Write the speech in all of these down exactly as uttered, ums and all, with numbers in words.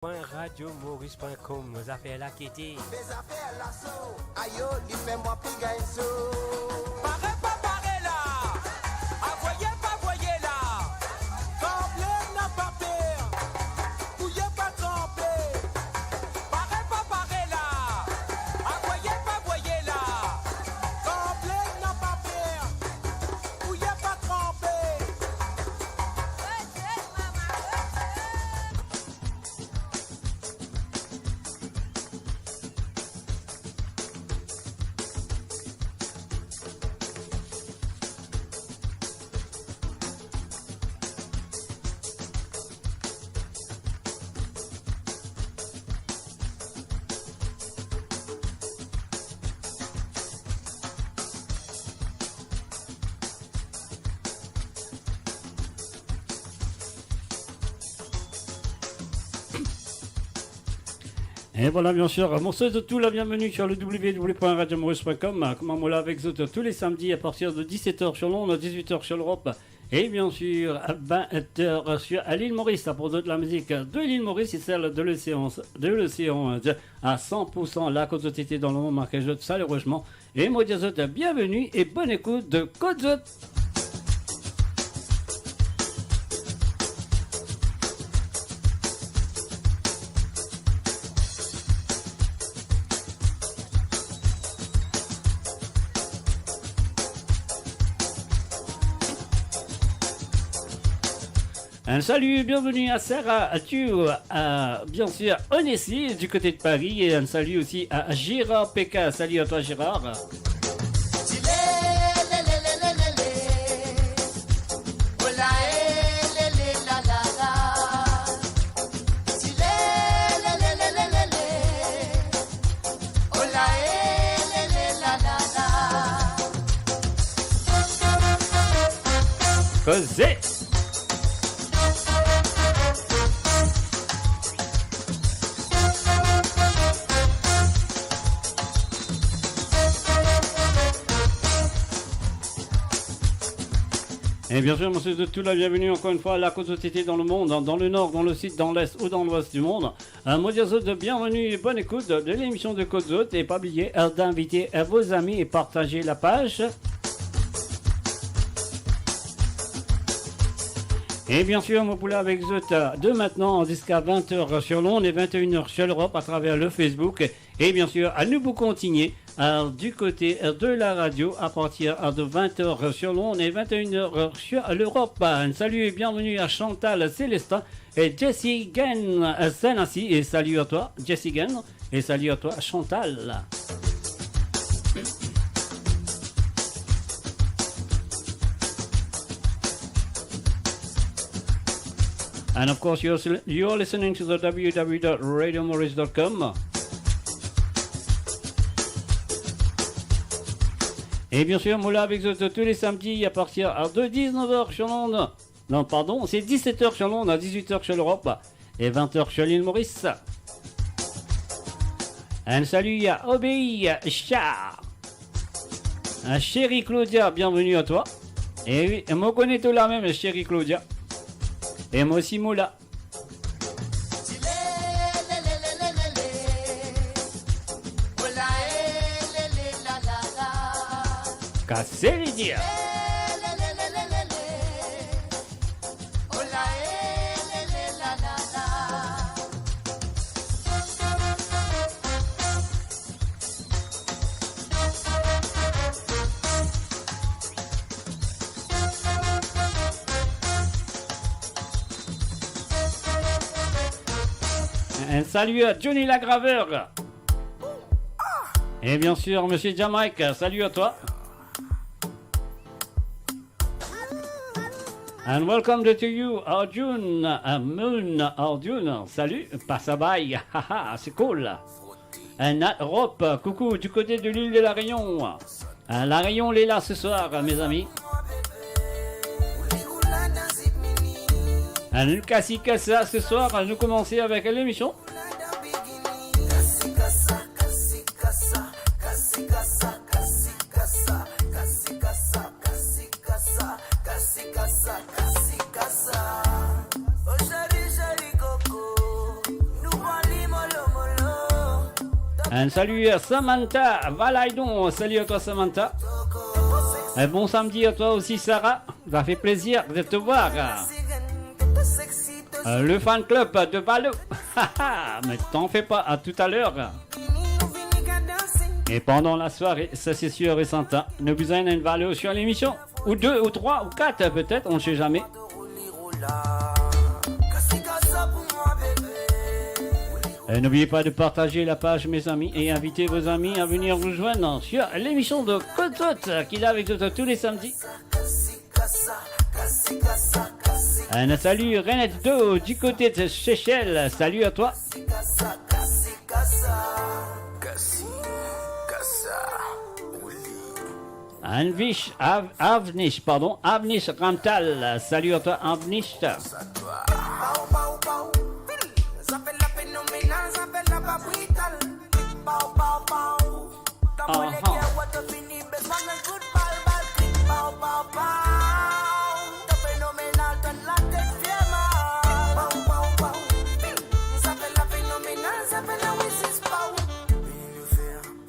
Point radio maurice point com, zafer la kete. Mes affaires laso, ayo, li fer mwa pli gagn so. Pare pa pare la, avoye pa voye la, kanpe napa per, kouye pa kanpe. Pare pa pare la, avoye pa voye la, kanpe napa per, kouye pa kanpe. Et voilà, bien sûr, mo swet zot tou la bienvenue sur le w w w point radio maurice point com. Kouma mo la avek zot tou le samdi a partir de dix-sept heures sur Londres, dix-huit heures sur l'Europe et bien sûr vingt heures sur l'île Maurice. Pour toute la musique de l'île Maurice et celle de l'océan, de l'océan Indien à cent pour cent. La kot zot ete dan lemond, marke zot salerezman. E mo dir zot bienveni e bonn ekout de Kot Zot. Un salut, bienvenue à Sarah, à Thieu, à, bien sûr, Onesi du côté de Paris. Et un salut aussi à Gérard Pékin. Salut à toi, Gérard. Koze. Et bien sûr, mo swet zot tou la bienvenue encore une fois, la kot zot ete dan lemond, hein, dans le nord, dans le sud, dans l'est ou dans l'ouest du monde. Euh, mo dir zot bienveni e bonn ekout de l'émission de Kot Zot. E pa bliye, euh, d'inviter, euh, vos amis et partager la page. Et bien sûr, mo pou la avek zot, euh, de maintenant jusqu'à vingt heures sur Londres et vingt et une heures sur l'Europe à travers le Facebook. Et bien sûr, anou pou kontigne, euh, du côté, euh, de la radio à partir, euh, de vingt heures sur Londres et vingt et une heures sur l'Europe. Un salut et bienvenue à Chantal Célestin et Jesse Gann, euh, Senassi. Et salut à toi, Jesse Gann, et salut à toi, Chantal. And of course, you're, you're listening to the w w w dot radio maurice dot com. Et bien sûr, mo la avek zot tous les samedis à partir de dix-neuf heures sur Londres. Non, pardon, c'est dix-sept heures sur Londres, à dix-huit heures sur l'Europe et vingt heures sur l'île Maurice. Un salut à Obéi Char. Hein, chérie Claudia, bienvenue à toi. E wi, mo kone to la mem, chérie Claudia. E mo osi mo la. Kase li dir. Un salut à Johnny Lagraveur. Et bien sûr, Monsieur Jamaïque, salut à toi. And welcome to you, Arjun, uh, Moon Arjun. Salut, pasa bay. Haha, c'est cool. And Nat Rop, coucou du côté de l'île de la Réunion. Euh, La Réunion, li la ce soir, mes amis. Euh, nou kasi kasa ce soir, nou koumans avek lemisyon. Kasi kasa, kasi kasa, kasi kasa, kasi kasa. Oh chéri, chéri coco, nou Un salut à Samantha Valaydon. Salut à toi, Samantha. Un bon samedi à toi aussi, Sarah. Ça fait plaisir de te voir. Euh, le fan club de Valo. Mais t'en fais pas, à tout à l'heure. Et pendant la soirée, ça c'est sûr et certain, nou bizin enn Valo sur l'émission. Ou deux, ou trois, ou quatre peut-être, on ne sait jamais. Et n'oubliez pas de partager la page, mes amis, et invitez vos amis à venir nous joindre sur l'émission de Kot Zot, qui est là avec nous tous les samedis. Un salut Renato du côté de Seychelles. Salut à toi. Anvish, Av-, Avnish, pardon, Avnish Ramtal. Salut à toi, Avnish. Aha.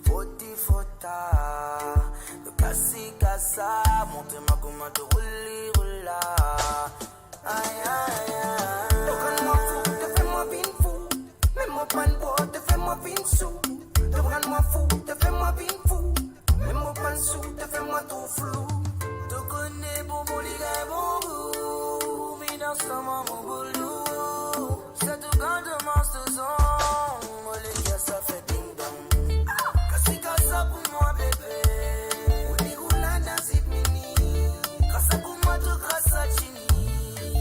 Foti fota, kasi kasa, montre mwa kouma to roule li roula. Ay, ay, ay. To rann mwa fou, to fer mwa vinn fou. Mem mo pann bwar, to fer mwa vinn sou. To rann mwa fou, to fer mwa vinn fou. Mem mo pann sou, to fer mwa tou flou. To kone bonbon li gagn bon gou, mi dan sa mwa mon boulou. Sa tou kan to mars to zong, mo leker sa fer ding dong. Kasi kasa pou mwa bebe, ou li roula dan zip mini. Kasa pou mwa to kras sa chini,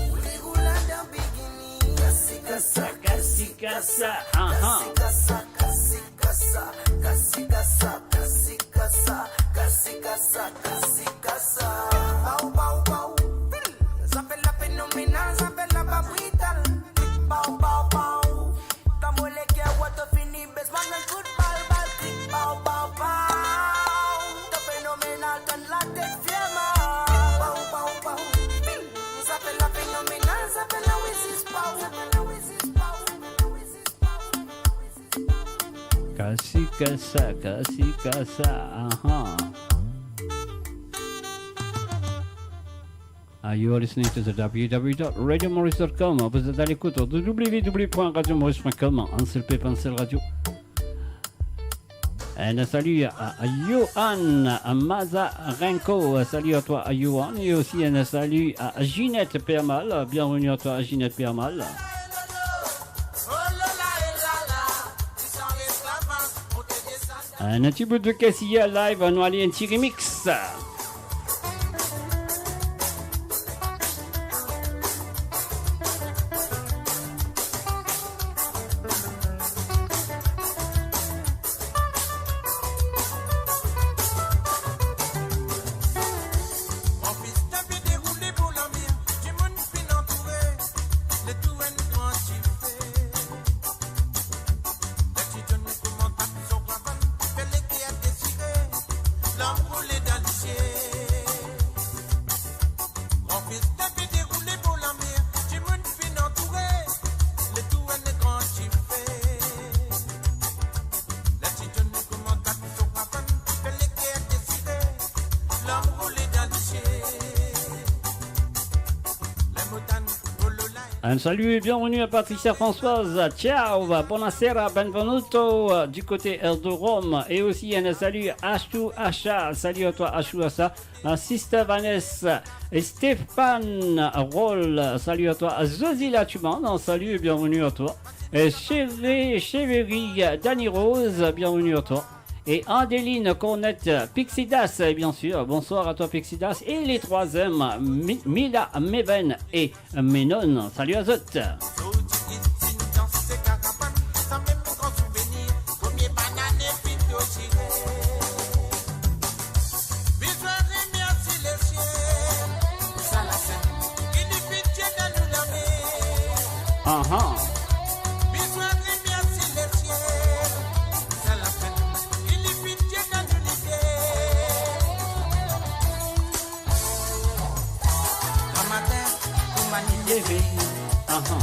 ou li roula dan bikini. Kasi kasa, kasi kasa, aha. Kasi kasa, kasi kasa, kasi kasa, kasi kasa, kasi kasa, kasi kasa. Pow, pow, pow. Sa fer la fenomenal, sa fer la pa brital. Pow, pow, pow. Kan mo leker, wa to fini, bes mwa enn kout bal, bal, trik, pow, pow, pow. To fenomenal, tann latet fierman. Pow, pow, pow. Sa fer la fenomenal, sa fer la wizis, pow, sa fer la wizis, pow, sa fer la wizis, pow, sa fer la wizis. Kasi kasa, kasi kasa, aha. Are you listening to the W W W dot radio maurice dot com? Vous êtes à l'écoute au W W W point radio maurice point com, un seul peuple, une seule radio. Un salut à, à Johan Mazarenko, salut à toi, à Johan, et aussi un salut à Ginette Permal, bienvenue à toi, Ginette Permal. Un petit bout de Kessiya live, nou ale enn ti remix. Un salut et bienvenue à Patricia Françoise. Ciao, buonasera, benvenuto, euh, du côté, euh, de Rome. Et aussi un salut à Ashou Asha. Salut à toi, Ashou Asha. À Sister Vanessa. Et Stéphane Roll. Salut à toi. À Zozila Tuman. Un salut et bienvenue à toi. Et Chéri, Chéri, Dani Rose. Bienvenue à toi. Et Adeline Cornette, Pixidas, bien sûr. Bonsoir à toi, Pixidas. Et les trois M, Mi-, Mila, Meven et Menon. Salut à zot. Aha. Aha.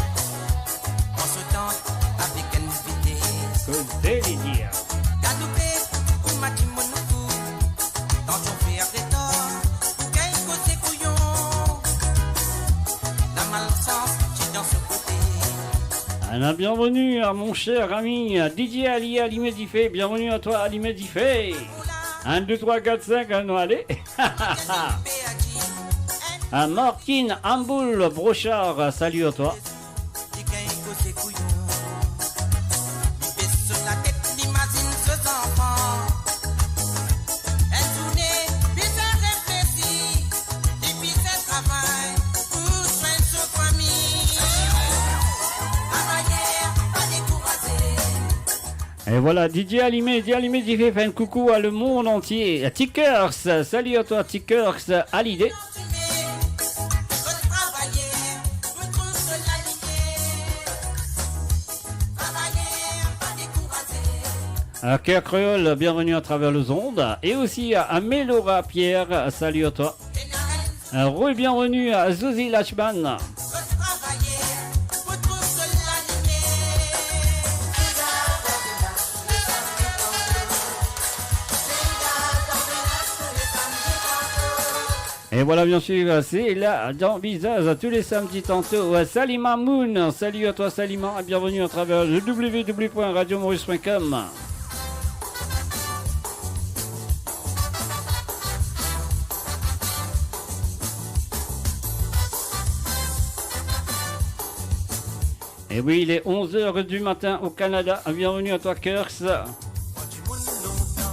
Kot Deli dir. Bienvenue à mon cher ami D J Ali, Alime Dife. Bienvenue à toi, Alime Dife. Un, deux, trois, quatre, cinq, hein, nou ale. Ah, Martine Amboul Brochard, salut à toi. Et voilà, D J Alime, D J Alime, D J fait un coucou à le monde entier. Tikers, salut à toi, Tikers, Hallyday. Euh, Cœur Créole, bienvenue à travers les ondes. Et aussi à, à Melora Pierre, salut à toi. Euh, re-bienvenue à Zozi Lachman. Et voilà, bien sûr, c'est là, dans Visage, tous les samedis tantôt. Euh, Salima Moon, salut à toi, Salima, et bienvenue à travers le w w w point radio maurice point com. Et oui, il est onze heures du matin au Canada. Bienvenue à toi, Kers.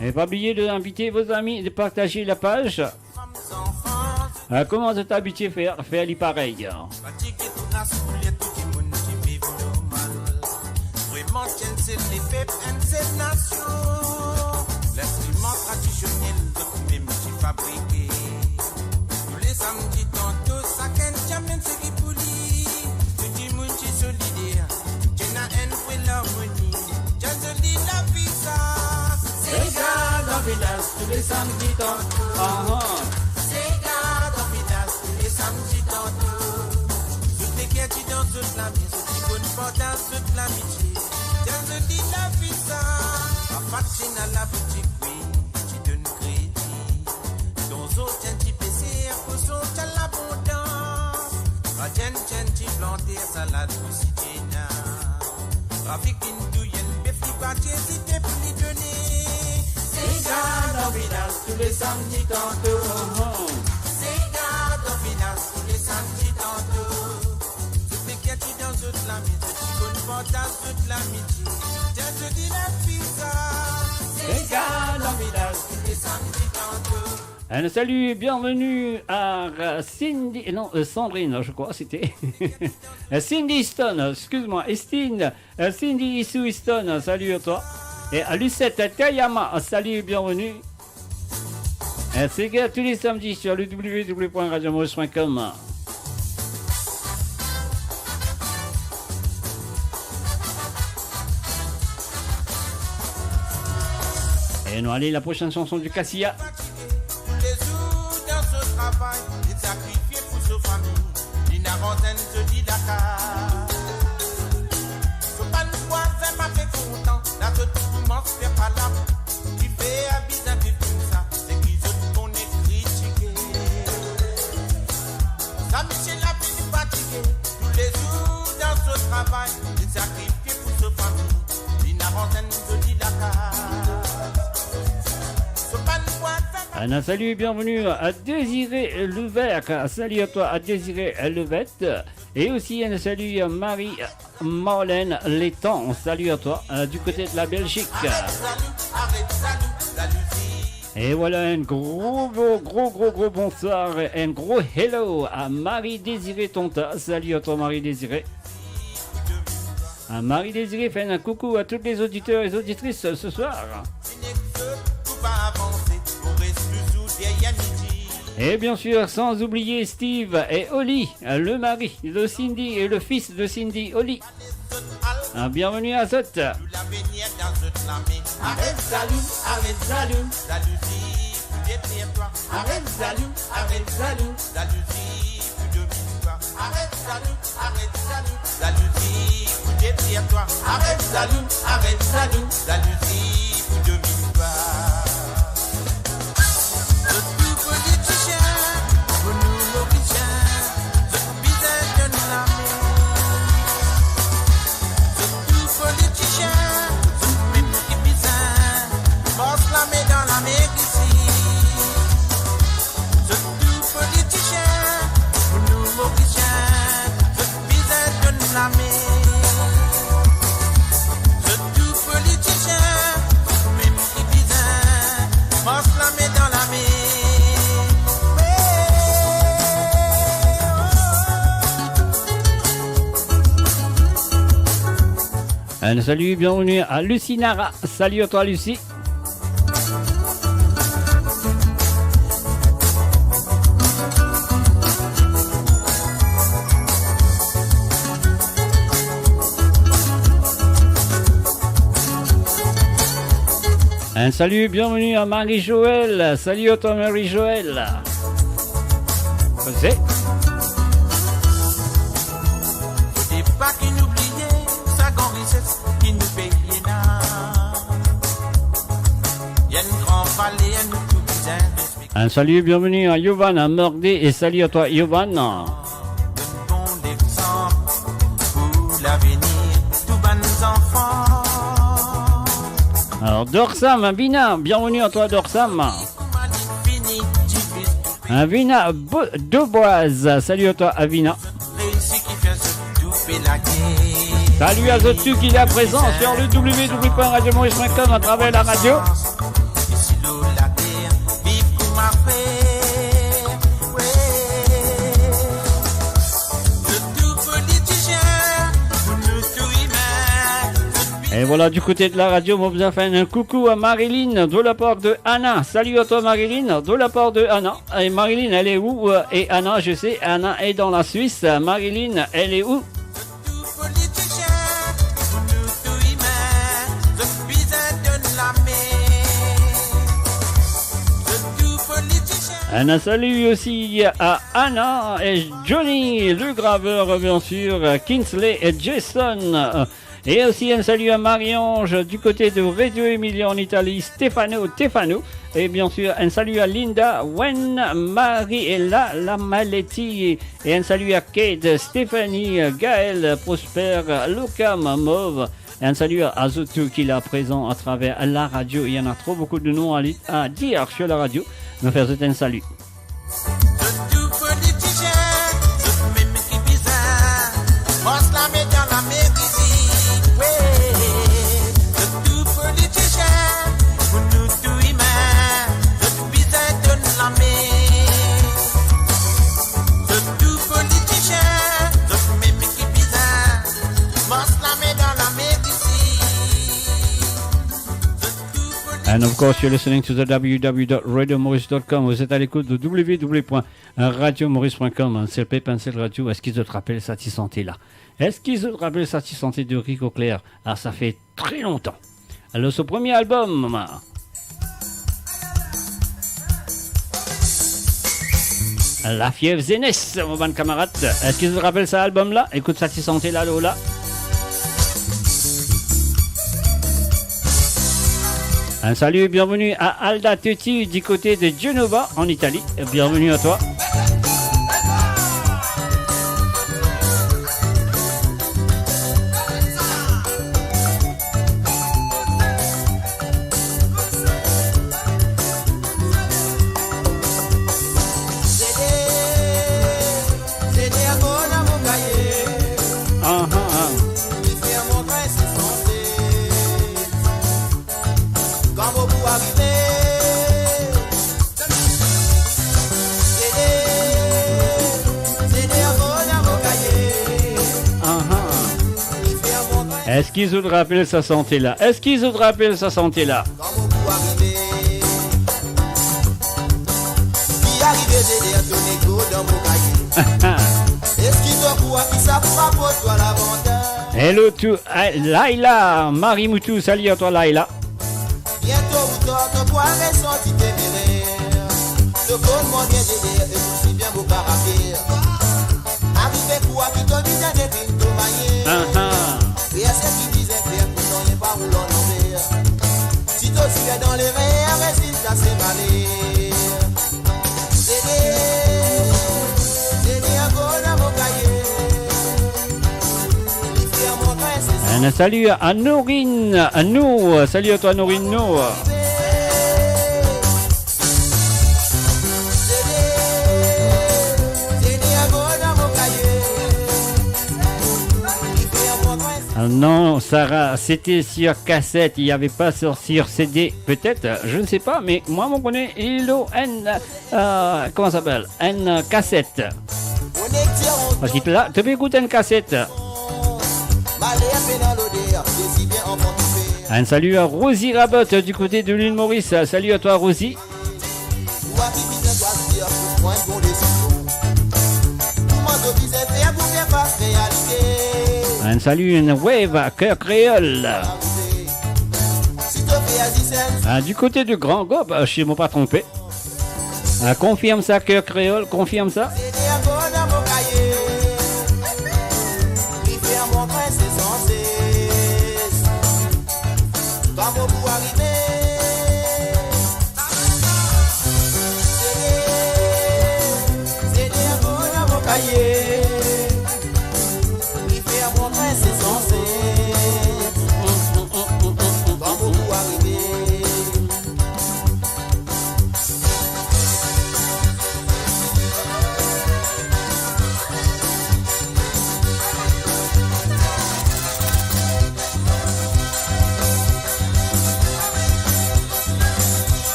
Et pas oublier d'inviter vos amis, de partager la page. Ah, kouma zot abitie fer, fer li parey. Fatige tou ras koulè, tou dimoun ti viv normal. Vremem, ti enn sel lepep, enn sel nasion. Linstriman tradisionel, zot mem ti fabrike. Tou le samedi tanto, sakenn ti amenn seki pou li. Tou dimoun ti solider, ti ena enn vre larmoni. Ti enn zoli lavi sa. Sega dan vilaz tou le samedi tanto. Aha. Sega dan vilaz tou le samedi tanto. Zot leker ti dan zot lame, zot ti konn partaz zot lamitie. Ti enn zoli lavi sa. Papa ti ena laboutik, wi, ti donn kredi. Tonzon ti enn ti peser, koson ti al labondans. Gardien ti enn ti planter, salad osi ti ena. Trafik inn touy enn bef, li pa ti ezite pou li done. Sega dan vilaz tou le samedi tanto. Sega dan vilaz tou le samedi tanto. Zot leker ti dan zot lame, zot ti konn partaz zot lamitie. Ti enn zoli lavi sa. Sega dan vilaz tou le samedi tanto. Un salut, bienvenue à, euh, Cindy, non, euh, Sandrine, je crois, c'était. Euh, Cindy Stone, excuse-moi, Estine, euh, Cindy Issou Stone, salut à toi. Et à Lucette Tayama, salut, bienvenue. Euh, c'est que tous les samedis sur le w w w point radio maurice point com. Et nou ale la prochaine chanson du Cassia. Toulezour dan so travay, li sakrifie pou so fami, li ena rann enn zoli lakaz. So bann vwazin pa pe kontan, la zot koumans fer palab. Kifer bizin viv koumsa, seki zot kone kritike. Sa misie la fini fatige, toulezour dan so travay, li sakrifie pou so fami, li ena rann enn zoli lakaz. So bann vwazin pa... Un salut et bienvenue à Désiré Levesque. Salut à toi, à Désiré Levesque. Et aussi un salut à Marie Marlène Létang, salut à toi, euh, du côté de la Belgique. Aret zalou, aret zalou, zalouzi. Et voilà, un gros, gros, gros, gros, gros bonsoir, un gros hello à Marie-Désirée Tonta. Salut à toi, Marie-Désirée. À Marie-Désirée, fais un coucou à tous les auditeurs et auditrices ce soir. Et bien sûr, sans oublier Steve et Oli, le mari de Cindy et le fils de Cindy, Oli. Ah, bienvenue à zot. Aret zalou, aret zalou, zalouzi pou deter twa. Aret zalou, aret zalou, zalouzi pou dominn twa. Aret zalou, aret zalou, zalouzi pou deter twa. Aret zalou, aret zalou, zalouzi pou dominn twa. Zot tou politisien, pou nou Morisien, zot bizin donn lame. Salut, bienvenue à Lucie Nara. Salut à toi, Lucie. Un salut, bienvenue à Marie-Joëlle. Salut à toi, Marie-Joëlle. José. Fode pa ki nou bliye sa gran rises ki nou pei ena. Enn gran pale, enn tou bizin respekte. Un salut, bienvenue à Yovan, à Mordé, et salut à toi, Yovan. Donn bon lexanp pou lavenir tou bann zanfan. Alors, Dorsam, Vina, bienvenue à toi, Dorsam. Avina Bo-, Doboise, salut à toi, Avina. Salut à zot tou ki la prezan sur le w w w point radio maurice point com à travers la radio. Et voilà, du côté de la radio, mo bizin fer un coucou à Marilyn de la part de Anna. Salut à toi, Marilyn, de la part de Anna. Et Marilyn, elle est où ? Euh, et Anna, je sais, Anna est dans la Suisse. Marilyn, elle est où ? Un salut aussi à Anna et Johnny, le graveur, bien sûr, Kinsley et Jason. Et aussi un salut à Marie-Ange du côté de Reggio Emilia en Italie, Stefano, Stefano. Et bien sûr, un salut à Linda, Wen, Mariella, la Maletti. Et un salut à Kate, Stéphanie, Gaël, Prosper, Luca, Mamov. Et un salut à, à zot tou ki la prezan à travers la radio. Il y en a trop beaucoup de noms à li-, à dire sur la radio. Nou fer zot un salut. Zot tou politisien, zot mem ki bizin mars lame dan lameri, wi. Zot tou politisien, pou nou tou imin, zot bizin donn lame. Zot tou politisien, zot mem ki bizin mars lame dan lameri. And of course, you're listening to the w w w dot radio maurice dot com. Vous êtes à l'écoute de w w w point radio maurice point com. Enn sel pep, enn sel radio. Eski zot rapel sa ti sante la? Eski zot rapel sa ti sante de Rico Clair? Ah, ça fait très longtemps. Alors, son premier album, La Fièvre Jeunesse, mon bann kamarad. Eski zot rapel sa album la? Ekout sa ti sante la, lo la. Un salut, bienvenue à Alda Tutti du côté de Genova en Italie. Bienvenue à toi. Aha, aha. Aha. Eski zot rapel sa sante la? Eski zot rapel sa sante la? Ki arive, Zeder, to nek dan mo kaye. Eski to krwar ki sa pou aport twa lavantaz? Hello to, eh, Laila, Marie Moutou, salut à toi, Laila. Biento ou tar, to pou al resanti temerer. To konn mwa bien, Zeder, e osi bien mo karakter. Arive krwar ki to bizin detrinn to manier. Aha. Fer seki bizin fer pou nanye pa roul an lanver. Si to tir dan lerer, rezilta se maler. Zeder, Zeder, ankor dan mo kaye. Li fer mwa grin se... Un salut à Norine, à Nour. Salut à toi, Norine, Nour. Ah non, Sarah, c'était sur cassette, il y avait pas sur, sur C D, peut-être, je ne sais pas, mais moi, mo kone, il a une, euh, comment ça s'appelle, une cassette. Parski la, to pe ekout enn kaset. Un salut à Rosie Rabotte du côté de l'île Maurice. Salut à toi, Rosie. Un salut, une wave à Cœur Créole. Ah, du côté de Grand Gaube, euh, si je ne me pas trompé. Ah, confirme ça, Cœur Créole, confirme ça.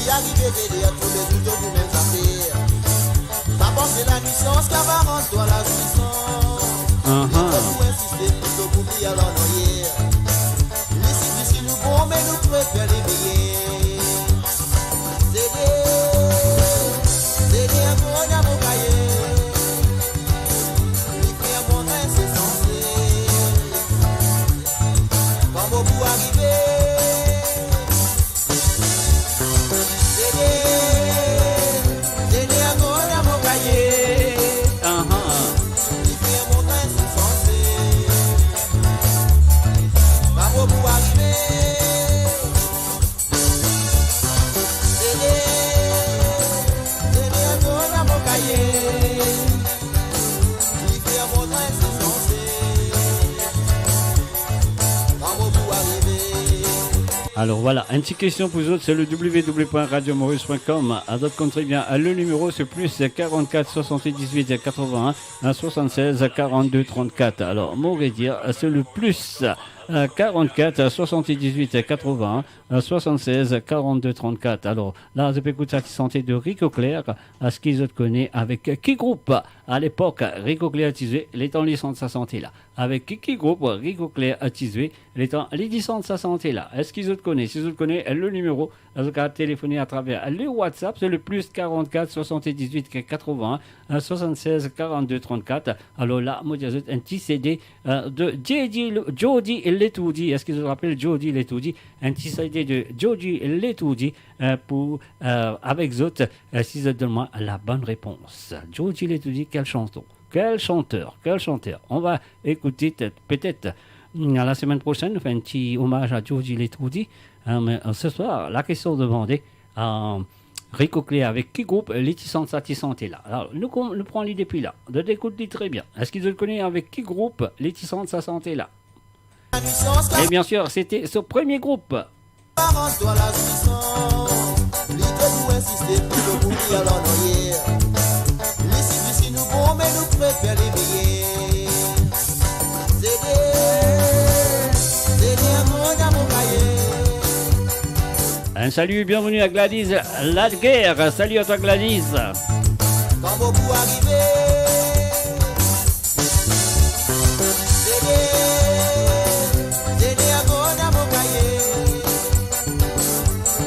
Ki arive, Zede, toulezour to pou mem zafer. Pa panse lanwisans ki ava rann twa lazwisans. Ahan. Li tro pou insiste, li tro pou bliye lor nou yer. Li sifi si nou bon, me nou prefer li meyer. Zede, Zede, enn bon dan mo kaye. Li fer bon grin, se sanse. Kan mo pou arive, Zede, Zede, enn bon dan mo kaye. Ahan. Li fer bon grin, se sanse. Kan mo pou arive, Zede, Zede, enn bon dan mo kaye. Li fer bon grin, se sanse. Kan mo pou arive. Alors voilà, une petite question pour vous autres, c'est le w w w point radio maurice point com. À d'autres contribuants, le numéro c'est plus quarante-quatre soixante-dix-huit quatre-vingts soixante-seize quarante-deux trente-quatre. Alors, mo redir, c'est le plus, euh, quarante-quatre soixante-dix-huit quatre-vingts soixante-seize quarante-deux trente-quatre. Alors, la, zot pe ekout sa ti sante de Rico Clair, eski zot kone avek ki group, à l'époque, Rico Clair ti zwe, letan li sant sa sante la. Avek ki, ki group Rico Clair ti zwe, letan li ti sant sa sante la. Eski zot kone? Si zot kone le nimero, zot kav telefone atraver le WhatsApp, c'est le plus quarante-quatre soixante-dix-huit quatre-vingts soixante-seize quarante-deux trente-quatre. Alors la, mo dir zot enn ti CD, euh, de J D, Jordy Letourdy. Eski zot rapel Jordy Letourdy? Enn ti CD de Jordy Letourdy, euh, pou, euh, avek zot, euh, si zot donn mwa la bonne réponse. Jordy Letourdy, quel chanteur, quel chanteur, quel chanteur. On va écouter peut-être, peut-être, mm, la semaine prochaine, nou fer enn ti omaz a Jordy Letourdy. Hein, mais, euh, ce soir, la question demandée, euh, Rico Clair, avek ki group li ti sant sa ti sante la? Alors, nou, nou pran li depi la. Zot ekout li très bien. Eski zot kone avek ki group li ti sant sa sante la? Et bien sûr, c'était son premier groupe. Un salut, bienvenue à Gladys Ladguerre. Salut à toi, Gladys. Kan mo pou arive, Zede, Zede, enn bon dan mo kaye.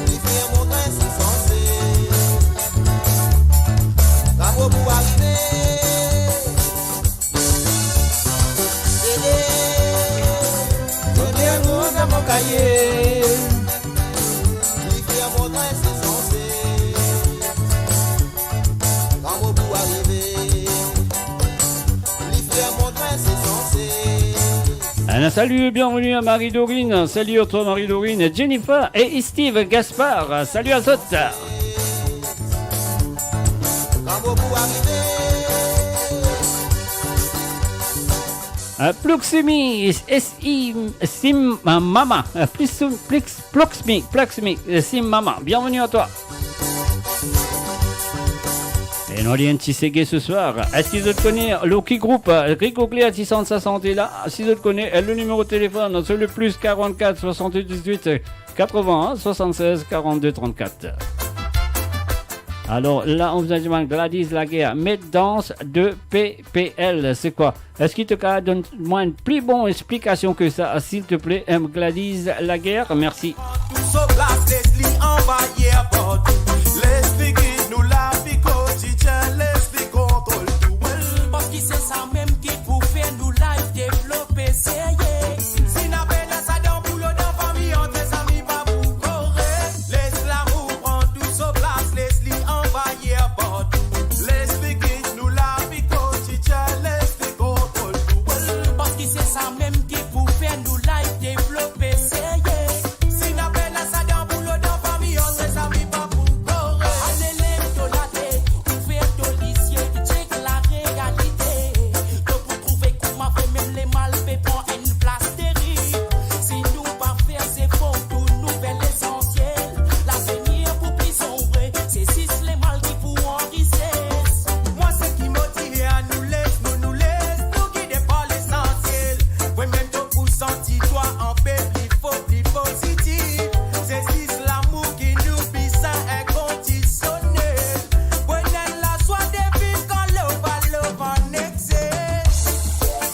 Li fer bon grin, se sanse. Kan mo pou arive, Zede, Zede, enn bon dan mo kaye. Li fer bon grin, se sanse. Kan mo pou arive, li fer bon grin, se sanse. Un salut, bienvenue à Marie-Dorine. Salut à toi, Marie-Dorine, Jennifer et Steve Gaspard. Salut à zot. Kan mo pou arive, Euh, Plouximi, S I, Sim, euh, Mama, euh, Plis-, Plix-, Plouxmi, Plouxmi, euh, Sim Mama. Bienvenue à toi. E nou al enn ti sege ce soir. Eski zot kone lor ki group, euh, Rico Claire ti sant sa sante la? Si zot kone, euh, le nimero telefon, c'est le plus quarante-quatre soixante-dix-huit quatre-vingts soixante-seize quarante-deux trente-quatre. Alors là, on vous a demandé Gladys Laguerre, met dans de P P L, c'est quoi? Eski to kapav donn mwa enn pli bon explikasion ke sa, silteple, euh, Gladys Laguerre? Mersi. Tou so plas, les li anba, yeah, but les figi nou lavi kotidien, les li kontrol tou, well. Parski se sa mem ki pou fer nou life devlope, serye. Si na pena sa dan boulo, dan fami, ant zami, pa pou kore. Les lamour pran tou so plas, les li anba, yeah, but les figi nou lavi kotidien, les li kontrol tou, well. Parski se sa mem ki pou fer nou life devlope, serye. Si na pena sa dan boulo, dan fami, ant zami, pa pou kore. Ale, lev to late, ouver to lizie, chek larealite. To pou trouve kouma vremem lemal pe pran enn plas terib. Si nou pa fer zefor pou nou fer lesansiel, lavenir pou pli sonbre, se zis lemal ki pou anrises. Mwa, seki mo dir, anou les nou, nou les nou gide par lesansiel. Vremem to pou santi twa enn pe pli for, pli pozitif. Se zis lamour ki nou bizin, inkondisionel. Pou enn lazwa de viv kan love, love ann exis.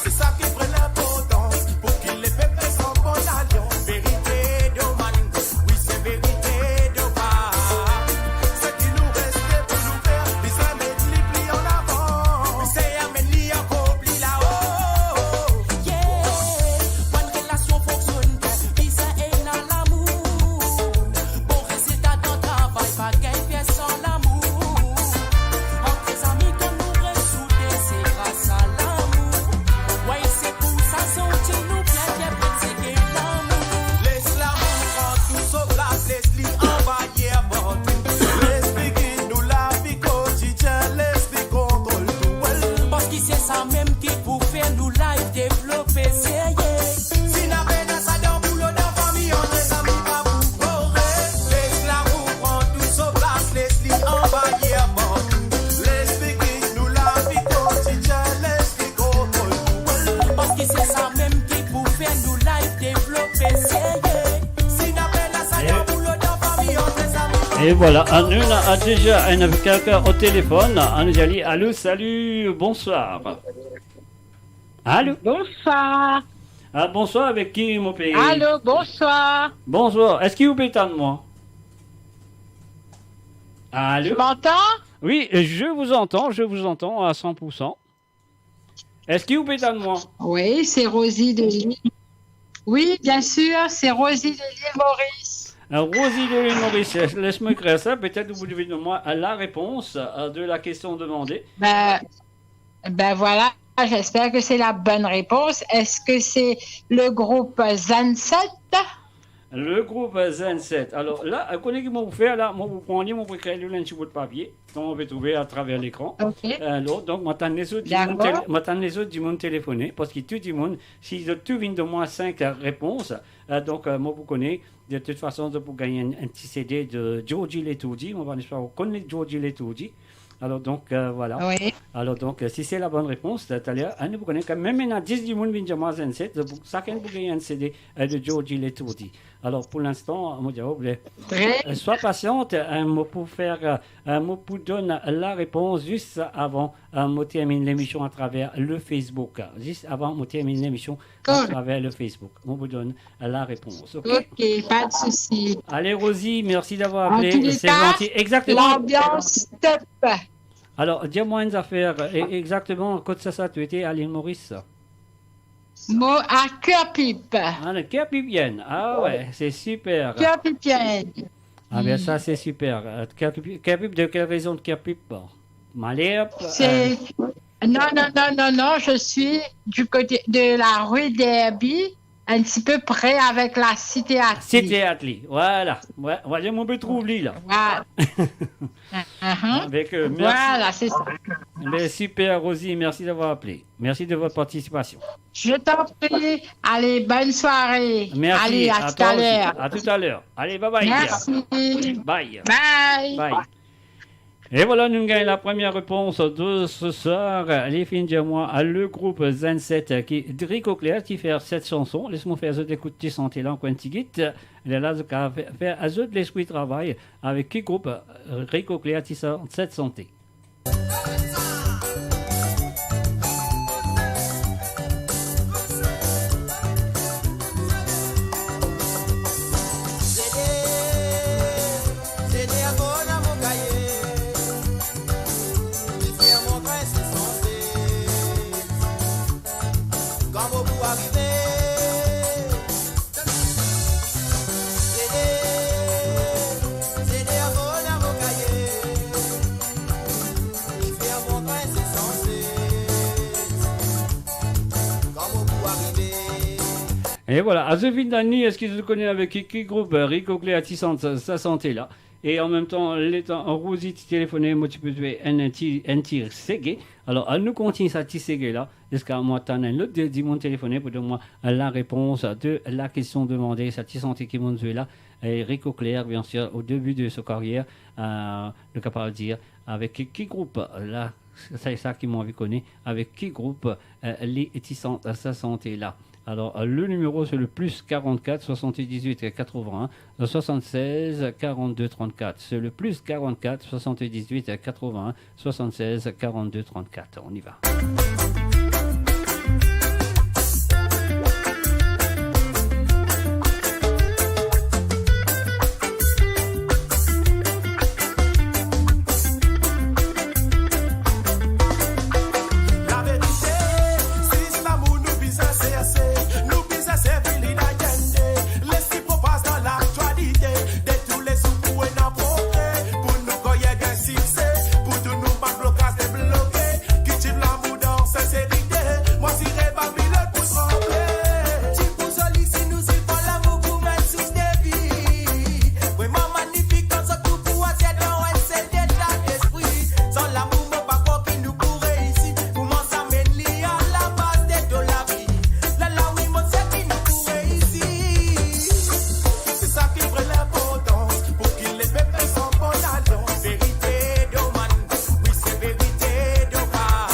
Se sa ki vre linportans, pou ki lepep res an bon alians. Verite, domann, wi, se verite, domann. Seki nou reste pou nou fer, bizin met li pli an avan. Bizin amenn li ankor pli lao. Yeah. Bann relasion fonksionn bien, bizin ena lamour. Bon rezilta dan travay pa gagn fer san lamour. Ant zami, kan nou resoute, se gras a lamour. Wey, se pou sa zot dir nou bien, bien, bien, se ke lamour. Les lamour pran tou so plas, les li anba, yeah, but les figi nou lavi kotidien, les li kontrol tou, well. Parski se sa mem ki pou fer nou life devlope, serye. Si na pena sa dan boulo, dan fami, ant zami, pa pou kore. Les lamour pran tou so plas, les li anba, yeah, but les figi nou lavi kotidien, les li kontrol tou, well. Parski se sa mem ki pou fer nou life devlope, serye. Si na pena sa dan boulo, dan fami, ant zami, pa pou kore. Et voilà, anou ena deza enn, quelqu'un au téléphone. Anou dir li, allô, salut, bonsoir. Allô? Bonsoir. Ah, bonsoir, avek ki mo pe... Allô, bonsoir. Bonsoir, eski ou pe tann mwa? Allô? Tu m'entends? Oui, je vous entends, je vous entends à cent pour cent. Eski ou pe tann mwa? Oui, c'est Rosie de l'île. Oui, bien sûr, c'est Rosie de l'île Maurice. Euh, Rosie de l'île Maurice, les mo ekrir sa, petet ou pou donn mwa la repons, euh, de la kestion demande. Ben, Ben voilà, j'espère que c'est la bonne réponse. Est-ce que c'est le groupe Zen sept? Le groupe Zen sept. Alors là, euh, kone ki mo pou fer la, mo pou pran li, mo pou ekrir li lor enn ti bout papie, kan mo pe trouve atraver lekran. Ok. Euh, alors, donk, mo atann lezot dimoun... D'accord. Tel-, mo atann lezot dimoun telefone, parski tou dimoun, si zot tou vinn donn mwa sink, euh, repons, euh, donk, euh, mo pou kone, de tout fason, zot pou gagn enn, enn ti C D de Georgie Letourdi. Mo pa napa, ou konn Georgie Letourdi. Alors donc, euh, voilà. Oui. Alors donc, euh, si c'est la bonne réponse, euh, taler, hein, nou pou kone kan mem ena dis dimoun vinn dir mwa Zen sept, donc sakenn pou gagn enn C D, euh, de Georgie Letourdi. Alors, pour l'instant, mo dir, oh, ben, très, euh, sois patiente, hein, mo pou fer, euh, euh, mo pou donn la repons zis avan, euh, mo termine lemision atraver le Facebook. Zis avan mo termine lemision, atraver le Facebook. Mo pou donn la repons, ok? Ok, pas de souci. Allez, Rosie, merci d'avoir appelé. En tous les cas, c'est gentil. Exactement. L'ambiance top. Alors, dir mwa enn zafer, e-, exactement, kot sa, sa, tu étais à l'île Maurice? Mo a Curepipe. Ah, le Curepipienne. Ah ouais, c'est super. Curepipienne. Ah bien, ça, c'est super. Euh, Curepipe, Curepipe, de quelle région de Curepipe? Malherbe, euh, c'est Non, non, non, non, non, je suis du côté de la rue d'Herby. enn tipe pre avek la Cité Atli. Cité Atli, vwala. Vwala, vwala, mo pe trouv li la. Vwala. Avek, euh, mersi. Vwala, se sa. Ben, super, Rosie, merci d'avoir appelé. Merci de votre participation. Je t'en prie. Allez, bonne soirée. Merci, allez, à tout à l'heure. À tout à l'heure. Allez, bye bye. Merci. Bye. Bye. Bye. E vwala, nou gagn la première réponse de ce soir. Li finn dir mwa, le group Zen Set ki Rico Clair ki fer set sanson. Les mo fer zot ekout ti sante la ankor enn tigit. Lerla zot kapav fer, fer zot lespri travay avek ki group, euh, Rico Clair ti sa-, set sante. E vwala, azo vinn dan ni, eski zot kone avek ki, ki group, euh, Rico Clair ti sant sa, sa sante la? E an mem tan, letan Rosie ti telefone, mo ti pe zwe enn, enn ti, enn ti sege. Alor, anou kontign sa ti sege la, ziska mo tann enn lot de, dimoun telefone pou donn mwa la repons de la kestion demande, sa ti sante ki mo'nn zwe la, e Rico Clair, bien sûr, au début de sa carrière, euh, nou kapav dir, avek ki, ki group la, se sa ki mo anvi kone, avek ki group, euh, li ti sant sa sante la. Alors, euh, le numéro, c'est le plus quarante-quatre soixante-dix-huit quatre-vingts soixante-seize quarante-deux trente-quatre. C'est le plus quarante-quatre soixante-dix-huit quatre-vingts soixante-seize quarante-deux trente-quatre. On y va. Laverite, si lamour nou bizin serse, nou bizin servi li la gende. Les li pran plas dan laktialite, de toulezour pou ena progre, pou nou karyer gagn sikse, pou tou nou bann blokaz debloke, ki ti lamour dan sinserite, mwa sire bann bilot pou tranble. Ti pou zoli si nou swiv lamour pou met sou devi. Vreman magnifik kan zot tou pou azir dan enn sel eta lespri. San lamour, mo pa krwar ki nou pou reisi. Pou mwa, sa mem li a labaz de tou lavi. Lerla wi, mo sir ki nou pou reisi. Se sa ki vre linportans, pou ki lepep pe san bon lalans. Verite dan bann, wi, se verite dan bann.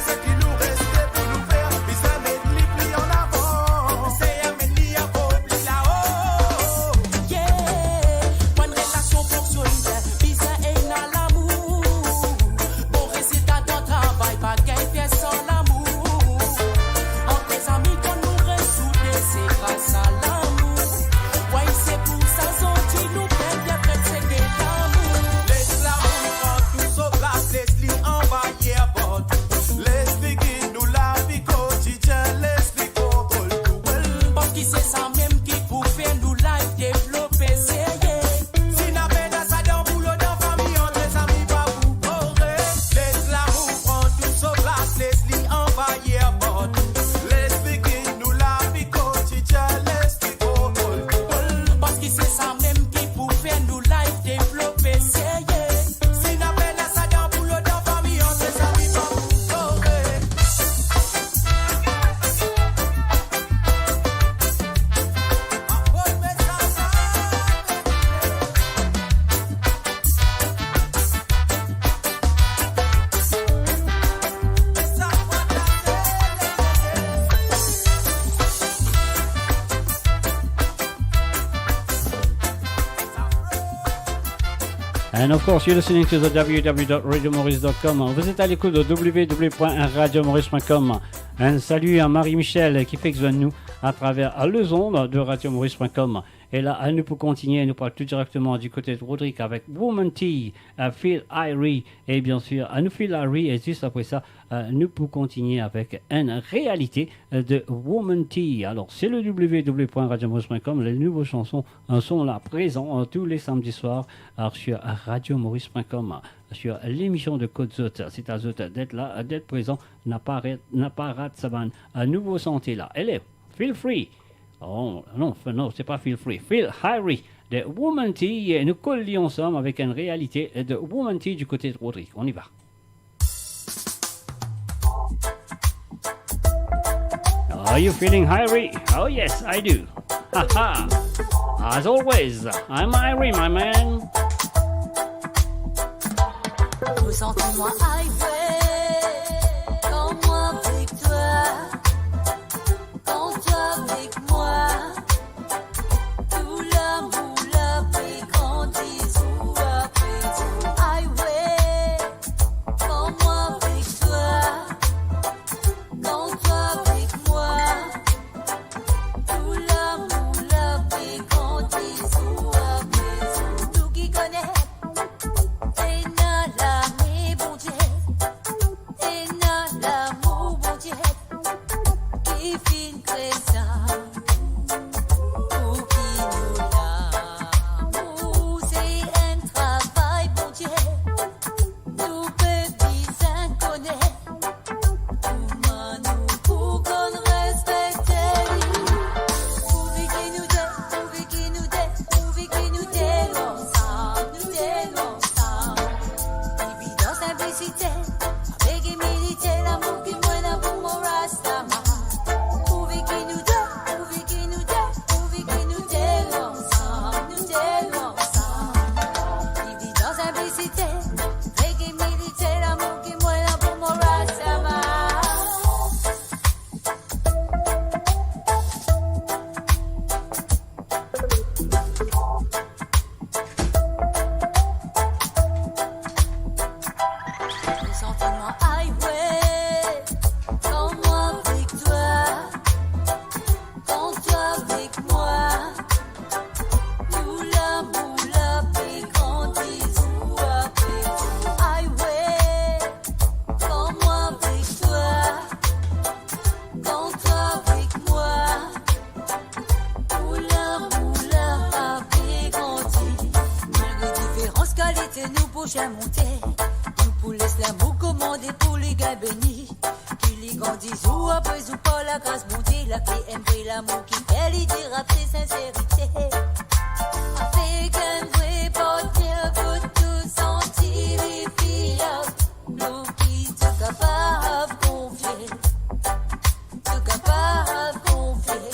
Seki nou reste pou nou fer, bizin met li pli an avan. Se amenn li ankor pli lao. Yeah, bann relasion fonksionn bien, bizin ena lamour. Bon rezilta dan travay pa gagn fer san lamour. Ant zami, kan nou res soude, se gras a lamour. Wey, se pou sa zordi nou pe bien fet, se de lamour. Les lamour pran tou so plas, les li anvayir partou. Les li gid nou lavi kotidien, les li kontrol tou. Parski se sa mem ki pou fer nou life devlope, serye. Si na pena sa dan boulo, dan fami, ant zami, pa pou pore. Les lamour pran tou so plas, les li anvayir partou. Les li gid nou lavi kotidien, les li kontrol tou. Parski se sa mem ki pou fer nou life devlope, serye. Si na pena sa dan boulo, dan fami, ant zami, pa pou pore. And of course, you're listening to the w w w dot radio maurice dot com. Vous êtes à l'écoute de w w w point radio maurice point com. Un salut à Marie-Michel qui fait que nous à travers les ondes de radio maurice point com. E la, anou pou kontigne, nou pou al tou direkteman du côté de Rodrigue avec Woman Tea, euh, Feel Irie, et bien sûr, anou Feel Irie, et juste après ça, euh, nou pou kontigne avec une réalité, euh, de Woman Tea. Alors, c'est le w w w point radio maurice point com, les nouvelles chansons, euh, sont là, présents, euh, tous les samedis soirs, euh, sur radio maurice point com, euh, sur l'émission de Kot Zot. C'est à zot d'être là, d'être présent, na pa ret, na pa rat sa bann, euh, nouvo sante la. Allez, Feel Free. Oh, non, f-, non, se pa Feel Free. Feel Irie de Woman T. Nou kol li ansam avek enn realite de Woman T du côté de Rodrigue. On y va. Are you feeling irie? Oh yes, I do. Ha ha. As always, I'm irie, my man. Ressens-moi irie, quand moi avec toi, quand toi avec moi, tout l'amour la pe grandi jour après jour. Irie, quand moi avec toi, quand toi avec moi, tout l'amour la pe grandi jour après jour. Nou ki kone, ena lame Bondie, ena lamour Bondie ki finn kre sa. Pou ki nou la, lamour se enn travay Bondie. Nou pe bizin kone kouma nou pou konn respekte li. Pou vi ki nou de, pou vi ki nou de, pou vi ki nou de ansam, nou de ansam. Evidans, sinplisite, avek imilite, lamour ki mo ena pou mo Rastaman. Pou vi ki nou de, pou vi ki nou de, pou vi ki nou de ansam, nou de ansam. Evidans, sinplisite, avek imilite, lamour ki mo ena pou mo Rastaman. Ressens-moi irie, quand moi avec toi, quand toi avec moi, tout l'amour la pe grandi jour après jour. Irie, quand moi avec toi, quand toi avec moi, tout lamour la pe grandi. Malgre diferans kalite nou pou zame monte, nou pou les lamour komande pou li gagn beni. Ki li grandi zour apre zour par lagras Bondie, laki enn vre lamour ki fer li dir avek sinserite. Avek enn vre partner kot tou santi li fiab. Lamour ki to kapav konfie, to kapav konfie.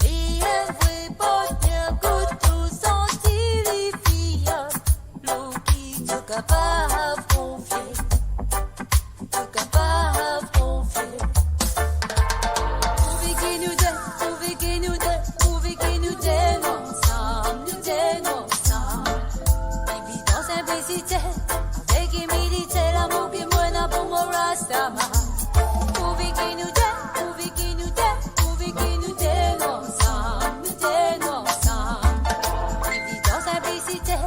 E enn vre partner kot tou santi li fiab. Lamour ki to kapav konfie, to kapav konfie. Pou vi ki nou de, pou vi ki nou de, pou vi ki nou de ansam, nou de ansam. Evidans, sinplisite, avek imilite, lamour ki mo ena pou mo Rastaman. Pou vi ki nou de, pou vi ki nou de, pou vi ki nou de ansam, nou de ansam. Evidans, sinplisite,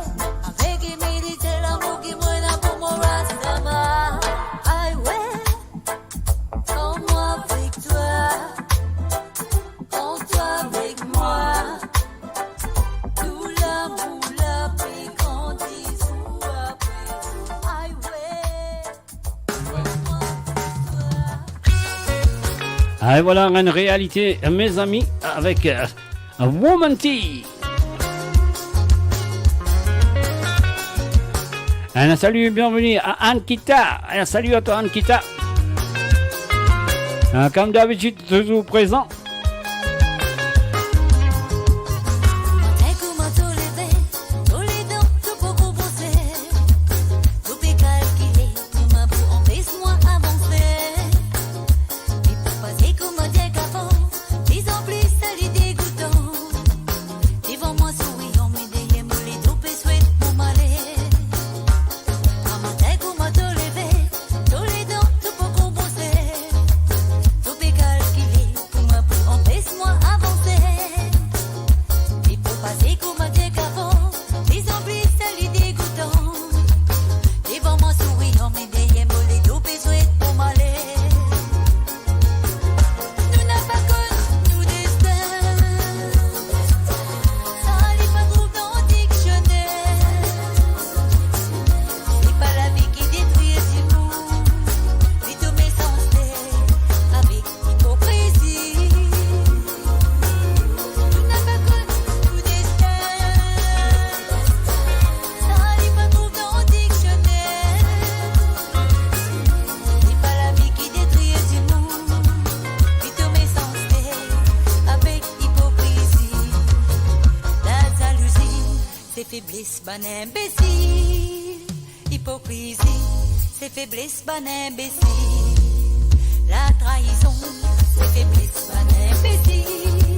avek imilite, lamour ki mo ena pou mo Rastaman. Irie, quand moi avec toi, quand toi avec moi, tout lamour la pe grandi jour après jour. Irie. Ah, et voilà, une réalité, mes amis, avec, euh, Woman T. Un salut, bienvenue à Ankita. Un salut à toi, Ankita. Euh, comme d'habitude, toujours présent. Matin kouma to leve, to ledan, to poko brose, to pe kalkile kouma pou anpes mwa avanse. Li pou pase kouma diek avan, plizanpli sa li degoutan. Devan mwa sourian, me deryer mo ledo pe swet mo male. Matin kouma to leve, to ledan, to poko brose, to pe kalkile kouma pou Febles bann inbesil, ipokrizi, se febles bann inbesil. Latraizon, se febles bann inbesil.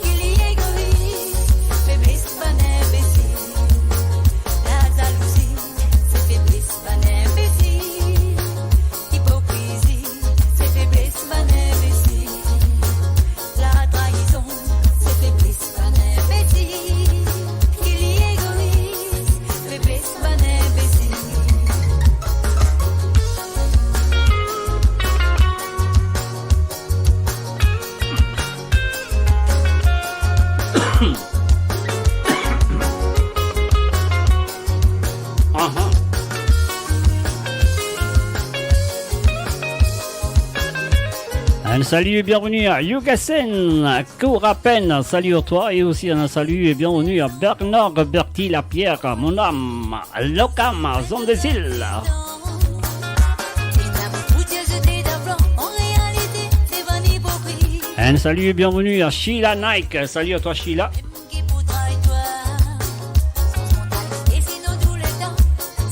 Ki li egois, febles bann inbesil. Lazalouzi, se febles bann inbesil. Ipokrizi, se febles bann inbesil. Latraizon, se febles bann inbesil. Ki li egois, febles bann inbesil. Aha. Un salut et bienvenue à Yugasen Kourapen. Salut à toi et aussi un salut et bienvenue à Bernard Berti Lapierre, mon âme, Lokam, Zone des Îles. Un salut et bienvenue à Sheila Nike. Salut à toi, Sheila. Ki pou tray twa, san zot ale, e sinon tou letan,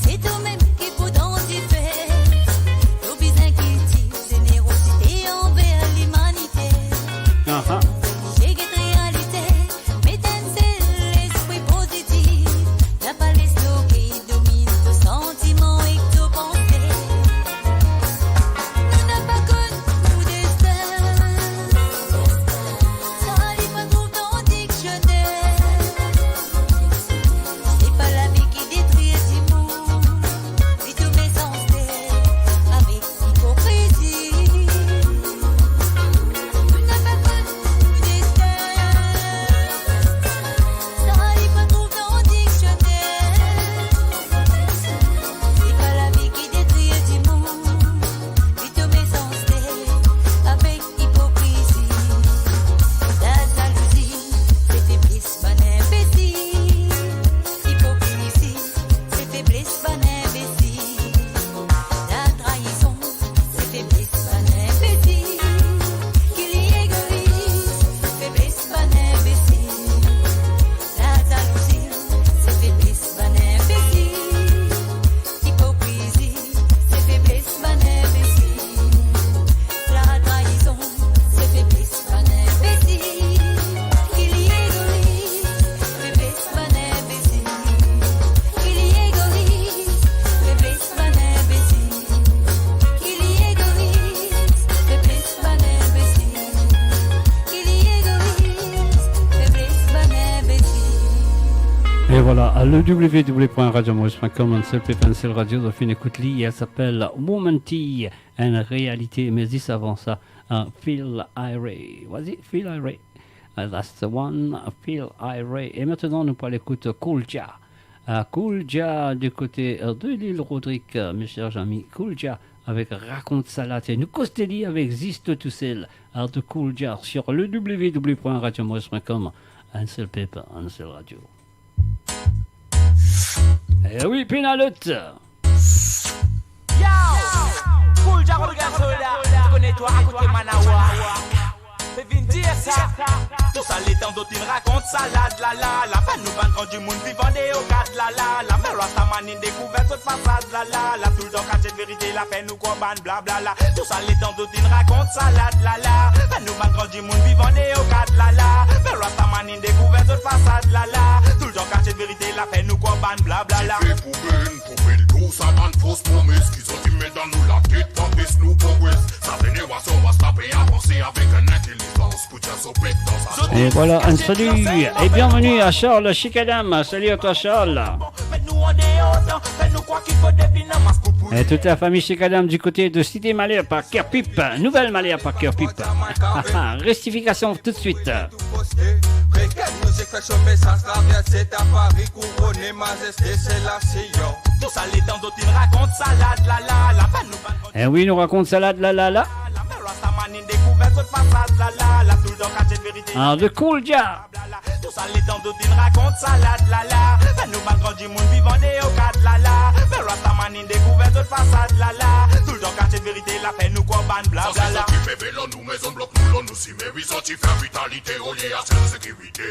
se twa mem ki pou dan dife. To bizin kiltir zenerozite anver limanite. Aha. Oblige get realite, met enn sel lespri pozitif. Napa les loke domin to santiman ek to panse. Nou napa konn nou destin. Sa li pa trouv dan diksioner. Se pa lavi ki detrir dimoun, li tou mesanste avek ipokrizi. Nou napa konn nou destin. Sa li pa trouv dan diksioner. Se pa lavi ki detrir dimoun, li tou mesanste avek ipokrizi. Lazalouzi, se febles bann inbesil. Ipokrizi, se febles bann inbesil. Latraizon, se febles bann inbesil. Ki li egois, febles bann inbesil. Lazalouzi, se febles bann inbesil. Ipokrizi, se febles bann inbesil. Latraizon, se febles bann inbesil. Ki li egois, febles bann inbesil. Ki li egois, febles bann inbesil. Ki li egois, febles bann inbesil. Ki li egois, febles bann inbesil. Et voilà, le w w w point radio maurice point com, un seul peuple, une seule radio, zot finn ekout li, elle s'appelle Woman T, une réalité, mais juste avant ça, euh, Feel Irate. Vas-y, Feel Irate. Uh, that's the one, Feel Irate. Et maintenant, nou pou al ekout Cool Jah. Euh, Cool Jah du côté, euh, de l'île Rodrigue, euh, mes chers amis. Cool Jah avec Raconte sa la. Tiens, nou koz de li avec Zisto Tousel. Alors, de Cool Jah sur le w w w point radio maurice point com. Un seul peuple, une seule radio. Eh oui, pena lot. Yo! Cool Jah, Cool Jah, Soda, to kone twa akote Manawa. Finn vinn dir sa. Tou sa letan zot inn rakont sa la, la, la, la. Fer nou bann gran dimoun vivan deor, gad la, la, la. Me Rastaman inn dekouver zot fasad la, la, la. Toultan kasiet verite la, fer nou krwar bann blabla la. Tou sa letan zot inn rakont sa la, la, la. Fer nou bann gran dimoun vivan deor, gad la, la. Me Rastaman inn dekouver zot fasad la, la. Toultan kasiet verite la, fer nou krwar bann blabla la. Dife pou benn, pou benn tou sa bann fos promes ki zot inn met dan nou latet, pou anpes nou progrese. Sa Zenerasyon Rasta pe avanse avek enn intelizans pou dir zot pet dan sa. Et voilà, un salut et bienvenue à Charles Chikadam. Salut à toi, Charles. Et toute la famille Chikadam du côté de Cité Malherbe par Kerpip. Nouvelle Malherbe par Kerpip. Rectification tout de suite. Eh oui, nou rakont sa la, la, la, la. Ah, de Cool Jah. Tou sa letan zot inn rakont sa la, la, la. Fer nou bann gran dimoun vivan deor, gad la, la. Me Rastaman inn dekouver zot fasad la, la. Toultan kasiet verite la, fer nou krwar bann blabla la. Sa se zot ki pe velo nou, mezon blok nou, lor nou simerizon, ti fer britalite olie a sekirite.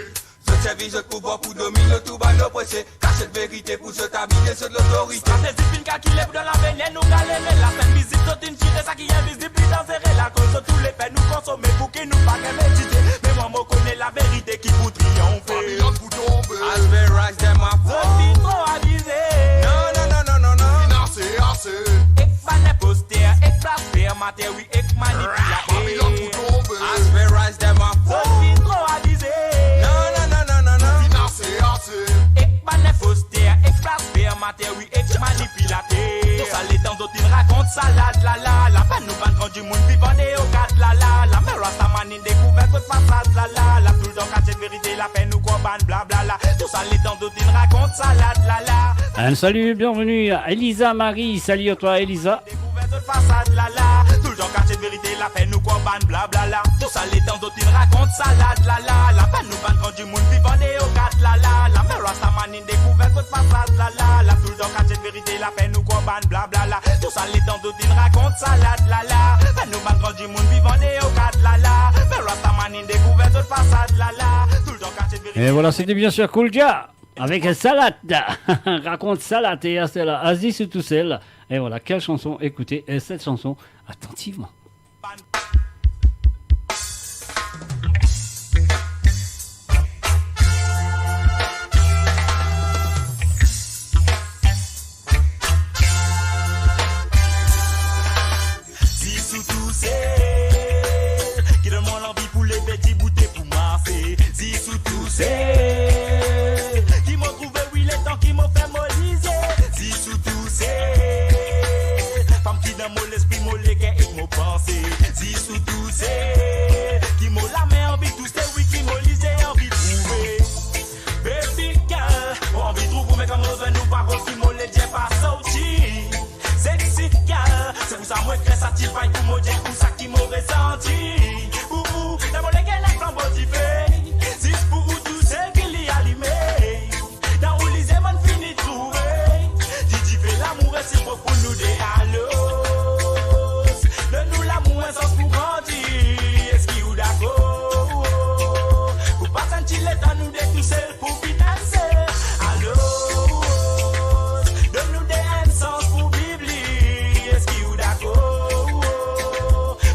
Servi zot pouvwar pou dominn tou bann oprese. Kash zot verite pou zot abiye zot lotorite. Stratezi finn kalkile pou dan lavenir nou gale, me lasenn vizit zot inn tire sa ki invizib, pli danzere. Lakoz zot tou lefe nou konsome, pou ki nou pa gagn medite. Me mwa mo kone laverite ki pou triyonfe. Babilonn pou tonbe. As we rise dem up. Zot finn tro abize. Non, non, non, non, non, non. Finn ase, ase. Ek bann inposter, ek blasfemater, wi, ek manipilater. Babilonn pou tonbe. As we rise dem up. Zot finn tro abize. Non, non, non, non, non, non. Finn ase, ase. Ek bann inposter, ek blasfemater, wi, ek manipilater. Tou sa letan zot inn rakont sa la, la, la, la. Lapenn nou bann gran dimoun vivan deor gard la, la, la. Me Rastaman inn dekouver zot fasad la, la, la. Toultan kasiet verite, lapenn nou krwar bann blabla la. Tou sa letan zot inn rakont sa la, la, la. Un salut, bienvenue à Elisa Marie. Salut à toi, Elisa. Dekouver zot fasad la, la. Toultan kasiet verite, lapenn nou krwar bann blabla la. Tou sa letan zot inn rakont sa la, la, la, la. Lapenn nou bann gran dimoun vivan deor gard la, la, la. Me Rastaman inn dekouver zot fasad la, la, la. Toultan kasiet verite, lapenn nou krwar bann blabla la. Tou sa letan zot inn rakont sa la, la, la. Lapenn nou bann gran dimoun vivan deor gard la, la. Me Rastaman inn dekouver zot fasad la, la. Toultan kasiet verite. Et voilà, c'était bien sûr Cool Jah avec Salade. Rakont Salade et Astela Aziz ou Tousel. Et voilà, quelle chanson écouter, euh, cette chanson attentivement. Zis ou Tousel ki donn mwa lanvi pou leve dibout e pou marse. Zis ou Tousel ki mo trouve, wi, letan ki mo ferm mo lizie. Zis ou Tousel, fam ki dan mo lespri, mo leker ek mo panse. Zis ou Tousel ki mo lame anvi touse, wi, ki mo lizie anvi trouve. Baby girl, mo anvi trouv ou, me kan mo zwenn ou, pa koz ki mo ledie pa sorti. Sexy girl, se pou sa mo ekrir sa ti pay pou mo dir ou sa ki mo resanti. Pou ou, dan mo leker ena flanbo dife, zis pou ou Tousel ki li alime. Dan ou lizie mo'nn fini trouve, ti dife lamour resiprok pou nou de. Alos, donn nou lamour enn sans pou grandi. Eski ou dakor pou pas enn ti letan nou de tousel pou finn danse? Alos, donn nou de enn sans pou viv li. Eski ou dakor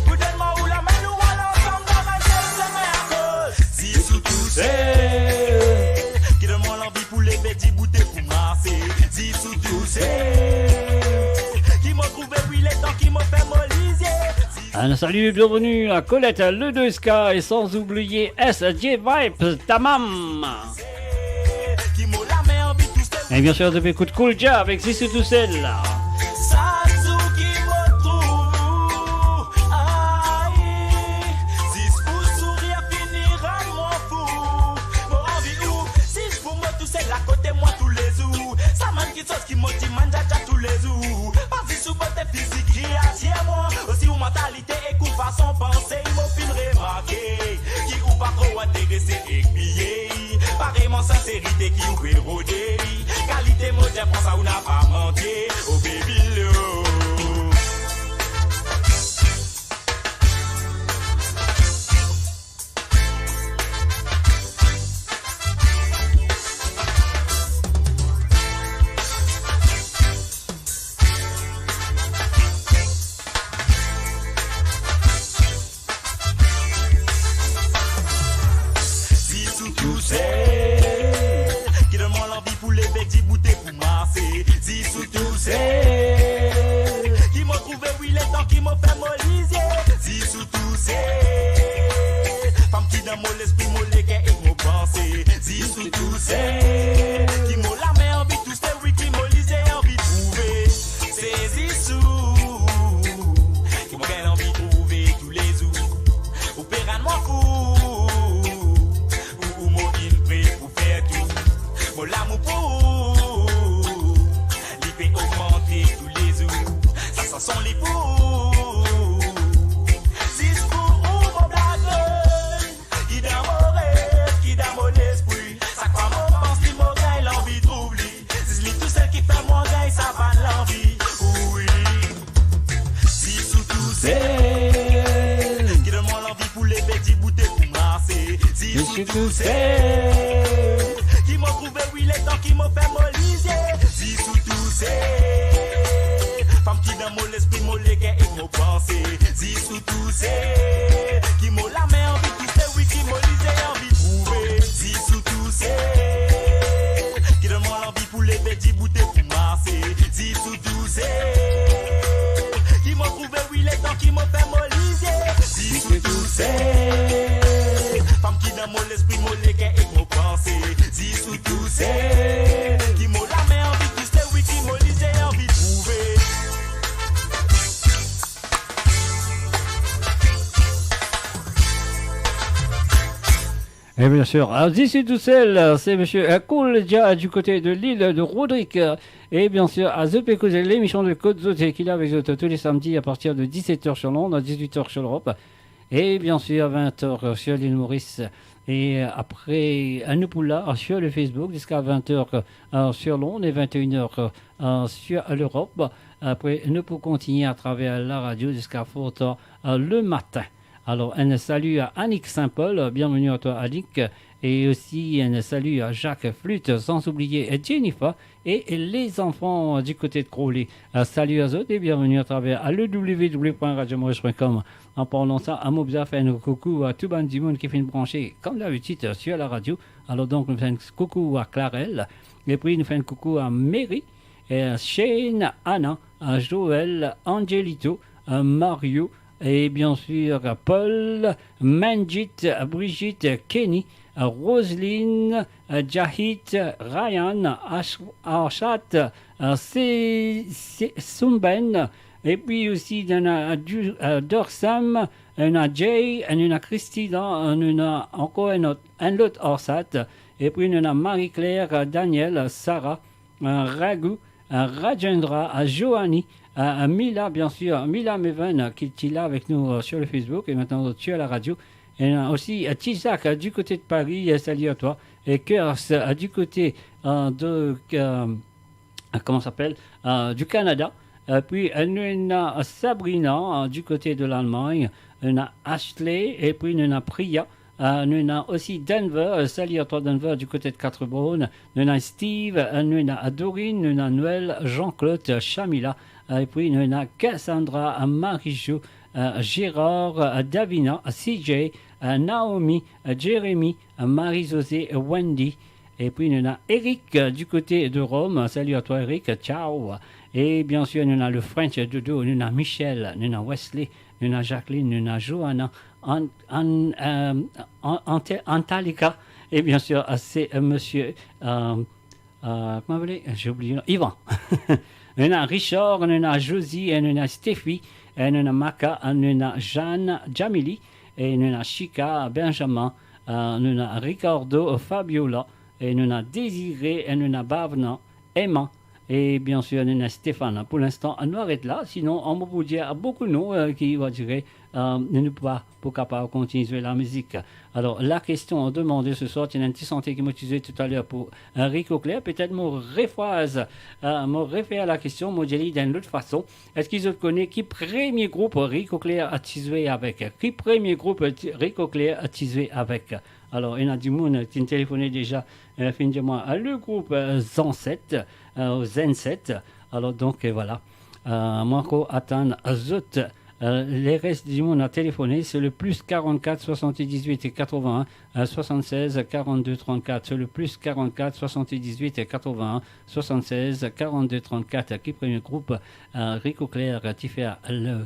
pou donn mwa ou lame, nou al ansam dan enn sel semin? Akoz zis ou Tousel ki donn mwa lanvi pou leve dibout e pou marse. Zis ou Tousel ki mo trouve, wi, letan ki mo ferm mo lizie. Un salut, bienvenue à Colette, Ledoska et sans oublier S J Vibes, Tamam. Et bien sûr, depuis Cool Jah avec Zis ou Tousel. Sa zour ki mo trouv ou, ay, zis ou sourir fini rann mwa fou. Mo anvi ou, zis pou mo tousel akote mwa toulezour. Sa bann ki sos ki mo dimann djadja toulezour. Pa zis ou bote fizik ki atir mwa, osi ou mantalite ek ou fason panse. Mo finn remarke ki ou pa tro interese ek biye. Pareman sinserite ki ou pe rode. Kalite mo dir pran sa ou napa manke. Oh baby love. Zis ou tousel ki donn mwa lanvi pou leve dibout e pou marse. Zis ou tousel ki mo trouve, wi, letan ki mo ferm mo lizie. Zis ou tousel, fam ki dan mo lespri, mo leker ek mo panse. Zis ou tousel ki mo lame anvi touse, wi, ki mo lizie anvi trouve. Se zis ou ki mo gagn anvi trouve toulezour. Ou pe rann mwa fou, ou, ou mo inn pre pou fer tou. Mo lamour pou ou, li pe ogmante toulezour. Sa sanson li pou ou, zis pou ou mo blago. Ki dan mo rev, ki dan mo lespri. Sak fwa mo pans li, mo gagn lanvi trouv li. Zis li tousel ki fer mwa gagn sa bann lanvi. Wi. Zis ou tousel ki donn mwa lanvi pou leve dibout e pou marse. Zis ou tousel. Mo trouve wi letan ki mo fer mo lizie. Zis ou tousel. Fam ki dan mo lespri, mo leker ek mo panse. Zis ou tousel. Ki mo lame anvi touse, wi ki mo lizie anvi trouve. Zis ou tousel. Ki donn mwa lanvi pou leve dibout e pou marse. Zis ou tousel. Ki mo trouve wi letan ki mo fer mo lizie. Zis ou tousel. Fam ki dan mo lespri, mo leker ek mo panse. Zis ou tousel. Ki mo lame anvi touse, wi ki mo lizie anvi trouve. Et bien sûr, à Zis ou tousel, c'est monsieur, euh, Cool Jah du côté de l'île de Rodrigue. Et bien sûr, à Zot pe koze, l'émission de Kot Zot, qui est là avec vous tous les samedis à partir de dix-sept heures sur l'onde, à dix-huit heures sur l'Europe. Et bien sûr, à vingt heures sur l'île Maurice. Et après, à nou pou la, sur le Facebook, jusqu'à vingt heures, euh, sur l'onde et vingt et une heures, euh, sur l'Europe. Après, nou pou kontigne à travers la radio jusqu'à fort tard, euh, le matin. Alors, un salut à Annick Saint-Paul, bienvenue à toi, Annick, et aussi un salut à Jacques Flûte, sans oublier Jennifer et les enfants du côté de Crowley. Euh, salut à zot et bienvenue à travers le w w w point radio maurice point com. En parlant sa, mo bizin fer un coucou à tout bann dimoun ki finn branche, comme d'habitude, sur la radio. Alors donc, nou fer un coucou à Clarel, et puis nou fer un coucou à Mary, euh, Shane, Anna, euh, Joël, Angelito, euh, Mario, et bien sûr, euh, Paul, Manjit, euh, Brigitte, euh, Kenny, euh, Roseline, euh, Jahit, euh, Ryan, Ash-, Arshat, euh, Se-, Se-, Sumben, et puis aussi, nou ena, euh, Du-, euh, Dorsam, nou ena Jay, nou ena Christina, nou ena ankor un autre, un autre Arshat, et puis nou ena Marie-Claire, euh, Daniel, euh, Sarah, euh, Raghu, euh, Rajendra, euh, Joanie, euh, euh, Mila, bien sûr, Mila Meven, euh, qui, qui est là avec nous, euh, sur le Facebook et maintenant sur la radio. Et, euh, aussi, euh, Tizak, euh, du côté de Paris, euh, salut à toi. Et Kers, euh, du côté, euh, de, euh, euh, comment ça s'appelle, euh, du Canada. Euh, puis, euh, nou ena Sabrina, euh, du côté de l'Allemagne. Nou ena Ashley, et puis nou ena Priya. Euh, nou ena aussi Denver. Euh, salut à toi, Denver, du côté de Quatre-Bornes. Nou ena Steve, euh, nou ena Dorine, nou ena Noël, Jean-Claude, euh, Shamila. Euh, et puis nou ena Cassandra, euh, Marie-Jo, euh, Gérard, euh, Davina, euh, C J, euh, Naomi, euh, Jérémy, euh, Marie-Josée, euh, Wendy. Et puis nou ena Eric, euh, du côté de Rome. Salut à toi, Eric. Ciao. Et bien sûr, nou ena le French Doudou, nou ena Michel, nou ena Wesley, nou ena Jacqueline, nou ena Johanna, An-, An-, euh, An-, Ante-, Antalika. Et bien sûr, euh, c'est, euh, monsieur, euh, euh, comment vous voulez ? J'ai oublié. Yvan. Nou ena Richard, nou ena Josie, nou ena Stéphie, nou ena Maka, nou ena Jeanne, Jamili, et nou ena Chica, Benjamin, euh, nou ena Ricardo, Fabiola, et nou ena Désiré, et nou ena Bavna, Emma, et bien sûr, nou ena Stéphane. Pour l'instant, nou aret la. Sinon, mo pou dir boukou non, euh, ki va dire, euh, nou pa pou kapav kontign zwe lamizik. Alors, la question demandée ce soir, ti ena enn ti sante ki mo ti zwe toutalèr pou, euh, Rico Clair. Petet mo refraz, euh, mo refer la kestion, mo dir li dan enn lot fason. Eski zot kone ki premie group Rico Clair ti zwe avek? Ki premie group ti, Rico Clair ti zwe avek? Alors, ena dimoun ki finn telefone deza, euh, finn dir mwa, euh, le group, euh, Zansèt, euh, Zansèt. Alors, donc, euh, voilà. Euh, mo ankor atann zot. Euh, le res dimoun a telefoné, c'est le plus quarante-quatre soixante-dix-huit quatre-vingts, euh, soixante-seize quarante-deux trente-quatre. C'est le plus quarante-quatre soixante-dix-huit quatre-vingts, soixante-seize quarante-deux trente-quatre. Ki premie group, euh, Rico Clair ti fer le,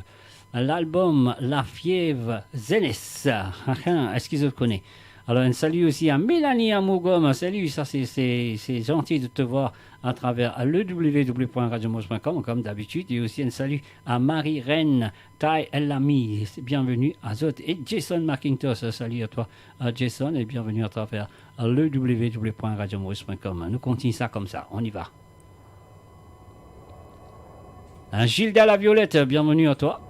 lalbom La Fièvre Jeunesse. Ah, ah, eski zot kone? Alors, un salut aussi à Mélanie à Mougom. Salut, ça c'est, c'est, c'est gentil de te voir à travers le w w w point radio maurice point com, comme d'habitude. Et aussi un salut à Marie-Reine Tay El Lami. Bienvenue à zot. Et Jason McIntosh, salut à toi, euh, Jason, et bienvenue à travers le w w w point radio maurice point com. Nou kontign sa koumsa. On y va. Hein, Gilda Laviolette, bienvenue à toi.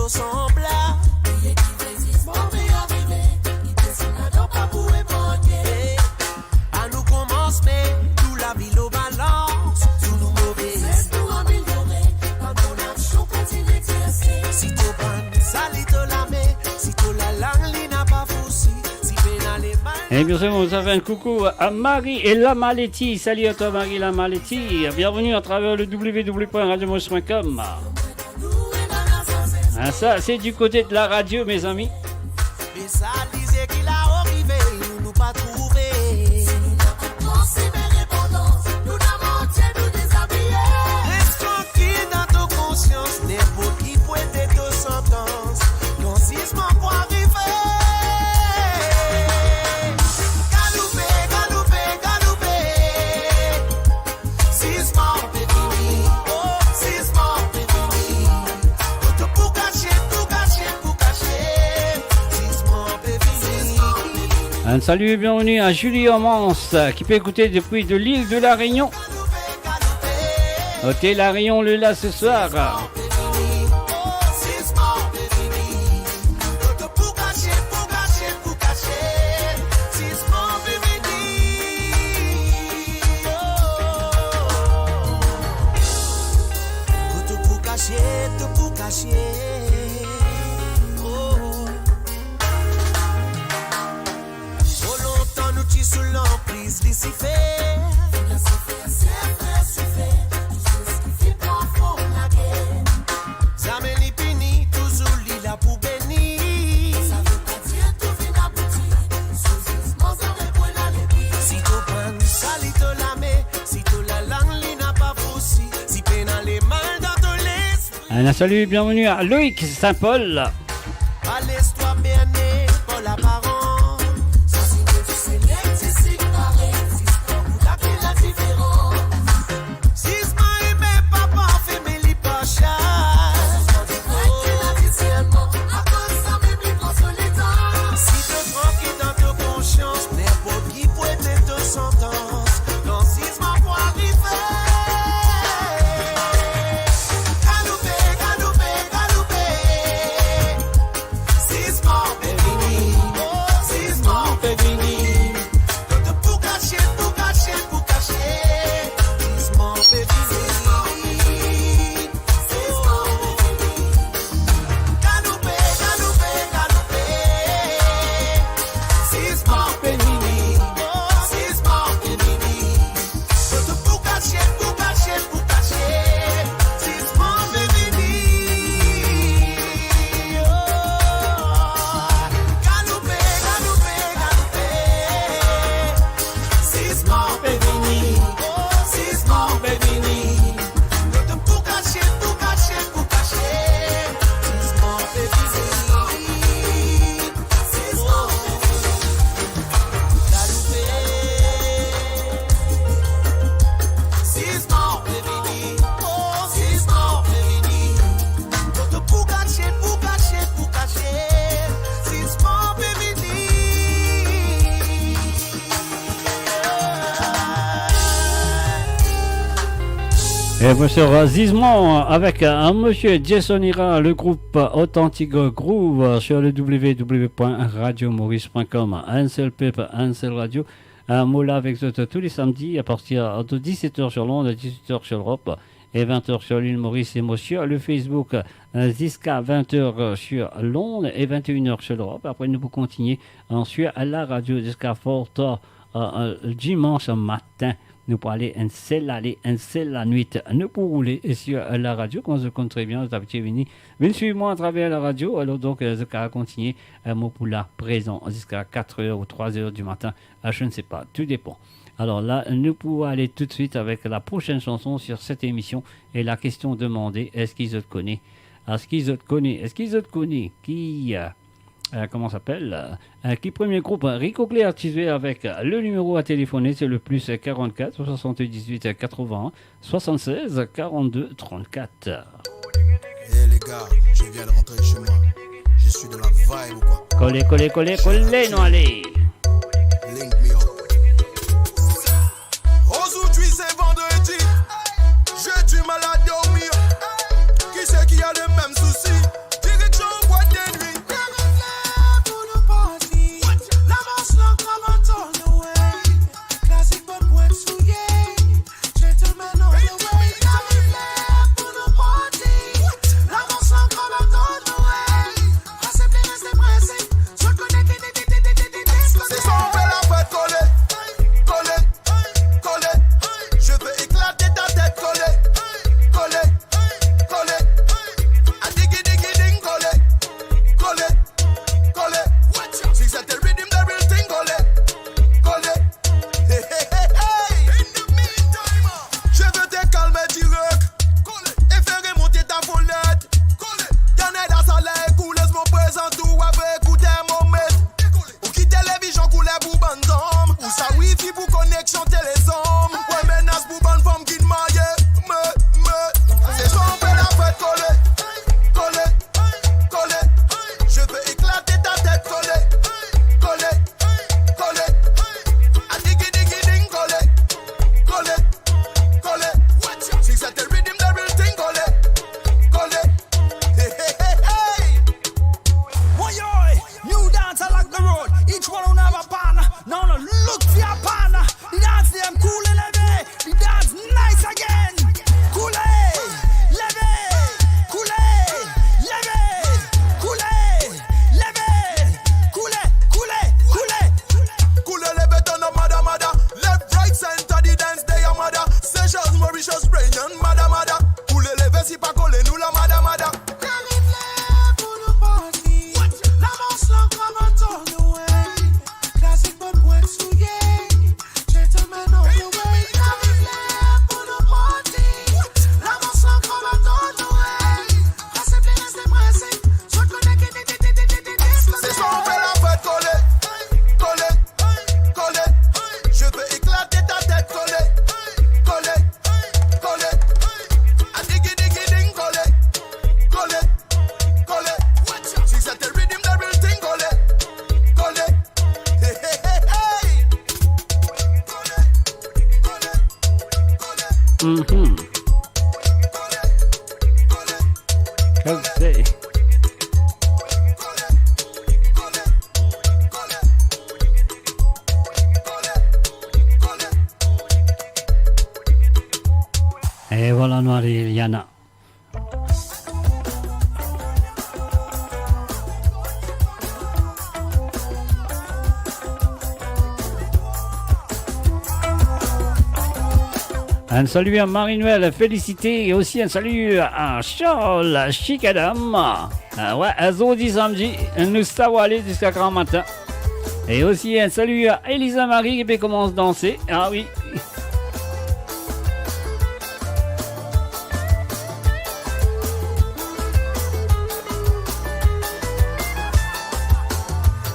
Sanblab, ki eki prezis move arive, ki pe sinn ladan pa pou epargne. Anou koumans met tou lavi lor balans, tou nou move, se pou amelyore, pa nou nasion kontigne egzerse. Si to pann, sali to lame, si to lalang li napa fousi, si pena lemal. Eh bien, c'est bon, ça fait un coucou à Marie et Lama Letty. Salut à toi, Marie Lama Letty. Bienvenue à travers le w w w point radio maurice point com. Ah, ça, c'est du côté de la radio, mes amis. Me sa lizie ki la arive, nou, nou pa trouve. Si nou napa panse, me repondans, nou dan mantie, nou dezabiye. Res trankil dan to konsians, ninport ki pou ete to santans, kan zizman pou arive. Galoupe, galoupe, galoupe. Zizman pe vini, oh, zizman pe vini. Kot to pou kasie, pou kasie, pou kasie. Zizman pe vini. Un salut et bienvenue à Julie Hormance, qui peut écouter depuis de l'île de la Réunion. Ok, La Réunion, le là ce soir. Zizman pe vini, oh. Kot to pou kasie, to pou kasie, oh. Tro lontan nou ti sou lanpriz Lisifer. Lisifer, Lisifer, tou seki finn pran fom lage. Zame li pini, touzour li la pou beni. Sa ve pa dir tou finn abouti, sou zizman zame pou ena lepli. Si to pann, sali to lame, si to lalang li napa fousi, si pena lemal dan to lespri. Un salut, bienvenue à Loïc Saint-Paul. Pa les twa berne par laparans. Sa sign Lesegner, ti sign pare, zis pou gete ladiferans. Zizman ime pa parfe, me li pa sar. Zizman diven ki la diserneman, akoz samem li pran so letan. Si to trankil dan to konsians, ninport ki pou ete to santans, kan zizman pou arive. Galoupe, galoupe, galoupe. Zizman pe vini, oh, zizman pe vini. Kot to pou kasie, pou kasie, pou kasie. Zizman pe vini. Galoupe, galoupe, galoupe. Zizman pe vini, oh, zizman pe vini. Kot to pou kasie, pou kasie, pou kasie. Zizman pe vini, oh. Galoupe, galoupe, galoupe. Zizman pe vini, oh, zizman pe vini. Kot to pou kasie, pou kasie, pou kasie. Zizman pe vini. Zizman pe vini. Galoupe. Zizman pe vini. Oh, zizman pe vini. Kot to pou kasie, pou kasie, pou kasie. Zizman pe vini. Et vous serez Zizman avec, euh, monsieur Jason Ira, le groupe Authentic Groove, euh, sur le w w w point radio maurice point com. Un seul peuple, un seul radio. Euh, mo la avek zot tou le samdi a partir de dix-sept heures sur l'onde, dix-huit heures sur l'Europe et vingt heures sur l'île Maurice. Et mo sur le Facebook, euh, ziska vingt heures, euh, sur l'onde et vingt et une heures sur l'Europe. Apre nou pou kontigne answir la radio ziska fort tar, euh, euh, dimanche matin. Nou pou ale enn sel ale, enn sel lanwit. Nou pou roule sur la radio, kouma zot konn tre bien, zot abitie vini, vinn swiv mwa atraver la radio. Alor donk, euh, zot kapav kontigne, euh, mo pou la prezan ziska quatre heures ou trois heures du matin. Euh, je ne sais pas, tout dépend. Alors là, nous pouvons aller tout de suite avec la prochaine chanson sur cette émission. Et la question demandée, eski zot kone? Eski zot kone? Eski zot kone ki, euh, euh, comment ça s'appelle, euh, euh, ki premie group? Rico Clair ti zwe avek, euh, le numéro à téléphoner, c'est le plus quarante-quatre soixante-dix-huit quatre-vingts soixante-seize quarante-deux trente-quatre. Eh les gars, je viens de rentrer chez moi. Je suis dans la vibe ou quoi? Kole, kole, kole, kole, nou ale. Link me up. Aujourd'hui c'est vendredi, j'ai du mal à dormir. Qui c'est qui a le même souci? Direction Mhm. Comme c'est. E vwala, nou ariv, Yana. Enn sali a Marie-Noël Félicité, e osi enn sali a Charles Chikadam. Ah ouais, zordi samdi, nou sava ale ziska gran matin. E osi enn sali a Elisa Marie ki pe koumans danse. Ah wi.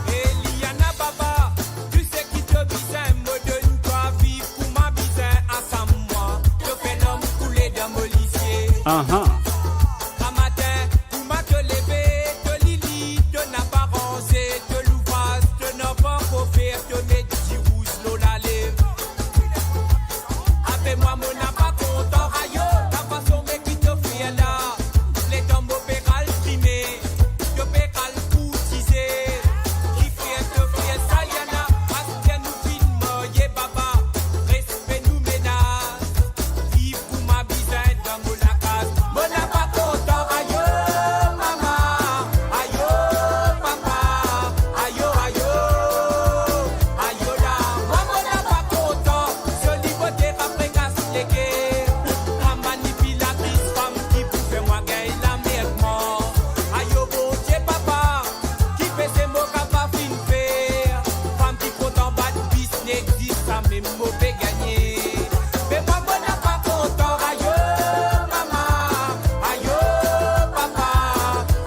Eliana Baba, tou seki to bizin, mo donn twa, viv kouma bizin, ansam mwa, to fer larm koule dan mo lizie. Aha. Gramatin, kouma to leve, to lili, to napa ranze, to louvraz, to napa ankor fer, to met dirouz lor lalev. Apre mwa, mo napa kontan, ayo, lafason me ki to fer la. Letan mo pe ral trime, to pe ral kourtize. Kifer to fer sa, Yana? Aster nou finn marye, baba, res pe nou menaz. Viv kouma bizin dan mo lakaz. Mo napa kontan, ayo mama, ayo papa, ayo, ayo, ayo la. Mwa mo napa kontan, zoli bote apre kas leker. Sa manipilatris fam ki pou fer mwa gagn lamerd mor. Ayo Bondie papa, ki pese mo kapav finn fer? Fam ki kontan bat bis, nek zis samem mo pe gagne. Me mwa mo napa kontan, ayo mama, ayo papa,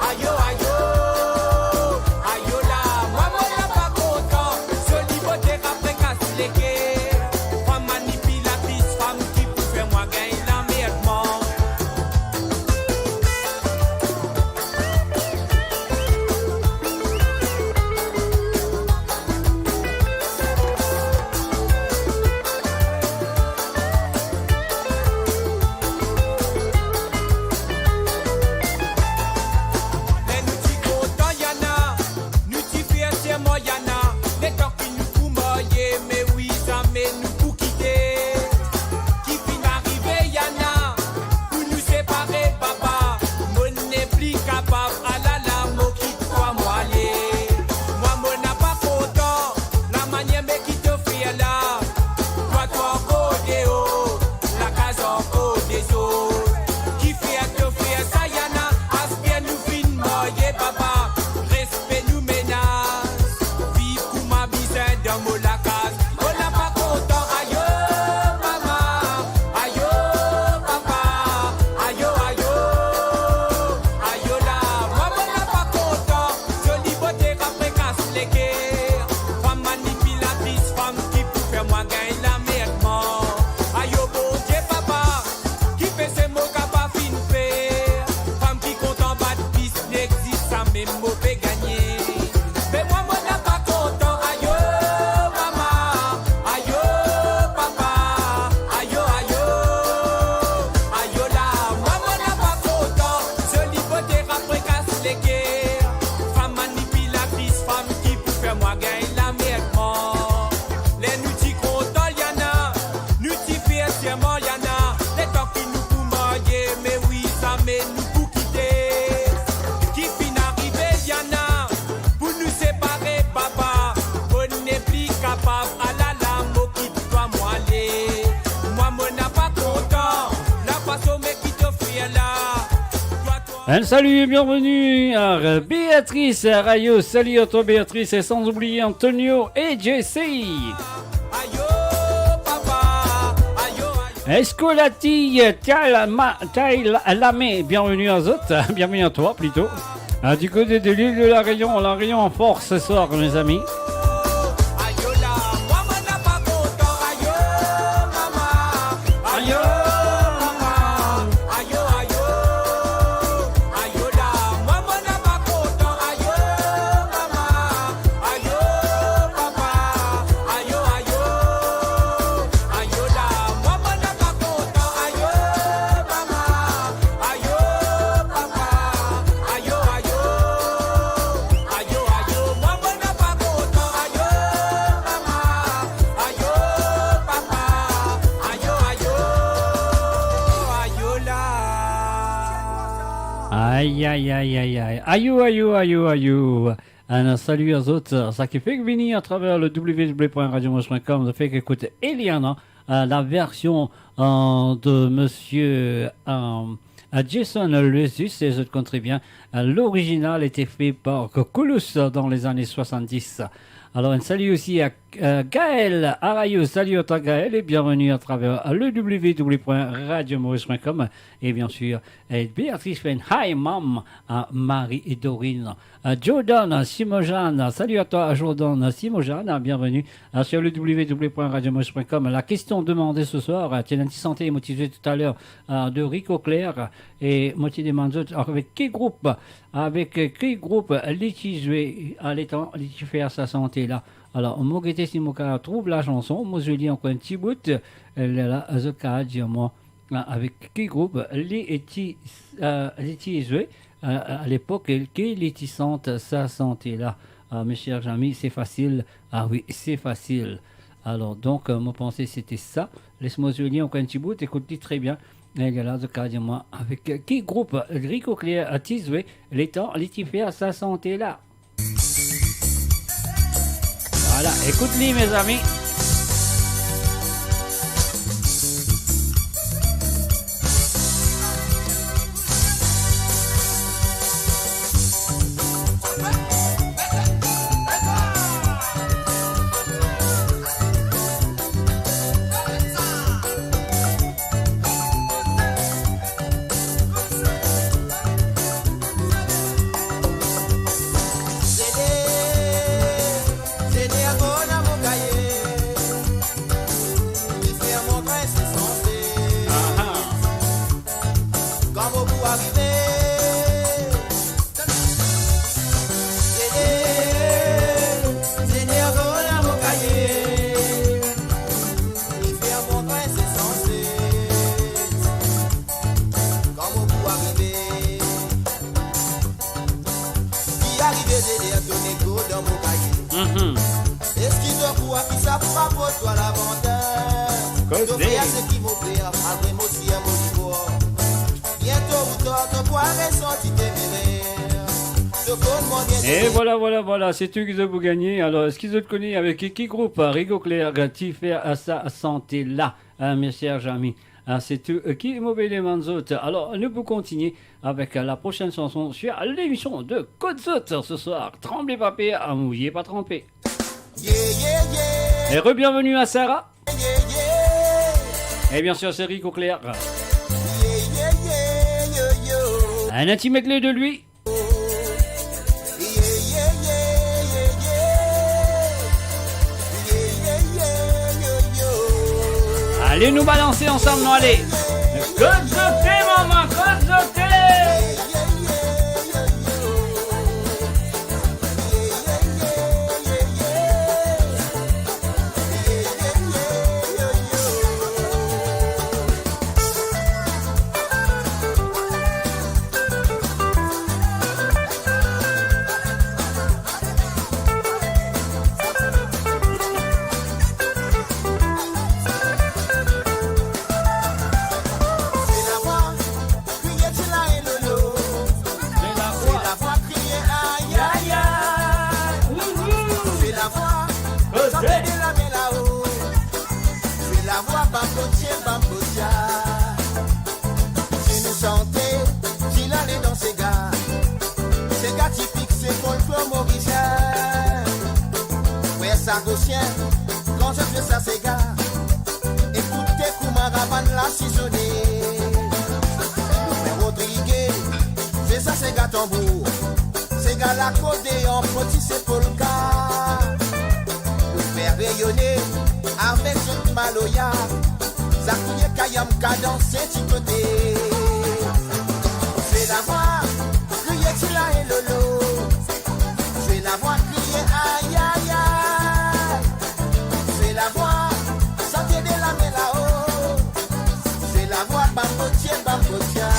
ayo, ayo, ayo la. Mwa mo napa kontan, zoli bote apre kas leker. Fam manipilatris, fam ki pou fer mwa gagn lamerd mor. Ler nou ti kontan, Yana, nou ti fer serman, Yana, letan ki nou pou marye, me wi, zame nou pou kite. Ki finn arive, Yana, pou nou separe, baba, mo nepli kapav, alala, mo kit twa, mo ale. Mwa mo napa kontan, lamanier me ki to fer la. Twa, twa ankor deor, lakaz ankor dezord. Kifer to fer sa, Yana? Aster nou finn marye, baba, res pe nou menaz. Viv kouma bizin dan mo lakaz. Mo napa kontan, ayo mama, ayo papa, ayo, ayo, ayo la. Mwa mo napa kontan, zoli bote apre kas leker. Fam manipilatris, fam ki pou fer mwa gagn lamerd mor. Ayo Bondie papa, ki pese mo kapav finn fer? Fam ki kontan bat bis, nek zis samem mo pe gagne. Me mwa mo napa kontan, ayo mama, ayo papa, ayo, ayo, ayo la. Mwa mo napa kontan, zoli bote apre kas leker. Fam manipilatris, fam ki pou fer mwa gagn lamerd mor. Ler nou ti kontan, Yana, nou ti fer serman, Yana, letan ki nou pou marye, me wi, zame nou pou kite. Ki finn arive, Yana, pou nou separe, baba, mo nepli kapav, alala, mo kit twa, mo ale. Mwa mo napa kontan, lafason me ki to fer la. Twa, twa. Un salut, bienvenue à Béatrice Rayo. Salut à toi, Béatrice, et sans oublier Antonio et Jesse. Ayo papa, ayo, ayo. Escolati Talama, Tail Lame, bienvenue à zot, bienvenue à toi plutôt. Ah, du côté de l'île de la Réunion, la Réunion en force ce soir, mes amis. Ayo la, mwa mo napa kontan, ayo mama, ayo papa, ayo, ayo, ayo la, mwa mo napa kontan, ayo mama, ayo papa, ayo, ayo, ayo la, mwa mo napa kontan, ayo Aïe, aïe, aïe, aïe, aïe. Ayou, ayou, ayou, ayou. Ah, nou salir zot, sa ki fek vini atraver le w w w point radio moris point com, nou fek ekout Eliana, euh, la version, euh, de monsieur, euh, euh, Jason Lezis, e zot konn tre bien, euh, l'original ete fe par Koulous dan lezane swasanndiz. Alor, enn sali osi a, euh, Gaël Arayou. Salut à toi, Gaël, et bienvenue à travers le w w w point radio moris point com. Et bien sûr, euh, Béatrice Fenheim, à Marie et Dorine. Euh, Jordan Simojane, salut à toi, Jordan Simojane, bienvenue, euh, sur le w w w point radio moris point com. La question demandée ce soir, euh, ti ena enn ti sante mo ti zwe talor, euh, de Rico Clair, e mo ti demann zot avek ki group, avek, euh, ki group li ti zwe, a letan li ti fer sa sante la. Alor, mo gete si mo kapav trouv la chanson, mo zwe li ankor enn ti bout, euh, la, la, zot kapav dir mwa, euh, avek ki group li ti, euh, li ti zwe, euh, a lepok ki li ti sant sa sante la. Ah, mes chers amis, c'est facile. Ah oui, c'est facile. Alor, donk, euh, mo panse sete sa. Les mo zwe li ankor enn ti bout, ekout li tre bien. E la, zot kapav dir mwa avek, euh, ki group Rico Clair ti zwe letan li ti fer sa sante la. Voilà, écoute-les, mes amis. Aha. Kan mo pou arive, Seigneur, Seigneur, mo kaye. Li fer mwa se sanse. Kan mo pou arive, li arive, Seigneur, to nek dan mo kaye. Mhm. Eski to krwar ki sa pou aport twa lavantaz? Koze. To fer seki mo fer, apre mo sir mo libor. Biento ou tar, to pou resanti to mere. To konn mwa bien. E vwala, vwala, vwala, se tou ki zot pou gagne. Alor, eski zot kone avek ki, ki group Rico Clair ti fer sa sante la, hein, mes chers amis? Ah, se tou, euh, ki mo pe demann zot. Alor, nou pou kontigne avek, euh, la prochaine chanson sur l'émission de Kot Zot ce soir. Tranble pa per, mouye pa tranpe. Yeah, yeah, yeah. Et re-bienvenue à Sarah. Yeah, yeah. Et bien sûr, c'est Rico Clair. Yeah, yeah, yeah, yo, yo. Un intimate de lui. Yeah, yeah, yeah, yeah, yeah. Yeah, yeah, yeah, yo, yo. Allez, nou balanse ansam, nou ale. Kot Zot, mama, Kot Zot. Fwe lavwa, kriye ti la e lolo. Fwe lavwa. Fwe lavwa, kriye ay, ay, ay. Fwe lavwa, sante de lame lao. Fwe lavwa, bambotie, bambotia. Si nou sante, ti la le dan sega. Sega tipik, se folklor morisien. Frer Sagosien, kan zot fwe sa sega, ekoute kouma ravann la sizone. Frer Rodrigue, se sa sega tanbour. Sega lakot deor, poti se polka. Frer Reyone, avek zot maloya. Sa kriye kayam, kadanse ti kote. Fwe lavwa, kriye ti la e lolo. Fwe lavwa, kriye ay, ay, ay. Fwe lavwa, sante de lame lao. Fwe lavwa, bambotie, bambotia.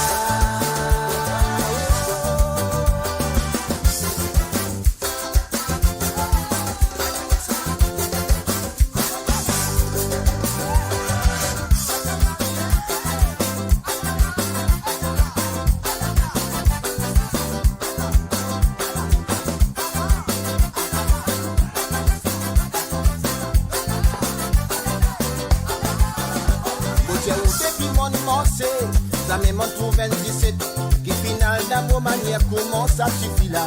Depi monn marse, zame monn trouv enn diset ki finn al dan mo manier, kouma sa tifi la.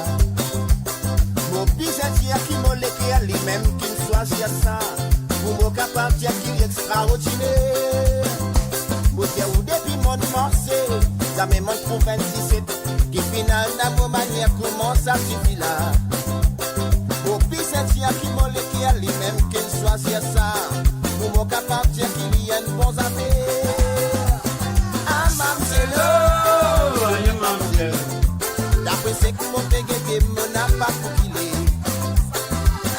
Mo bizin dir ki mo leker limem ki swazir sa, pou mo kapav dir ki li extraordiner. Mo dir ou depi monn marse, zame monn trouv enn diset ki finn al dan mo manier, kouma sa tifi la. Mo bizin dir ki mo leker limem ki swazir sa, pou mo kapav dir ki li enn bon zafer. Ah, mamzel, oh, zoli mamzel. Dapre seki mo pe gete, mo napa pou kile.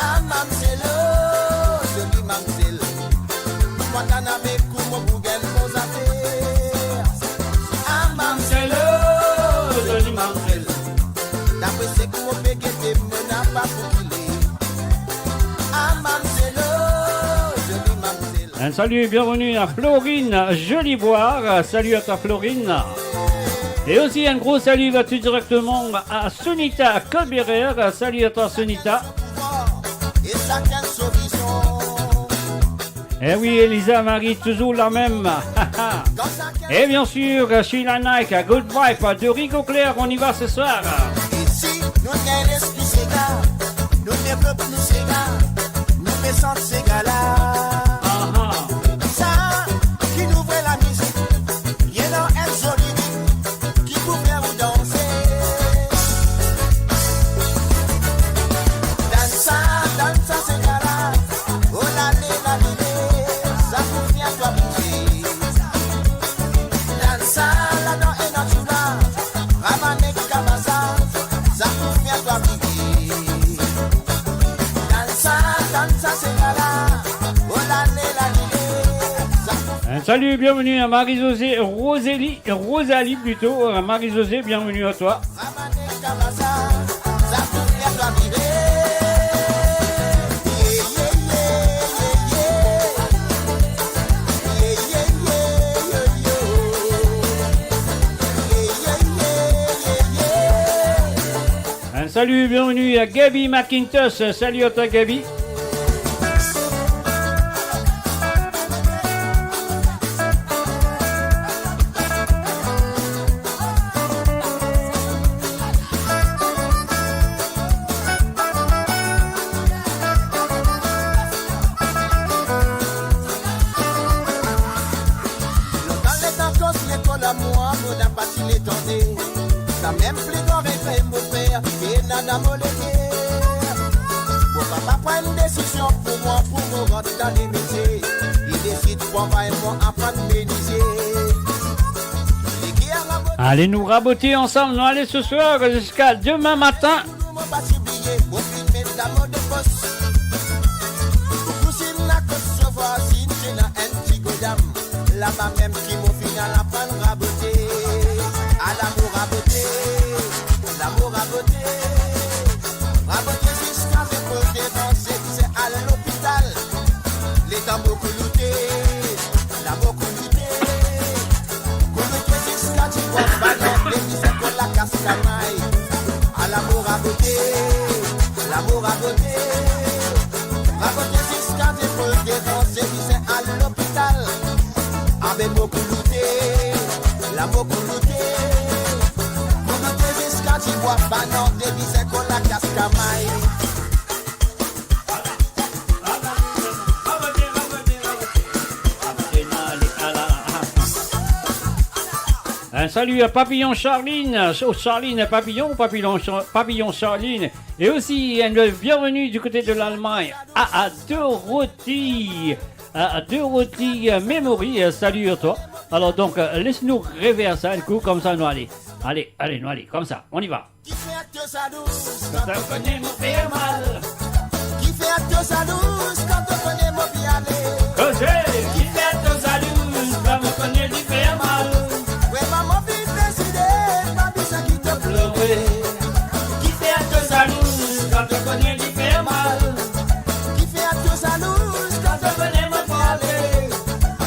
Ah, mamzel, oh, zoli mamzel. Mwa tann avek ou, mo pou gagn bon zafer. Ah, mamzel, oh, zoli mamzel. Dapre seki mo pe gete, mo napa pou kile. Ah, mamzel, oh, zoli mamzel. Un salut et bienvenue à Florine Jolibois. Salut à toi, Florine. Et aussi un gros salut va tout directement à Sunita Colberer. Salut à toi, Sunita. E sakenn so vizion. Eh oui, Elisa Marie, toujours la même. Et bien sûr, Sheila Nike, Good Vibe, de Rico Claire, on y va ce soir. E si nou gagn lespri sega, nou devlop nou sega, nou pe sant sega la. Aha. Sa ki nou vre lamizik, li ena enn zoli ritm ki pou fer ou danse. Dansa, dansa sega la. Oh lale, lale, sa pou fer twa bouze. Dansa ladan ena djoula, ramane kabasa, sa pou fer twa bouze. Dansa, dansa sega la. Oh lale, lale, sa pou... Un salut, bienvenue à Marie-Josée, Rosélie, Rosalie plutôt. Euh, Marie-Josée, bienvenue à toi. Un salut, bienvenue à Gaby McIntosh. Salut à toi, Gaby. Lontan letan koz lekol a mwa, mo napa ti le tande. Sa mem pli gran regre mo fer, ena dan mo leker. Mo papa pran enn desizion pou mwa, pou mo rant dan lemetie. Li desid pou anvway mwa aprann menizie. Ale, nou rabote ansam, nou ale ce soir ziska demin matin. Mo pa ti bliye, mo finn met dan mo depos. Mo kouzinn lakot so vwazinn, ti ena enn ti godam. Laba mem ki mo finn al aprann rabote. Ala mo rabote, la mo rabote. Rabote ziska zepol devan, se bizin al lopital. Letan mo kouloute, la mo kouloute. Kouloute ziska dibwa banan, depi se kol la kas kamay. Ala mo rabote, la mo rabote. Rabote ziska zepol devan, se bizin al lopital. Abe mo kouloute, la mo kouloute. Kouloute ziska dibwa banan, depi se kol la kas kamay. Un salut à Papillon Charline, oh, Charline Papillon, Papillon Char-, Papillon Charline, et aussi une bienvenue du côté de l'Allemagne, à, à Dorothy, à, à Dorothy, euh, Memory, euh, salut à toi. Alors donc, euh, laisse-nous rêver à ça, un coup, comme ça, nous allez. Allez, allez, nous allez, comme ça, on y va. Kifer to zalouz kan to kone mo fer mal? Kifer to zalouz kan to kone mo bien ale? Koze! Kifer to zalouz kan to kone li fer mal? Vremem mo finn deside, pa bizin ki to plore. Kifer to zalouz kan to kone li fer mal? Kifer to zalouz kan to kone mo bien ale?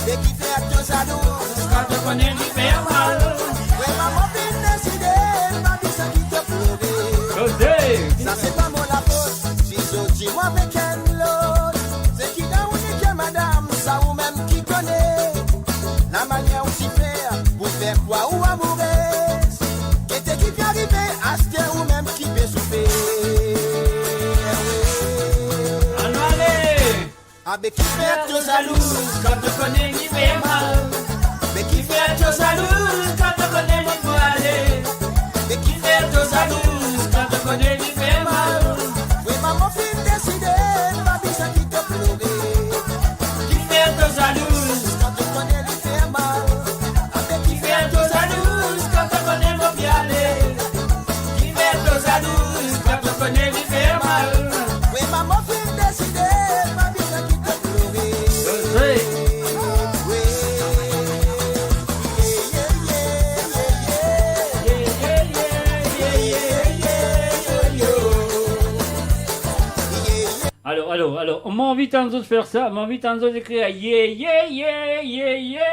E kifer to zalouz kan to kone li fer mal? Vremem mo finn deside, pa bizin ki to plore. Koze! Sa se pa mo lafot si zot ti mwa avek enn lot. Seki dan ou nek madam, sa ou mem ki kone. Lama Fer ou sifer, pou fer kwa ou amourez. Gete ki pe arive, aster ou mem ki pe soufer. Anou ale! Abe kifer to zalou, kan to kone li fer mal? Be kifer to zalou, kan to kone li pou ale? Be kifer to zalou, kan to kone li fer mal? Vremem mo finn deside, pa bizin ki to plore. Kifer to zalou, kan to kone li fer mal? Abe kifer to zalou, kan to kone mo pe ale? Kifer to zalou, kan to kone li fer mal? Vremem mo finn deside, pa bizin ki to plore. Hey. Alor, alor, alor, mo anvi tann zot fer sa, mo anvi tann zot ekrir ye, ye, ye, ye, ye.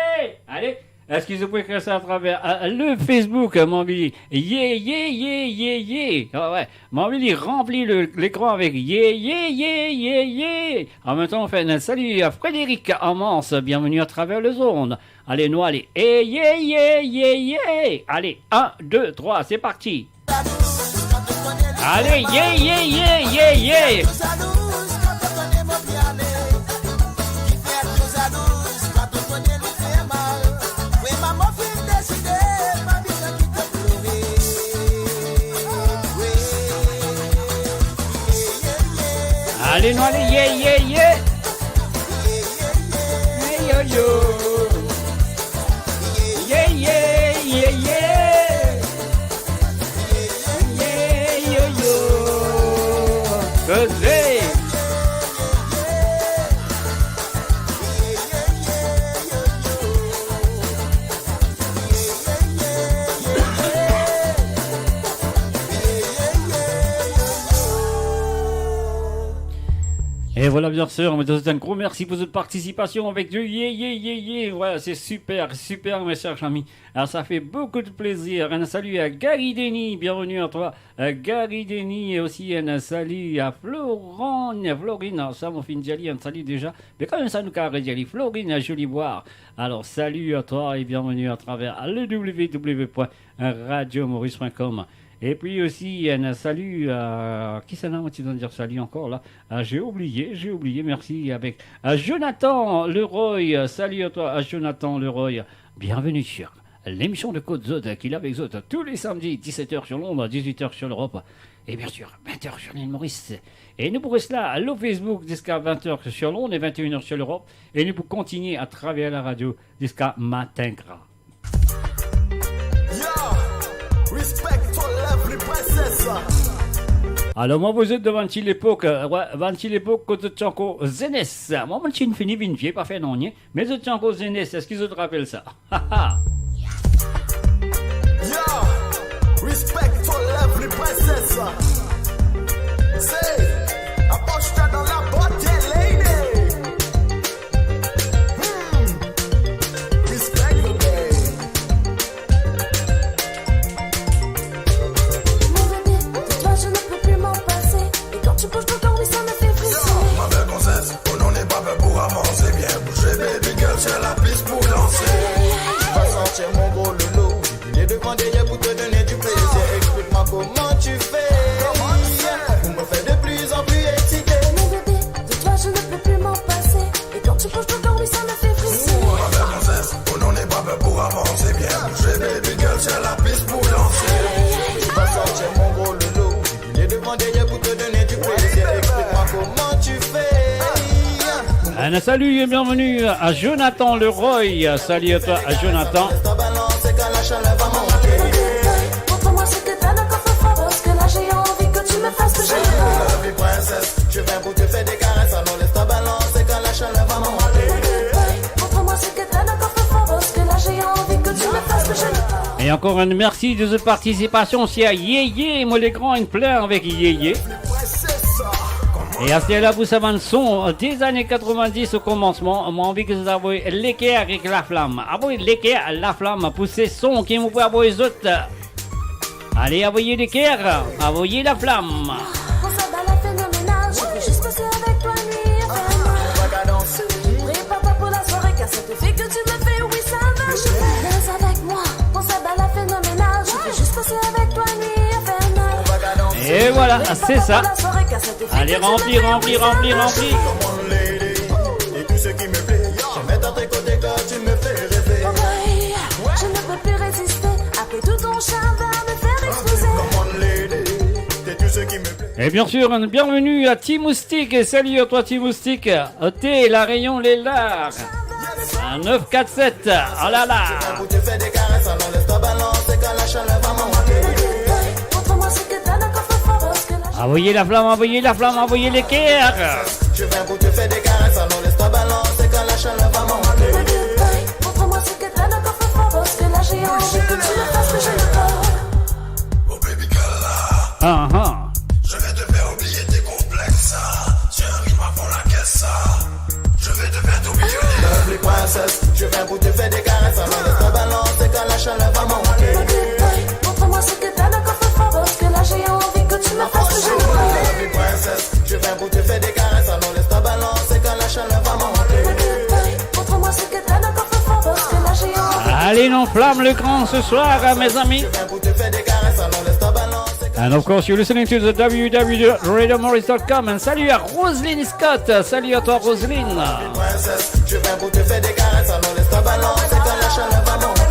Ale, eski zot pou ekrir sa atraver, euh, le Facebook, euh, mo anvi ye, ye, ye, ye, ye. Ah ouais, mo anvi li ranpli le, lekran avek ye, ye, ye, ye, ye. An mem tan, nou fer enn sali a Frédéric Amance, bienvenue à travers les ondes. Ale, nou ale. E, ye, ye, ye, ye. Ale, un, deux, trois, c'est parti. Ale, ye, ye, ye, ye, ye. Ale, nou ale, ye, ye, ye. Ye, yo, yo. Ye, ye, ye, ye. Ye, yo, yo. Koze. Et voilà, bien sûr, on met un gros merci pour votre participation avec du ye, ye, ye, ye. Voilà, c'est super, super, mes chers amis. Alors, ça fait beaucoup de plaisir. Un salut à Gary Denis, bienvenue à toi. Euh, Gary Denis, et aussi un salut à Florine. Florine, alors ça, mo finn dir li, un salut déjà. Mais quand même, ça, nou kapav redir li. Florine, joli voir. Alors, salut à toi et bienvenue à travers le w w w point radio maurice point com. Et puis aussi, un salut à, qui ça, non, tu dois dire salut encore, là ? Ah, j'ai oublié, j'ai oublié, merci, avec, euh, Jonathan Leroy. Salut à toi, à Jonathan Leroy. Bienvenue sur l'émission de Kot Zot, ki la avek zot tous les samedis, dix-sept heures sur Londres, dix-huit heures sur l'Europe, et bien sûr, vingt heures sur l'île Maurice. Et nou pou res la, lor Facebook, jusqu'à vingt heures sur Londres et vingt et une heures sur l'Europe. Et nou pou kontinie à travers la radio jusqu'à matin gras. Yo, respect to lovely princess. Alor, mo avoy zot dan bann ti lepok, euh, ouais, bann ti lepok kot zot ti ankor zenes. Mwa, mo ti fini vinn vie, pa fer nanye. Me zot ti ankor zenes, eski zot rapel sa? Yo, respect to lovely princess. Say, approche-toi dans la beauté, lady. Hmm. Respect, baby. Mon bébé, de toi, je ne peux plus m'en passer. Et quand tu bouges ton corps, oui, ça me fait frisson. Yo, ma belle princesse, on n'en est pas fait pour avancer. Bien bouger, baby girl, c'est la piste pour danser. Tu vas sentir mon gros loulou. Il est devant, derrière pour te donner du plaisir. Explique-moi comment tu fais. Comment tu fais ? Pour me faire de plus en plus excité. Mon bébé, de toi, je ne peux plus m'en passer. Et quand tu bouges ton corps, oui, ça me fait frisson. Ouh, ma belle princesse, on n'en est pas fait pour avancer. Bien bouger, baby girl, c'est la piste pour danser. Tu vas sentir mon gros loulou. Il est devant, derrière pour te donner du plaisir. Explique-moi comment tu fais. Un salut et bienvenue à Jonathan Leroy. Salut à toi, à Jonathan. Montre-moi ce que t'as dans le coffre-fort, parce que là j'ai envie que tu me fasses ce que je veux. Princesse, je viens pour te faire des caresses, alors laisse ta balance, quand la chaleur va monter. Montre-moi ce que t'as dans le coffre-fort, parce que là j'ai envie que tu me fasses ce que je veux. Et encore un merci de votre participation, c'est à Yeye, mo lekran inn plin avek Yeye. E aster la pou sa bann son de zane katrovin-dis o komansman, mo anvi ki zot avoy leker ek laflam. Avoy leker, laflam pou se son ki mo pou avoy zot. Ale, avoy leker, avoy laflam. Pour ça, dans la phénoménale, je veux juste passer avec toi, nuit, enfin. Prépare-toi pour la soirée, car cette fille que tu me fais, oui, ça va. Et voilà, c'est ça. Allez, remplis, remplis, remplis, remplis. Come on, lady, t'es tout ce qui me plaît. Je mets dans tes côtés quand tu me fais rêver. Je ne peux plus résister. Après tout, ton charme va me faire exploser. Come on, lady, t'es tout ce qui me plaît. Et bien sûr, une bienvenue à Ti Moustik. Et salut à toi, Ti Moustik. Oté, La Réunion, les lards. Un neuf quatre sept. Oh là là. Je viens pour te faire des caresses, alors laisse-toi balancer quand la chaleur va monter. Envoyez la flamme, envoyez la flamme, envoyez l'équerre. Je viens pour te faire des caresses, alors laisse-toi balancer quand la chaleur va monter. Montre-moi ce que t'as dans le coffre-fort, parce que là j'ai envie que tu me fasses bouger le corps. Oh baby girl, ah, ah. Je vais te faire oublier tes complexes. Tiens, arrive avant la caisse. Je vais te faire oublier. Lovely princess, je viens pour te faire des caresses. Alors laisse-toi balancer quand la chaleur va monter. Montre-moi ce que t'as dans le coffre-fort, parce que là j'ai envie que tu me fasses bouger le corps. Lovely princess, je viens pour te faire des caresses. Alors laisse-toi balancer quand la chaleur va monter. Montre-moi ce que t'as dans le coffre-fort, parce que là j'ai envie. Allez, on flamme le grand ce soir, hein, mes amis. Je viens pour te faire des caresses. Alors laisse-toi balancer. And of course, you're listening to the W W W dot radio maurice dot com. And salut à Roselyne Scott. Salut à toi, Roselyne. Princesse, je viens pour te faire des caresses, alors laisse-toi balancer quand la chaleur va monter.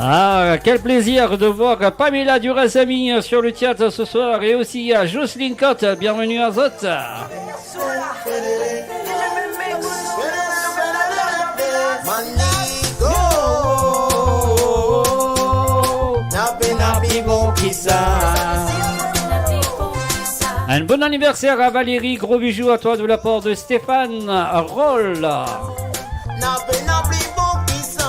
Ah, quel plaisir de voir Pamela Durasamy sur le chat ce soir et aussi à Jocelyne Cotte. Bienvenue à zot. Manigo, na pena pli bon ki sa. Un bon anniversaire à Valérie, gros bisous à toi de la part de Stéphane Roll. Na pena pli bon ki sa.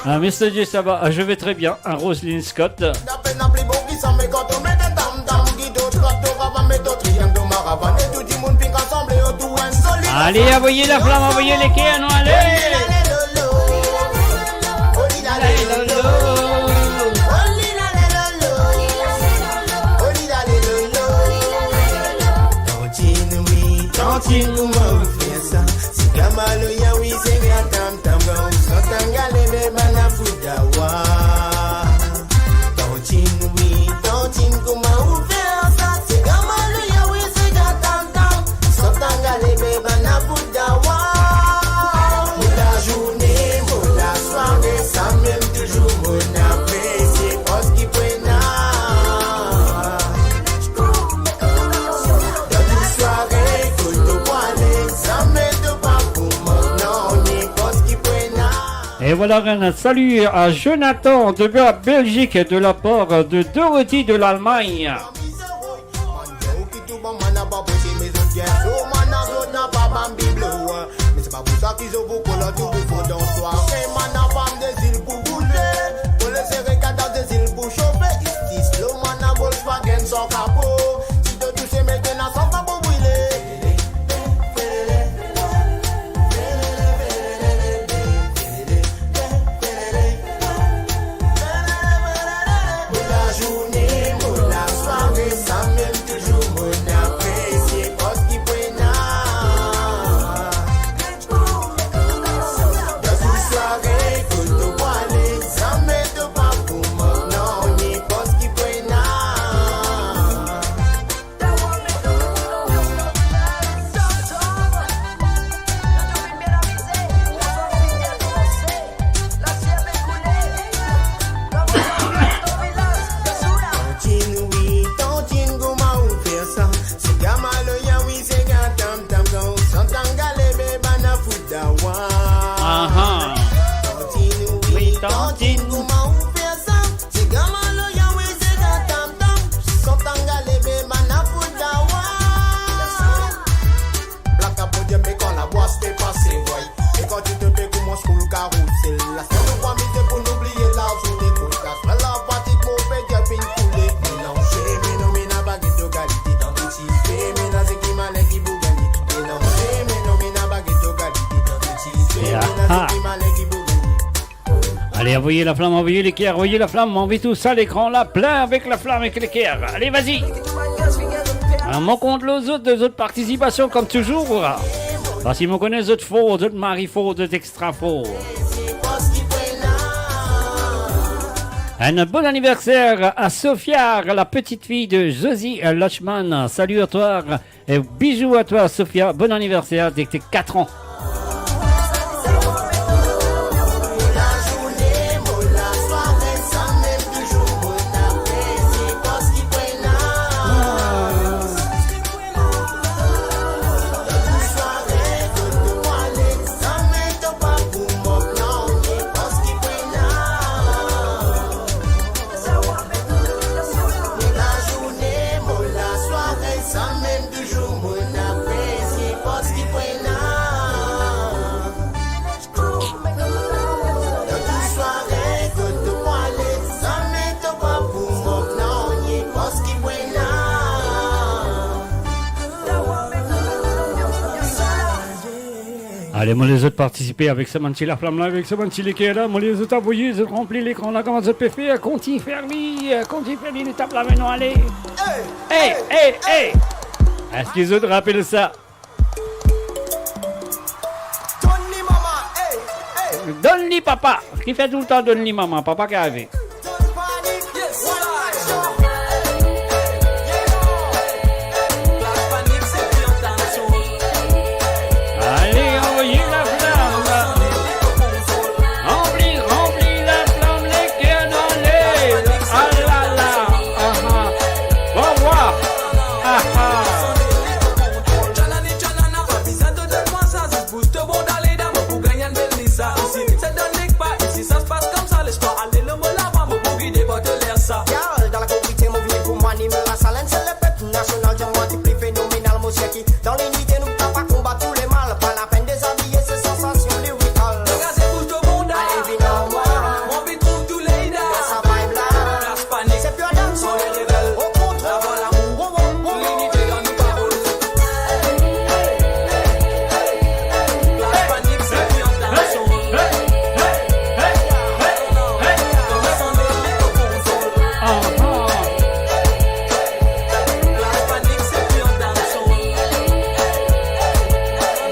Ah, Mister J, ça va ? Ah, je vais très bien. Hein, Roselyne Scott. Na pena pli bon ki sa, me kan to met enn tam tam, ki to trap, to ravam, met to triang, to maravan, e tou dimoun finn rasanble otour enn soli. Allez, envoyez la flamme, envoyez les cœurs, non, allez. Tantine, wi, tantine, kouma ou fer sa? Siga maloya, wi, siga tam tam, kan ou sot angalebe, bann a fout dawa. Tantine, wi, tantine, kouma ou fer sa? Siga maloya, wi, siga tam tam, sot angalebe, bann a fout dawa. Pou lazourne, pou lasware, samem touzour mo apresie, paski pou ena. Dan tou sware, kot to pou ale, zame to pa pou mank, non, ni paski pou ena. Et voilà, un salut à Jonathan de la Belgique de la part de Dorothy de l'Allemagne. Mann yo ki tou bon, mann napa poti, me zot bien so, mann a zot napa bann biblo. Me se pa pou sa ki zot pou kola tou pou fo dan sware. Mann a fam dezil pou boule, pou les regard dezil pou sofe. Isti slo, mann a Volkswagen san kapo. Si to touse, met ena san kapo brile. Pou lazourne, pou lasware, samem touzour mo apresie, paski pou ena. Dan tou sware, kot to pou ale, zame to pa pou mank, non, ni paski pou ena. Tantine, wi, tantine, kouma ou fer sa? Siga maloya, wi, siga tam tam, kan ou sot angalebe, bann a fout dawa. Aha. Tantine, wi, wi, tantine, tantine, kouma ou fer sa? Siga maloya, wi, siga tam tam, sot angalebe, bann a fout dawa. Blaka pou dir, me kan labwa pe pase, way. E kan ti pe koumans roul karousel la, sa nou pou amize pou nou bliye lazourne kot la. Frè, lafatig, move ger finn koule. Melanze, me non, me napa get to kalite. Dan tou ti fe, me la se ki male ki pou gagne. Melanze, me non, me napa get to kalite. Dan tou ti fe, me la se ki male ki pou gagne. Allez, envoyez la flamme, envoyez l'éclair, envoyez la flamme, envoyez tout ça, l'écran là, plein avec la flamme et l'éclair. Allez, vas-y. Ah, mo kont lor zot, de zot participation comme toujours. Parski mo kone zot for, zot mari for, zot extra for. Un bon anniversaire à Sophia, la petite fille de Josie Lachman. Salut à toi et bisous à toi, Sophia. Bon anniversaire, dès que t'es quatre ans. Ale, mo les zot partisipe avek sa bann ti laflam la, avek sa bann ti leker la. Mo les zot avoye, zot ranpli lekran la, kouma zot pe fer, kontign fer li, kontign fer li, nou tap lame nou, ale. Hey, hey, hey! Eski zot rapel sa? Donn li, mama, hey, hey. Donn li, papa. Ki fer toultan donn li, mama, papa ki arive. Ale, anvoy laflam. Ranpli, ranpli laflam, leker dan ler. Ah la la. Aha. Bon, wa. Aha. Djalani, djalana, pa bizin to donn mwa sa, zis bouz to bonda, leda mo pou gagn enn bel lisa isi. Se donn nek pa isi, sa se pas koumsa, les twa ale lor mo lava, mo pou gide par to ler sa. Gyal, dan la kominite, mo vini pou mo anime la, sa lenn se lepep nasional, dir mwa ki pli fenomenal, mo seki dan linite, nou kapav konbat tou lemal, pa lapenn dezabiye, se sansasion lirikal. Degaze bouz to bonda. Ale, vinn ar mwa. Mo anvi trouv tou leda. Dan sa vibe la. Plas Panik. Se pur dancehall. Rebel. Au contraire. Lavoir lamour. Wo, wo, wo. Linite dan nou parol. Plas Panik, se pur dancehall. Kouma sa nou lor konsol. Plas Panik, se pur dancehall.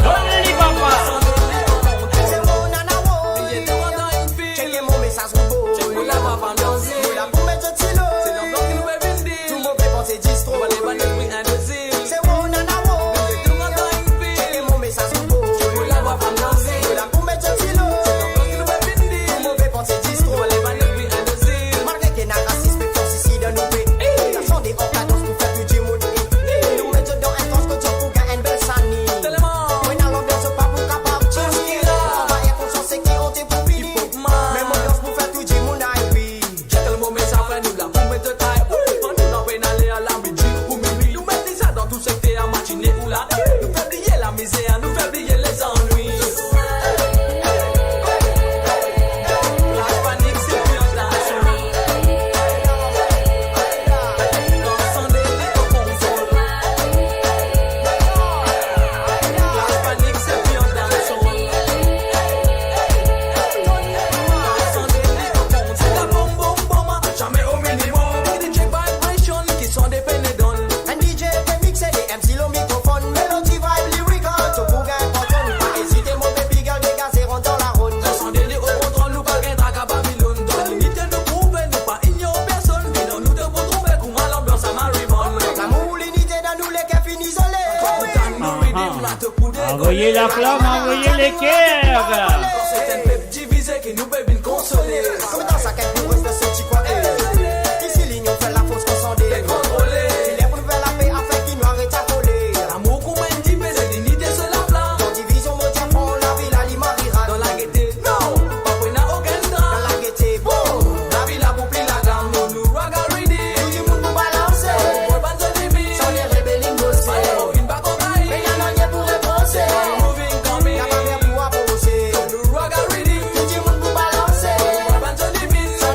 Donn li, papa. Se mo nana, wo. Check mo mesaz, ou boy. Check mo lava, fam danze. Mo la pou met zot silo. Se dan plan ki nou pe vinn dir. Tou move panse distro. Vale bann lespri inbesil. Se wo nana, wo. Check mo mesaz, ou boy. Check mo lava, fam danze. Mo la pou met zot silo. Se dan plan ki nou pe vinn dir. Tou move panse distro. Vale bann lespri inbesil. Malgre ki ena rasis, me fors isi dan nou pei. Gason deor kadans pou fer tou dimoun. Nou met zot dan enn trans kot zot pou gagn enn bel sani. Telman. Mo ena lanbians, zot pa pou kapav tchas. Travayer konsians, seki onte pou vini. Mem lanbians pou fer tou dimoun ay wi. Check le mo mesaz, fre, nou la pou met zot ay. Wi, kan nou dan pena, ale a la midi ou minwi. Nou met li sa dan tou sekter, matine ou lane. Nou fer bliye lamizer, nou fer bliye lezannwi. Plas Panik, se pur dancehall. Enn D J pe mixe, de M C lor mikrofonn, melodi, vibe, lyrical, to pou gagn kontrol. Pa ezite, mo baby girl, degaze, rant dan laronn. Lasanble o kontrol, nou pa gagn traka Babilonn. Dan linite nou prouve, nou pa ignor personn. Vinn ar nou, to pou trouve kouma lanbians a Marimon. Lamour, linite dan nou leker finn izole. Anvoy laflam, anvoy leker. Kan se enn pep divize ki nou pe vinn konsole. Kouma sa, kel pou respe so ti kwa, eh. Isi linion fer lafors, kan sande kontrole. Li ler pou nou fer lape, afer ki nou aret afole. Lamour kouma enn dife, se linite, se laflam. Dan divizion, mo dir pran lavi la, li mari rat. Dan lagete, non, pa pou ena okenn dram. Dan lagete, bon, lavi la pou pli lagam. Nou, nou ragarini. Tou dimoun pou balanse. Pou bann zot limit. Sa le rebelin bose. Fale mo vinn pa kontrayi. Pena nanye pou reprose. Moving, coming. Napa mer pou avanse. Nou ragarini. Tou dimoun pou balanse. Pou bann zot limit. Sa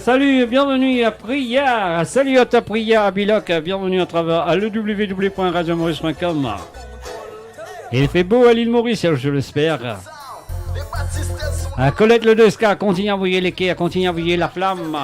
Salut, bienvenue à Priya. Salut à toi, Priya, à Biloc. Bienvenue à travers le w w w point radio maurice point com. Il fait beau à l'île Maurice, je l'espère. À Colette Ledeska, continue à envoyer les cœurs, continue à envoyer la flamme.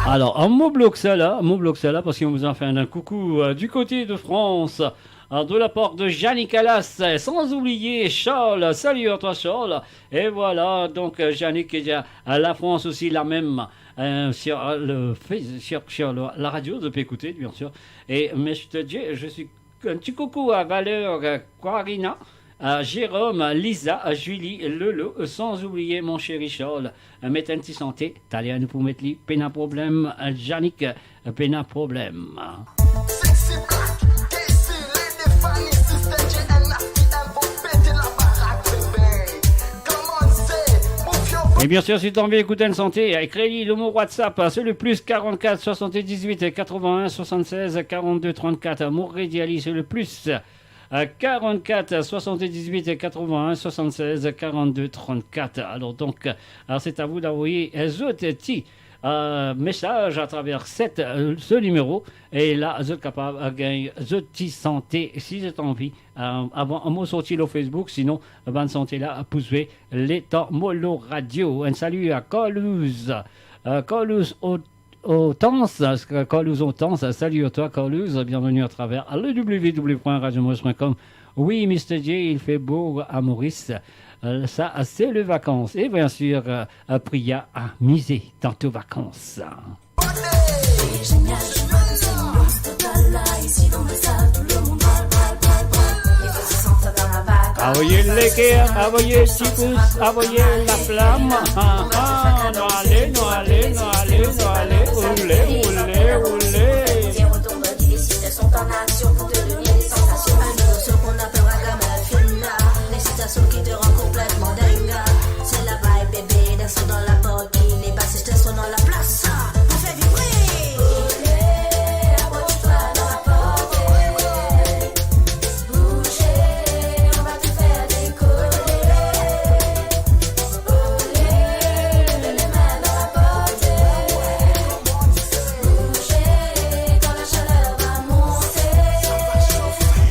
Alors, on bloque ça là, on bloque ça là, parce qu'on vous en fait un coucou, euh, du côté de France. Alors, de la part de Yannick Alas, sans oublier Charles. Salut à toi, Charles. Et voilà, donc, euh, Yannick, il y a, euh, la France aussi, la même, euh, sur, euh, le Face-, sur, sur le, la radio, tu peux écouter, bien sûr. Et, mais je te dis, je suis un petit coucou à Valeur, euh, Quarina, à Jérôme, à Lisa, à Julie, Lolo, euh, sans oublier mon chéri Charles. Euh, met enn ti sante, taler nou pou met li, pena problem, euh, Yannick, euh, pena problem. Et bien sûr, si t'as envie d'écouter une santé, écris-lui le mot WhatsApp, hein, c'est le plus quarante-quatre soixante-dix-huit quatre-vingt-un soixante-seize quarante-deux trente-quatre. Mo redire li, c'est le plus, euh, quarante-quatre soixante-dix-huit quatre-vingt-un soixante-seize quarante-deux trente-quatre. Alors donc, euh, alors c'est à vous d'envoyer, euh, zot ti, euh, message à travers cette, euh, ce numéro. Et là, zot kapav, euh, gagn zot ti sante, si zot anvi. Euh, avan mo sorti lor Facebook, sinon, euh, bann sante la pou zwe letan mo lor radio. Un salut à Carlouse. Euh, Carlouse Hor-, Hortense, euh, Carlouse Hortense, salut à toi, Carlouse, bienvenue à travers le w w w point radio maurice point com. Oui, Mister J, il fait beau à Maurice. Euh, ça, c'est les vacances. Et bien sûr, euh, euh, Priya, amusez dans tes vacances. Avoye leker, avoye ti pous, avoye laflam. Ah, ah, nou ale, nou ale, nou ale, nou ale, oule, oule, oule. L'excitation qui te rend complètement dingue. C'est la vibe, bébé, dansons dans la porte. Les bassistes sont dans la place. On fait vibrer. Olé, approche-toi dans la porte. Bouger, on va te faire décoller. Olé, levez les mains dans la porte. Bouger, quand la chaleur va monter.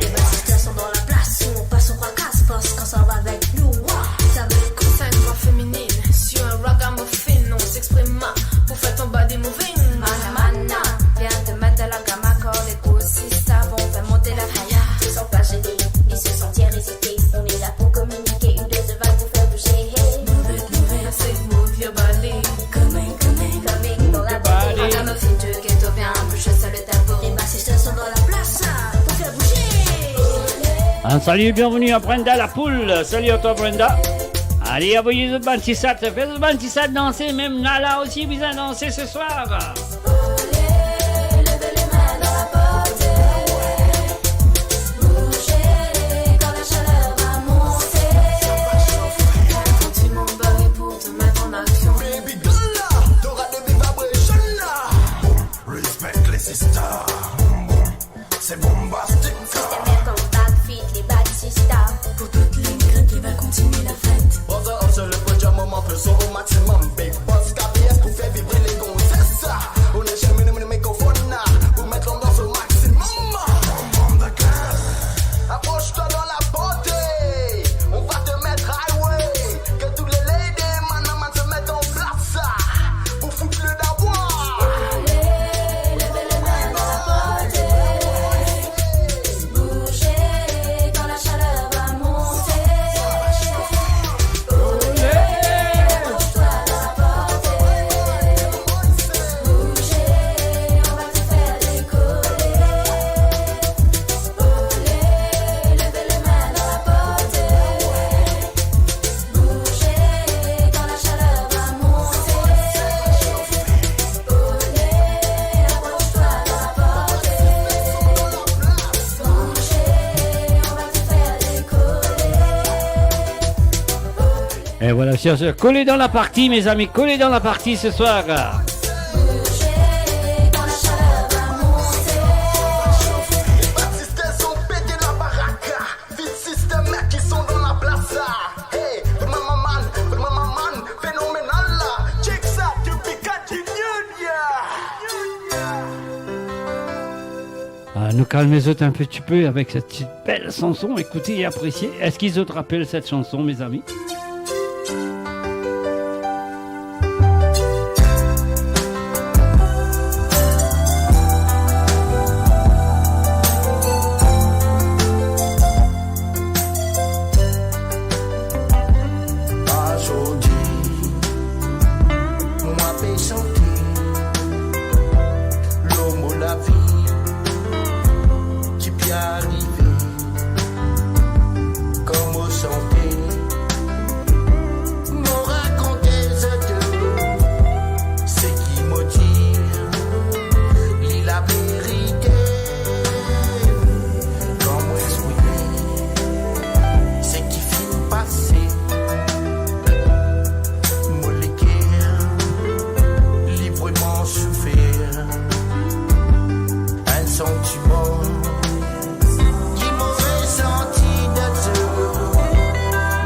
Les bassistes sont dans la place. On passe au fracas, parce qu'on s'en va avec nous. Ouah, ça va être cool. C'est un groupe féminin sur un ragamuffin. On s'exprime pour faire ton body moving. Mana, mana, viens te mettre dans la gamme, accord les grosses, si ça va, on fait monter la fire. Ils sont pas gênés, ils se sentent irrésités. On est là pour communiquer, une dose de vibe pour faire bouger. Hey. Move it, move it. I say move your body. Coming, coming. Coming dans la body. Ragamuffin, tu que tu viens, bouge ça, le tempo. Les bassistes sont dans la place, pour faire bouger. Un salut, bienvenue à Brenda Lapoule. Salut à toi, Brenda. Allez, envoyez zot bann ti sat, fais zot bann ti sat danser, même Nala aussi bizin danser ce soir. Olé, levez les mains dans la porte. Bougez, quand la chaleur va monter. Quand tu m'emballes pour te mettre en action. Baby, donne la, t'auras de vibrations là. Respect les sisters. Boum, boum. C'est bombastique. Système de combat, fit les bad sisters. Pour toute les nègres qui va continuer la fête. Brother, on se le podium, on monte le son au maximum. Big Boss K P S pour faire vibrer les gonzesses. On est chez Mini Mini Microphone là, pour mettre l'ambiance au maximum. Approche-toi dans la porte, on va te mettre highway. Que tous les ladies, man, man, se mettent en place pour foutre le dawa. Allez, levez les mains dans la porte. Bougez quand la chaleur va monter. Olé. Approche-toi dans la porte. Bougez, on va te faire décoller. Olé, levez les mains dans la porte. Bougez quand la chaleur va monter. Olé, approche-toi dans la porte. Bougez, on va te faire décoller. Et voilà, sur ce, collez dans la partie, mes amis, collez dans la partie ce soir. Bougez quand la chaleur va monter. Les baptistes ont pété la baraque. Vive Nou kalme zot enn pti pe avek set ti bel sanson. Ekoute e apresie. Eski zot rapel set sanson, mezami? Azordi, mwa pe sante lor mo lavi ki pe arive. Kan mo sante, mo rakont zot seki mo dir, li laverite. Kan mo exprime seki finn pase, mo leker li vreman soufer. Enn santiman ki mo resanti dan zot,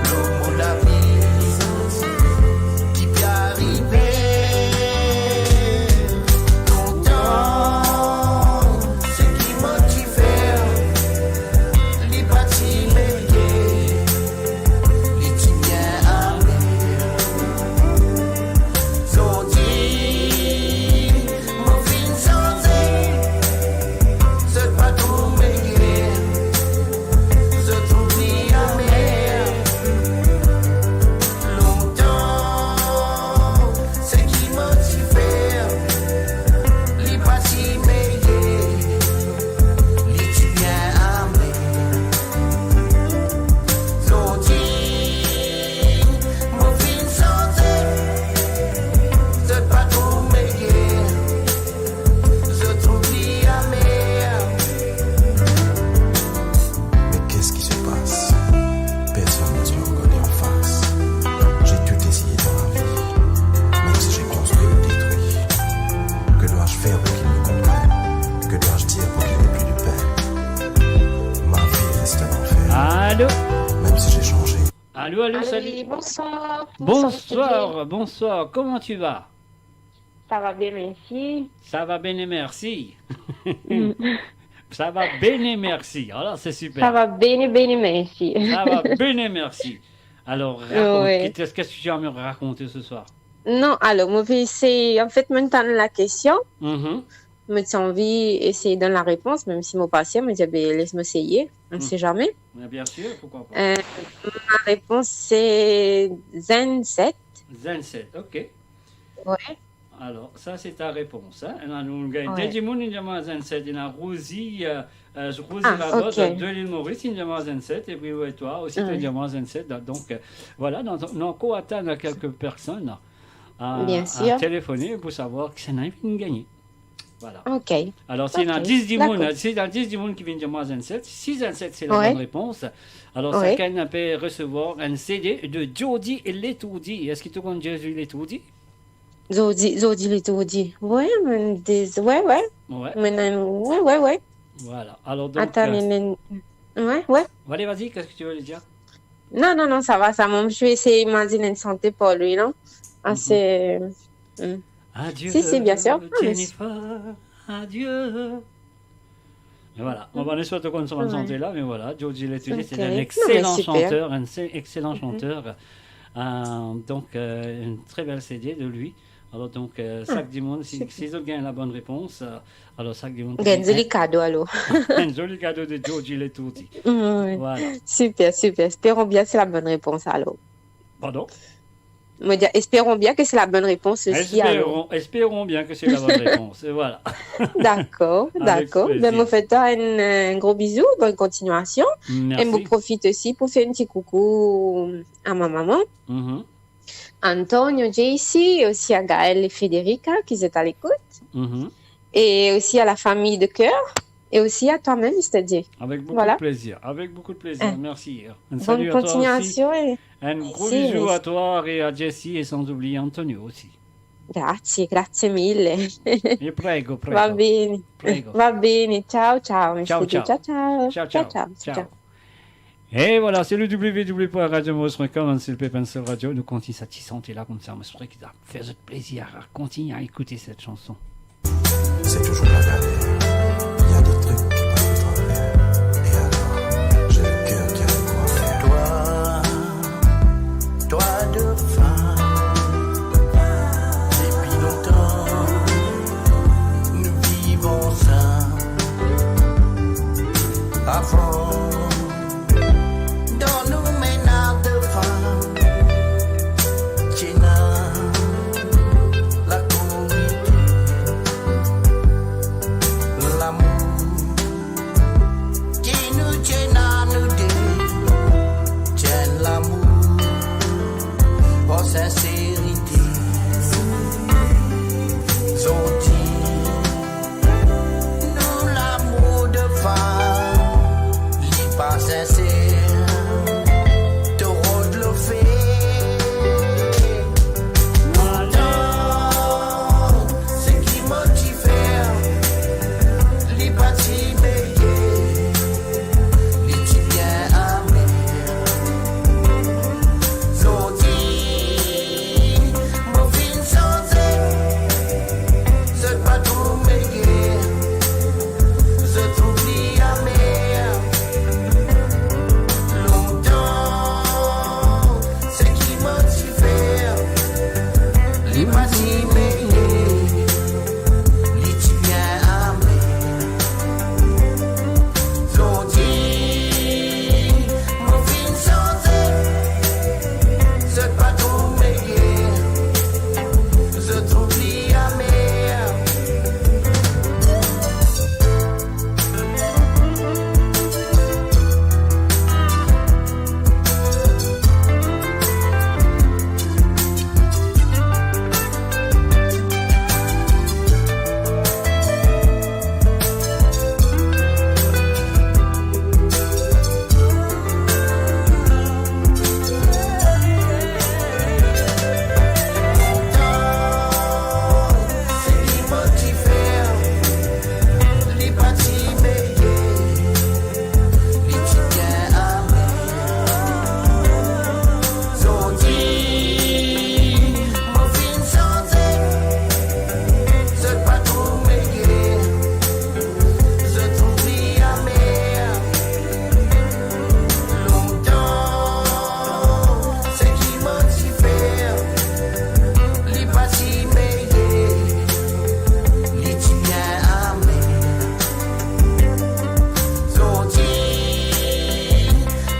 lor mo lavi ki pe arive. Lontan, seki mo ti fer, li pa ti meyer, li ti bien amer. Zordi, mo finn sanze, zot pa tro meyer, zot trouv li amer. Lontan, seki mo ti fer, li pa ti meyer, li ti bien amer. Zordi, mo finn sanze, zot pa tro meyer, zot trouv li amer. Mais qu'est-ce qui se passe ? Personne ne se reconnaît en face. J'ai tout essayé dans la vie, même si j'ai construit ou détruit. Que dois-je faire pour qu'il me comprenne ? Que dois-je dire pour qu'il n'ait plus de peine ? Ma vie reste un enfer. Allô ? Même si j'ai changé. Allô, allô, allô, salut. Oui, bonsoir. Bonsoir, bonsoir, bonsoir. Comment tu vas ? Ça va bien, merci. Ça va bien, merci. Mm. Ça va bien, merci. Alors, c'est super. Ça va bien, bien, merci. Ça va bien, merci. Alors, raconte, ouais, qu'est-ce que tu as à me raconter ce soir ? Non, alors, mo pe esey, an fet, mo tann la kestion. Mhm. Mo ti anvi esey donn la repons, mem si mo pa sir, mo dir, be, les mo eseye, on ne sait jamais. Mais bien sûr, pourquoi pas ? Euh, ma réponse, c'est Zen sept. Zen sept, ok. Ouais. Alors, ça, c'est ta réponse, hein ? Ena, nou gagn, ouais, de dimoun, inn dir mwa Zen sept. Ena Rosie, euh, euh, Rosie, ah, Rabaud, ok, de l'île Maurice, inn dir mwa Zen sept. Et puis, ouais, toi aussi, tu as dit mwa Zen sept. Donc, euh, voilà, nou, nou ankor atann quelques personnes à, bien sûr, à téléphoner pour savoir kisannla ki finn gagné. Voilà. Ok. Alors, si ena dis dimoun, d'accord, si ena dis dimoun ki vinn dir mwa Zen sept, si Zen sept c'est la, ouais, bonne réponse, alors, ouais, sakenn pe resevwar enn C D de Jordi Letourdi. Eski to konn Jordi Letourdi ? Jordi, Jordi Letourdi. Ouais, mais des, ouais, ouais. Ouais. Mais non, ouais, ouais, ouais. Voilà. Alors donc, attends, euh, mais, mais, ouais, ouais. Allez, vas-y, qu'est-ce que tu veux lui dire ? Non, non, non, ça va, ça. Moi, je vais essayer d'imaginer une chanter pour lui, non ? Ah, mhm, c'est, hmm. Adieu, si, si, bien sûr. Ah, mais Jennifer, adieu. Et voilà. Bon, ben, nou swet ou konn sa bann sante la, mais voilà, Jordi Letourdi, c'est un excellent chanteur, un ex-, excellent chanteur. Euh, donc, euh, une très belle C D de lui. Alors, donc, euh, sak dimoun, si, si zot gagn la bonne réponse, euh, alors, sak dimoun, gagn zoli kado, alors. Un joli cadeau de Jordi Letourdi. Ouais. Voilà. Super, super. Espérons bien que c'est la bonne réponse, alors. Pardon ? Mo dir, espérons bien que c'est la bonne réponse aussi, alors. Espérons, espérons bien que c'est la bonne réponse. Et voilà. D'accord, d'accord. Avec plaisir. Ben, mo fer twa un, un gros bisou, bonne continuation. Merci. Et mo profit aussi pour faire un petit coucou à ma maman, mhm, Antonio, J C, aussi à Gaël et Federica, qui sont à l'écoute. Mhm. Et aussi à la famille de cœur. Et aussi à toi-même, c'est-à-dire. Avec beaucoup de plaisir, avec beaucoup de plaisir. Voilà. Hein. Merci. Un salut à toi aussi. Bonne continuation et merci, merci. Un gros bisou à toi et à Jessie et sans oublier Antonio aussi. Grazie, grazie mille. E prego, prego. Va bene. Prego. Va bene. Ciao, ciao, mi scusi. Ciao, ciao. Ciao, ciao. Ciao, ciao. Ciao, ciao. Ciao. E voilà, se le w w w point radio maurice point com, se le Pep and Soul Radio. Nou kontign sa ti sante la koumsa, mo swete ki sa fer zot plezir. Kontign ekout sa sanson. C'est toujours la galère. Il y a des trucs qui Li pa ti meye, li ti bien amer. Zordi, mo finn sanze, zot pa trouv meye, zot trouv li amer. Lontan, seki mo ti fer, li pa ti meye, li ti bien amer. Zordi, mo finn sanze, zot pa trouv meye, zot trouv li amer. Lontan, seki mo ti fer, li pa ti meye, li ti bien amer. Zordi,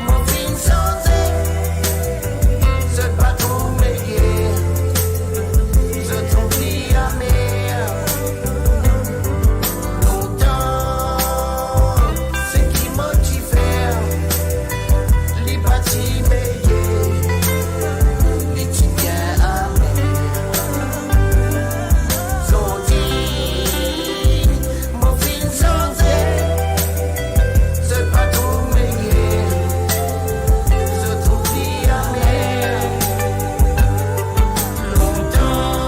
mo finn sanze, zot pa trouv meye, zot trouv li amer. Lontan, seki mo ti fer, li pa ti meye, li ti bien amer. Zordi, mo finn sanze, zot pa trouv meye, zot trouv li amer. Lontan,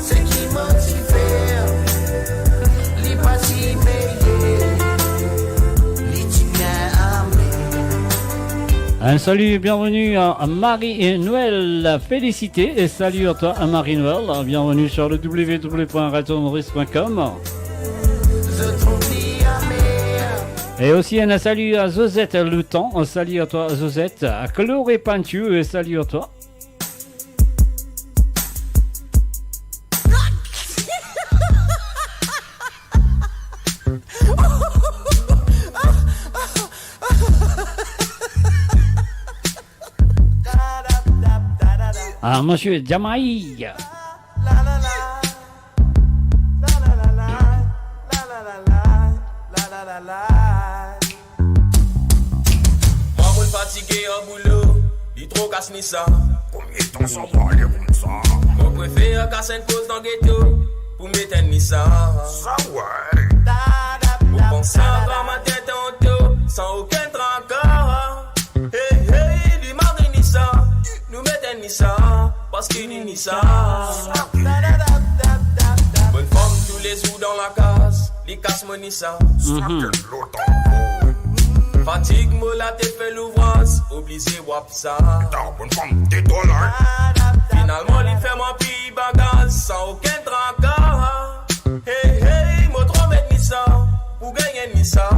seki mo ti fer, li pa ti meye, li ti bien amer. Un salut, bienvenue à Marie-Noël Félicité. Et salut à toi, à Marie-Noël. Bienvenue sur le w w w point radio maurice point com. Et aussi, un salut à Josette Loutan. Un salut à toi, Josette. À Chloé Pantieu, et salut à toi. Ah, monsieur Jamaï. Mwa mo'nn fatige ar boulo, li tro kas ni sa. Konbien tan sa va ale koumsa? Mo prefer kas enn poz dan geto pou met enn ni sa. Sa wey. Mo pran sa gramatin tanto, san okenn traka. Hey, hey, li mari ni sa, nou met enn ni sa, parski li ni sa. Bonn fanm toulezour dan lakaz, li kas mo ni sa. Mhm. Fatig mo la te fer louvraz, oblize wap sa. Bonn fanm, de dola. Finalman, li fer mwa pey bagaz, san okenn traka. Hey, hey, mo tro met ni sa, pou gagn enn ni sa,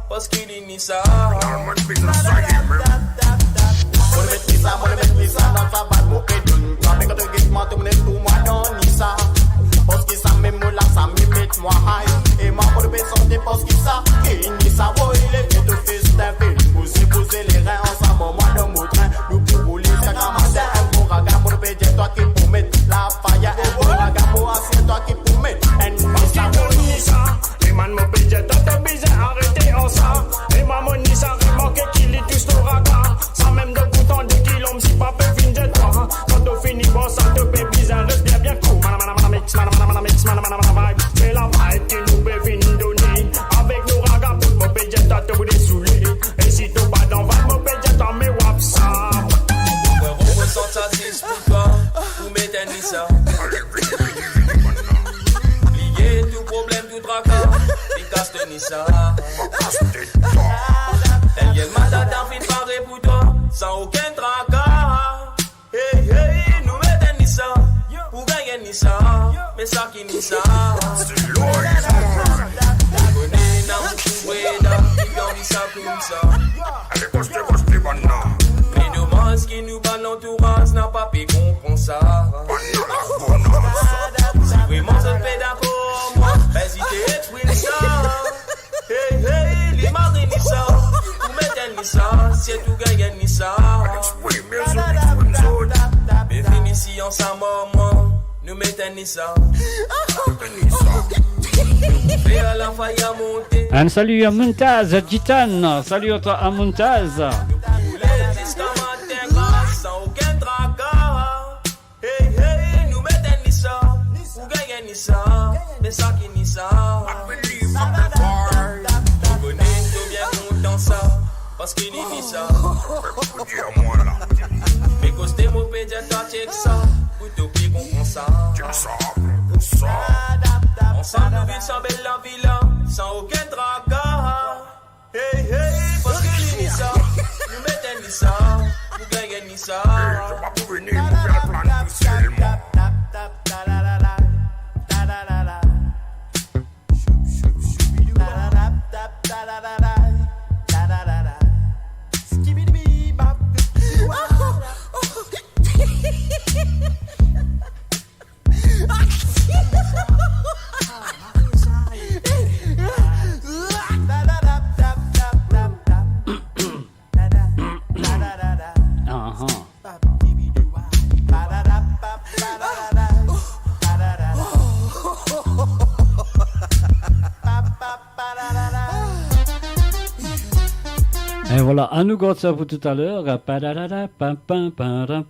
parski li ni sa. Finalman, bizin sa ye mem. Mo met ni sa, mo met ni sa, dan sa bal mo pe donn. Mwa mem kan to get mwa, to mem pou mwa donn ni sa. Parski samem mo la, samem met mwa high. E mwa mo pe sante parski sa, e ni sa, boy, leve to festin, vinn bouze, bouze lerin, ansam mwa dan mo trin. Nou pou boule ziska matin, enn bon raga, mo pe dir twa ki pou met lafaya, enn bon raga, mo asir twa ki pou met enn ni sa, boy. Ni sa, e mwa mo pe dir twa to bizin arete ar sa. E mwa mo ni sa, remarke ki li tous to raga. Samem de bout an de kilom, si pa pe vinn dir twa. Kan to fini bwar sa, to pe bizin res bien, bien cool. Mana, mana, mana mix, mana, mana, mana mix, mana, mana, mana vibe. Se la vibe ki nou pe vinn done. Avek nou raga, bout mo pe dir twa to pou desoule. E si to pa dan vibe, mo pe dir twa me wap sa. Mo represant sa zis pou twa, pou met enn ni sa. Bliye tou problem, tou traka, li kas to ni sa. Enn vye madam finn pare pou twa, san okenn traka. Hey, hey, nou met enn ni sa, pou gagn enn ni sa, me sa ki ni sa. Ou kone, na boukou breda, ki anvi sa koumsa. Ale, koste, koste, bann la. Me domaz ki nou bann lantouraz, na pa pe konpran sa. Bann la, Dans sa mor, mor, nou met enn lisa. Fer lanfaya monte. Un salut à Muntaz Gitan. Salut à toi, à Muntaz. Nou pou boule ziska matin, gras, san okenn traka. Hey, hey, nou met enn lisa. Ou gagn enn lisa. Me sa ki lisa. Ou kone to bien kontan sa. Paski li lisa. Me koste mo pe dir twa tchek sa. Pou to pe konpran sa. Ansam nou viv sa bel lavi la, san okenn traka. Hey, hey, paski li lisa. Nou met enn lisa. Ou gagn enn lisa. Sa pa pou vini, pou fer plan tou selman. Ahan. E vwala, anou gard sa pou toutaler. Padadada, pam, pam, padam.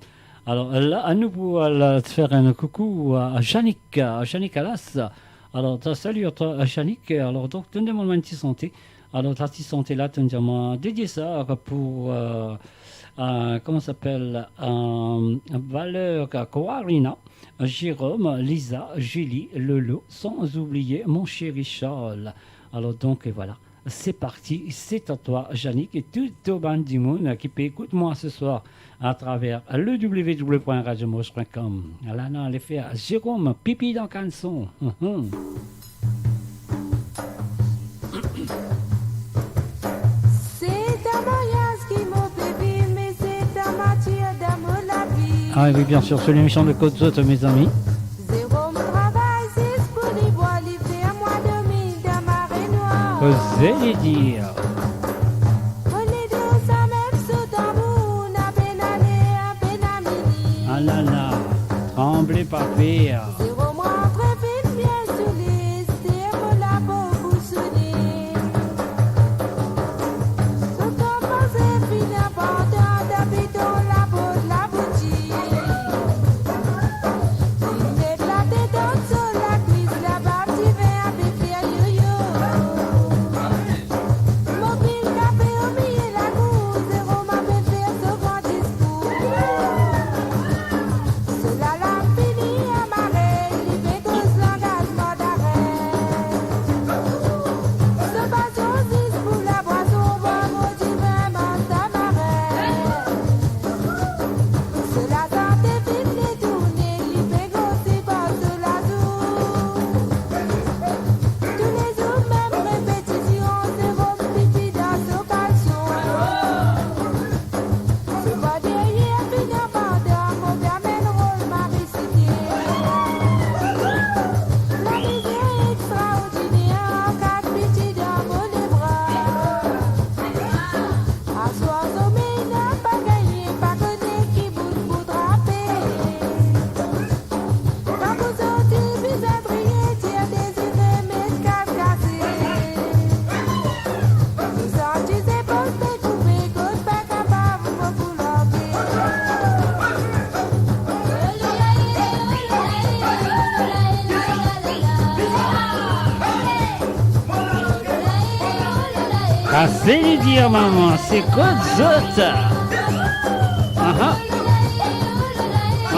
Alor, la, anou pou al fer enn koukou a, a Janik, a Janik Alas. Alor, ta salut à toi, Janik. Alor, donk, to'nn demann mwa enn ti sante. Alor, sa ti sante la, to'nn dir mwa dedie sa pou, euh, euh, comment s'appelle, euh, Valeur, Corina, Jérôme, Lisa, Julie, Lolo, sans oublier mon chéri Charles. Alor, donk, e vwala. C'est parti, c'est à toi, Janik, e tou, tou bann dimoun ki pe ekout mwa se swar atraver le w w w point radio moose point com. Ala, nou ale fer Jérôme, Pipi dan kanson. Hum, hum. Se ta maryaz ki mo pe viv, me se ta matir dan mo lavi. Ah oui, bien sûr, c'est l'émission de Kot Zot, mes amis. Zerom travay zis pou li bwar, li fer mwa dormi dan marenwar. Oze li dir. Mo le dor samem so tanbour, na pena ler, pena minit. Alala, tranble pa per. Zerom rantre finn bien sou li, ser mo lapo pou souni. So komanse finn inportan, dan beton laport laboutik. Li met latet ant so lakwis, laba ti vin ape fer yoyo. Mo pinn kafe omie lakour, Zerom ape fer so gran diskour. So lalam fini amare, li pe koz langaz mandarin. So pasion zis pou labwason, mwa mo dime manz tamarin. So lasante finn detourne, li pe grosi par so lazour. Toulezour mem repetision, Zerom pipi dan so kalson. So bor deryer finn inportan, mo pe amenn rol Marie Site. Lamizer extraordiner, kas pipi dan mo lebra. Aswar somey napa gagne, pa kone ki bout pou trape. Kan pou sorti bizin triye, tir dezire met kas kase. Pou sorti zepol pe koupe, kot pa kapav mo pou lorge. Kase li dir mama, se kot zot. Aha.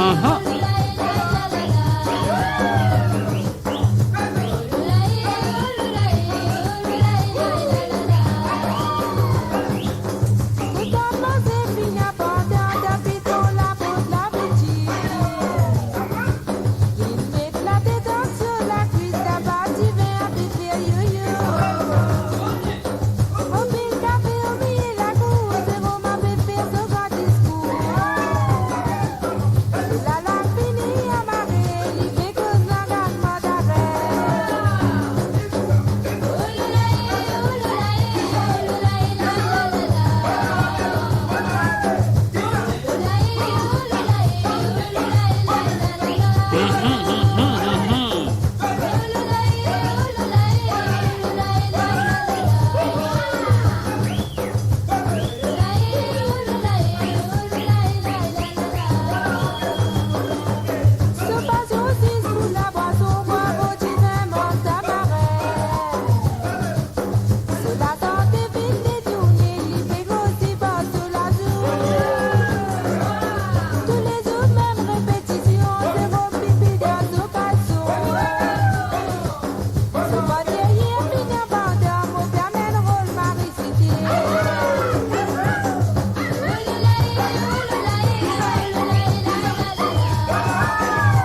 Aha. Li met latet ant so lakwis, laba ti vin ape fer yoyo. Mo pinn kafe omie lakour, Zerom ape fer so gran diskour. Lala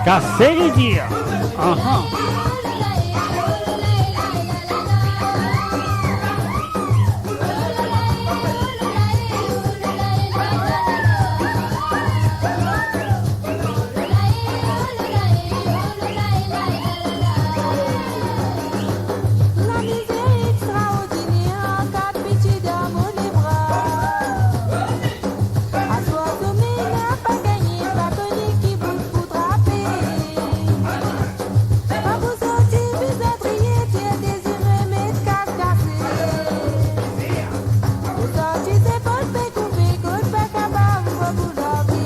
Kase li dir. Aha. Lamizer extraordiner, kat piti dan mo lebra. Aswar somey napa gagne, pa kone ki bout pou trape. Pa pou sorti bizin triye, ti dezire met kas kase. Pou sorti se fot pe koupe, kot pa kapav pou lavi.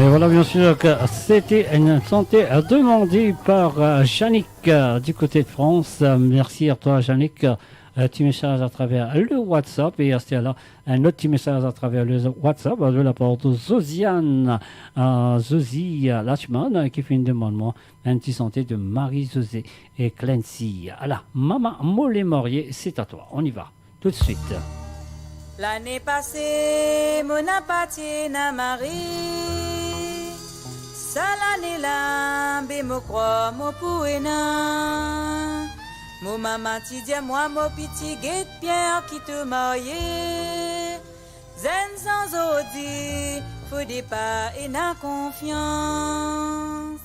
Et voilà, bien sûr, que c'était une chanson demandée par, euh, Yannick, euh, du côté de France. Euh, merci à toi, Yannick. Euh, petit message à travers le WhatsApp. Et à ce là, un autre petit message à travers le WhatsApp, euh, de la part de Josiane, euh, Josie, euh, Lachman, euh, qui fait une demande, moi, un petit chantier de Marie-Josée et Clancy. Ala, Mama mo le marye, c'est à toi. On y va, tout de suite. Lane pase, mo napa ti ena mari. Sa lane la, be mo krwar mo pou ena. Mo mama ti dir mwa, mo piti, get bien ki to marye. Zenn san zordi, fode pa ena konfians.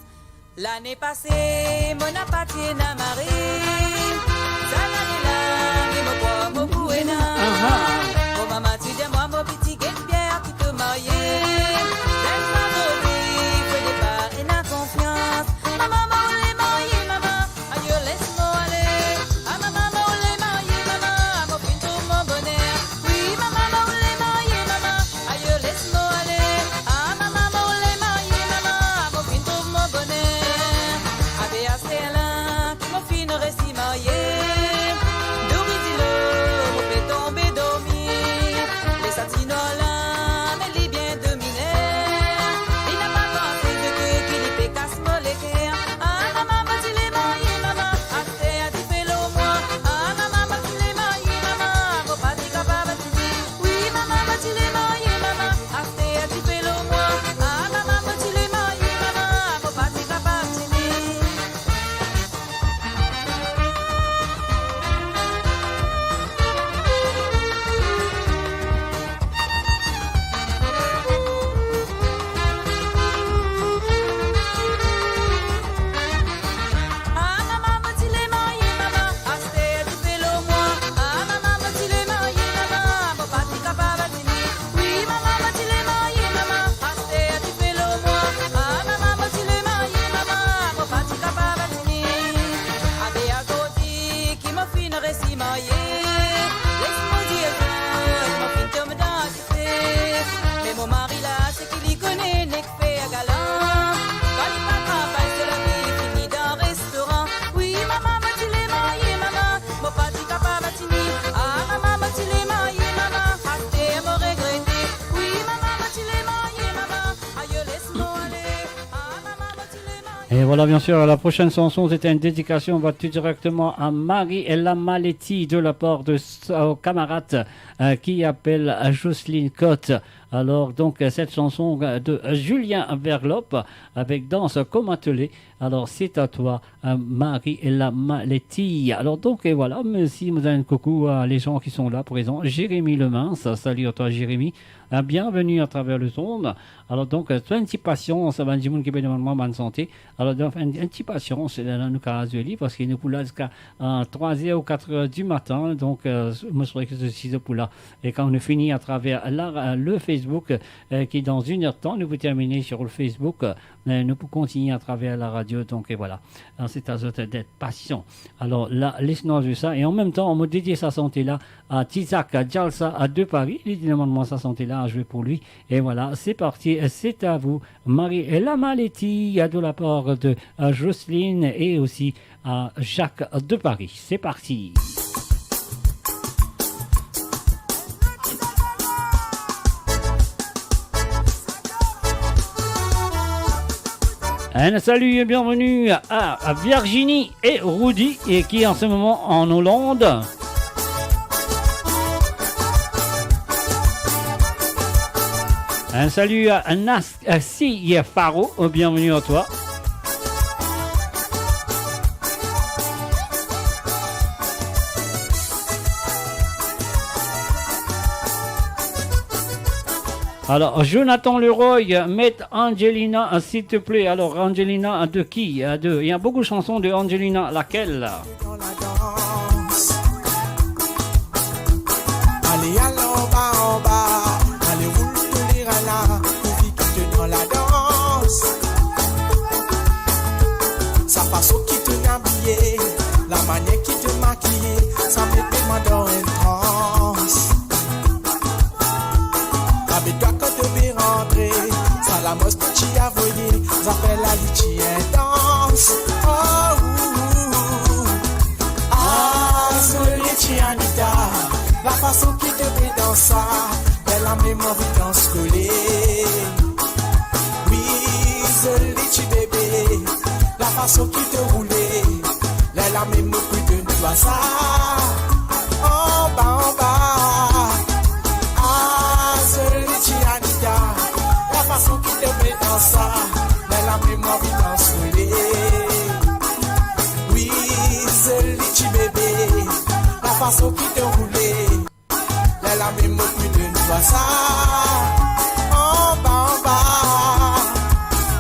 Lane pase, mo napa ti ena mari. Sa lane la, me mo krwar mo pou ena. Aha. Mo mama ti dir mwa, mo piti, get bien ki to marye. Zenn san zordi, fode pa ena konfians. Mama, mo le marye, mama. Ayo, les mo ale. Ah, mama, mo le marye, mama. Mo finn trouv mo boner. Wi, mama, mo le marye, mama. Ayo, les mo ale. Ah, mama, mo le marye, mama. Mo finn trouv mo boner. Abe aster la, ki mo finn resi marye. Douri dilo, mo pe tonbe dormi. Le sa ti nwar la, me li bien domine. Li napa panse ki li pe kas mo leker. Ah, mama, mo ti le marye, mama. Aster a dife lor mwa. Ah, mama, mo ti le marye, mama. Mo pa ti kapav tini. Wi, mama, mo ti le marye, mama. Aster a dife lor mwa. Ah, mama, mo ti le marye, mama. Mo pa ti kapav tini. Ah, mama, mo ti le marye, mama. Aster a dife lor mwa. Ah, mama, mo ti le marye, mama. Mo pa ti kapav tini. Wi, mama, mo ti le marye, mama. Aster a dife lor mwa. Ah, mama, mo ti le marye, mama. Mo pa ti kapav tini. Abe azordi ki mo finn resi marye. Les mo dir zot, mo finn tom dan dife. Me mo mari la, seki li kone nek fer galan. Kan li pa travay, se la ki li fini dan restoran. Wi, mama, mo ti le marye, mama. Mo pa ti kapav tini. Ah, mama, mo ti le marye, mama. Aster mo regrete. Wi, mama, mo ti le marye, mama. Ayo, les mo ale. Ah, mama, mo ti le marye. Et voilà, bien sûr, la prochaine chanson, c'est une dédication, on va tout directement à Marie et la Maleti de la part de son camarade, euh, qui appelle Jocelyne Cotte. Alors, donc, euh, cette chanson, euh, de Julien Verlope avec Danse comme un taureau. Alors, c'est à toi, euh, Marie et la Maleti. Alors, donc, et voilà, merci, mo donn enn koukou a les gens qui sont là présents. Jérémy Lemins, salut à toi, Jérémy. Euh, bienvenue à travers le son. Alors, donc, euh, to enn ti pasians, bann dimoun ki pe demann mwa bann sante. Alors, donc, enn, enn ti pasians, la, la, nou kapav zwe li, parski nou pou la ziska, euh, trwa er ou kat er di matin. Donc, euh, mo swete ki zot osi zot pou la. E kan nou fini atraver la, euh, le Facebook, euh, ki dan enn er tan, nou pou termine sur le Facebook, euh, nou pou kontigne atraver la radio. Donc, et voilà. Hein, c'est à zot d'être patient. Alors, la, les nou zwe sa. E an mem tan, mo dedie sa sante la a Tizak, a Djalsa, a de Paris. Li demann mwa sa sante la a zwe pou li. Et voilà, c'est parti. C'est à vous. Marie et la Maleti, de la part de, euh, Jocelyne et aussi à Jacques de Paris. C'est parti. Un salut et bienvenue à, à Virginie et Rudy, et qui est en ce moment en Hollande. Un salut à Nas, à Si Faro, bienvenue à toi. Alors, Jonathan Leroy, met Angelina, s'il te plaît. Alors, Angelina, de qui ? Euh, de, il y a beaucoup de chansons de Angelina. Laquelle ? Dans la danse. Ale, al anba, anba. Ale, roul tou lerala, pou vi ki to dan ladans. Sa fason ki to abiye, lamanier ki to makiye, sa met mwa dan enn trans. Labe twa kan to pe rantre, sa lamos ki ti avoye, zafer la li ti intans. Oh, ou, ou, ou. Ah, zoli ti Anita, lafason ki to pe dans sa, lerla mem anvi dans kole. Wi, zoli ti bebe, lafason ki to roule, lerla mem mo pou donn twa sa. Anba, anba. Ah, zoli ti Anita, lafason ki to pe dans sa, lerla mem mo anvi dans kole. Wi, zoli ti bebe, lafason ki to roule, lerla mem mo pou donn twa sa. Anba, anba.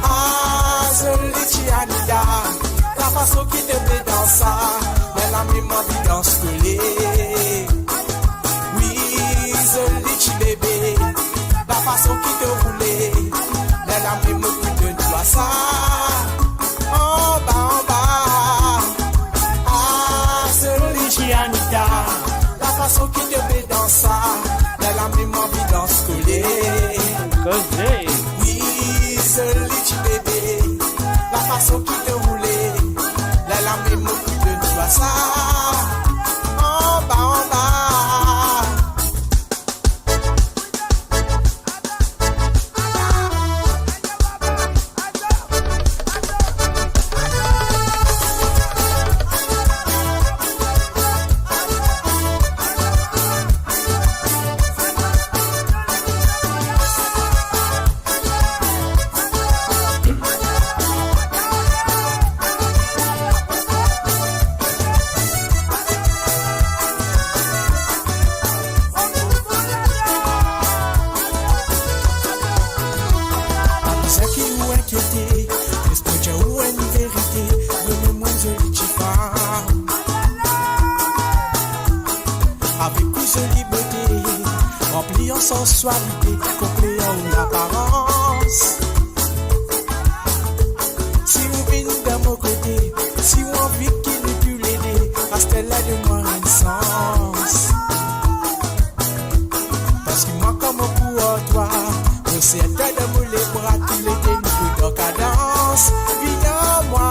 Ah, zoli ti Anita, lafason ki to pe dans sa, lerla mem mo anvi dans kole. Wi, zoli ti bebe, lafason ki to roule, lerla mem mo pou donn twa sa. Anba, anba. Ah, zoli ti Anita, lafason ki to pe dans sa, lerla mem mo anvi dans kole. Koze. Wi, zoli ti bebe, lafason ki to roule, lerla mem mo pou donn twa sa. Anba, anba. Pa bizin ki ou inkiete, les mo dir ou enn verite, mo enn zoli tifam. Avek ou zoli bote, ranpli an sansualite, konple an ou laparans. Si ou vinn dan mo kote, si ou anvi ki nou toulede, aster la donn mwa enn sans. Parski mwa kan mo pou ar twa, mo ser twa dan mo lebra, toulede nou pou dan kadans. Vinn ar mwa.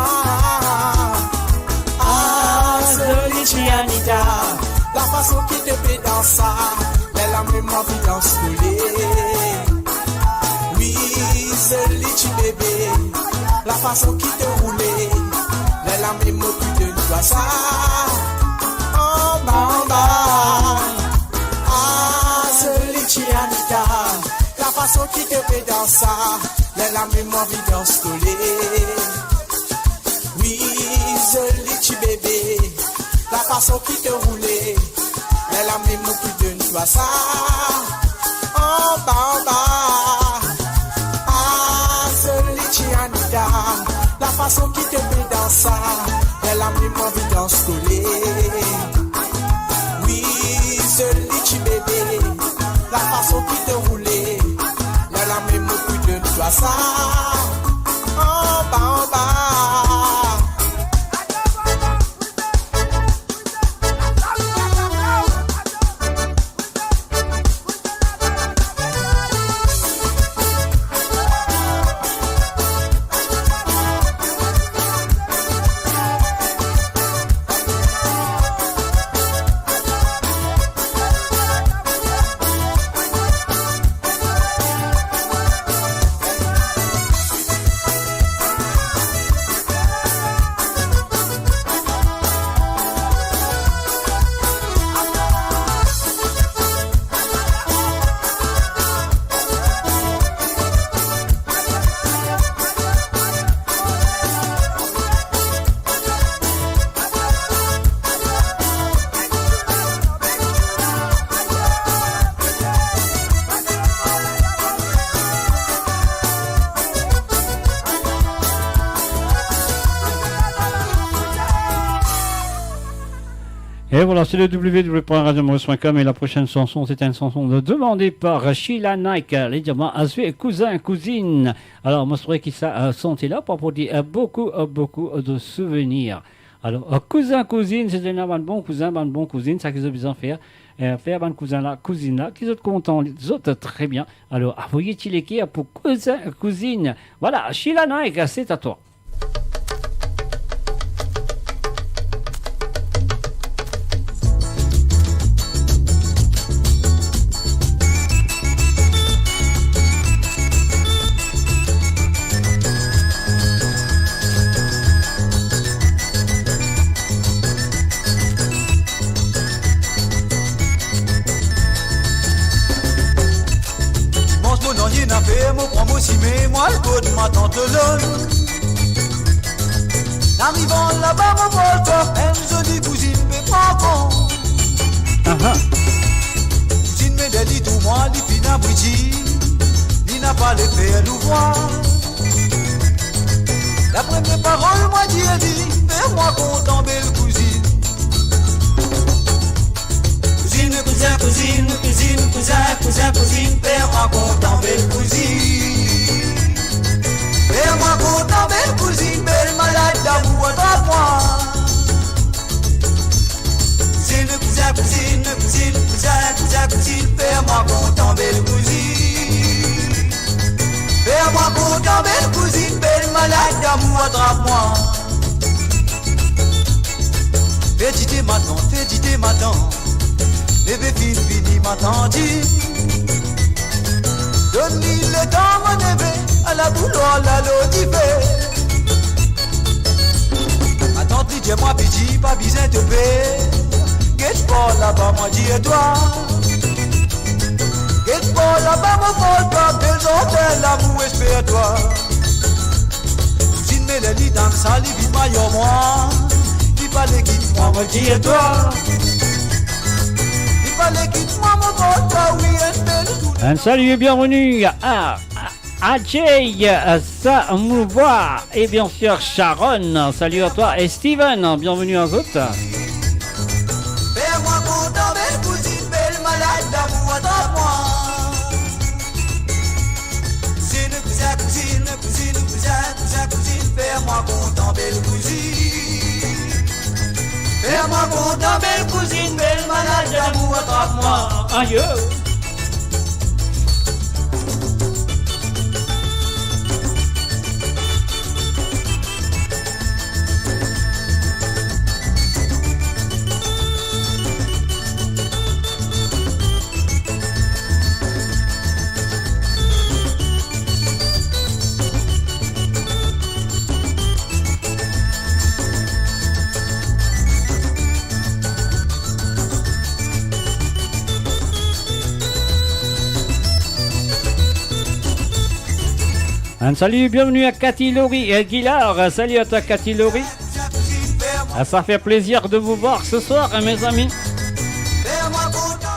Ah, zoli ti Anita, lafason ki to pe dans sa, lerla mem mo anvi dans kole. Wi, zoli ti bebe, lafason ki to roule, lerla mem mo pou donn twa sa. Anba, anba. Ah, zoli ti Anita, lafason ki to pe dans sa, lerla mem mo anvi dans kole. Wi, zoli ti bebe, lafason ki to roule, lerla mem mo pou donn twa sa. Anba, anba. Ah, zoli ti Anita, lafason ki to pe dans sa, lerla mem mo anvi dans kole. Wi, zoli ti bebe, lafason ki to roule, lerla mem mo pou donn twa sa. Anba, anba. Et voilà, c'est le w w w point radio maurice point com et la prochaine chanson, c'est une chanson de, demandée par Sheila Nike. Les diamants à suivre, Cousin, Cousine. Alors, moi, je trouvais que ça, euh, chanté là, pour apporter, euh, beaucoup, euh, beaucoup, euh, de souvenirs. Alors, euh, cousin, cousine, c'est un bon cousin, bon, bon cousine, ça qu'ils ont besoin de faire. Euh, faire bon cousin là, cousine là, qu'ils ont content, les autres, très bien. Alors, envoyez-tu les cœurs pour cousin, cousine. Voilà, Sheila Nike, c'est à toi. Dimans mo nanye nafer, mo pran mo sime, mo al kot matant Lolo. Arivan laba mo pran kor, enn zoli kouzinn pe pran kont. Aha. Kouzinn met li tou mwa, li finn abwiti, li napa lefer louvwar. Lapremie parol mwa dir li, fer mwa kontan bel kouzinn. Kouzinn, kouzin, kouzinn, kouzinn, kouzin, kouzin, kouzinn, fer mwa kontan bel kouzinn. Fer mwa kontan bel kouzinn, bel malad damour atrap mwa. Kouzinn, kouzin, kouzinn, kouzinn, kouzin, kouzin, kouzinn, fer mwa kontan bel kouzinn. Fer mwa kontan bel kouzinn, bel malad damour atrap mwa. Fer dite matant, fer dite matant, neve finn vini matant. Donn li letan mo neve, al laboulwar, al lor dife. Matant li dir mwa, piti, pa bizin to per. Get par laba, mwa dir twa. Get par laba, mo port twa, bel zardin lamour esper twa. Kouzinn, me ler li tann sa, li vinn mayor mwa. Li pale kit mwa, mo dir twa. Li pale kit mwa, mo port twa, wi, enn bel tourne. Un salut et bienvenue à, à, à Jay, à Samouvois et bien sûr Sharon. Salut à toi et Steven, bienvenue à vous. Fer mwa kontan bel kouzinn, bel malad damour atrap mwa. Kouzinn, kouzin, kouzinn, kouzinn, kouzin, kouzin, kouzinn, fer mwa kontan bel kouzinn. Fer mwa kontan bel kouzinn, bel malad damour atrap mwa. Ayo. Un salut, bienvenue à Cathy Laurie et Guillard. Salut à toi, Cathy Laurie. Ah, ça fait plaisir de vous voir ce soir, hein, mes amis.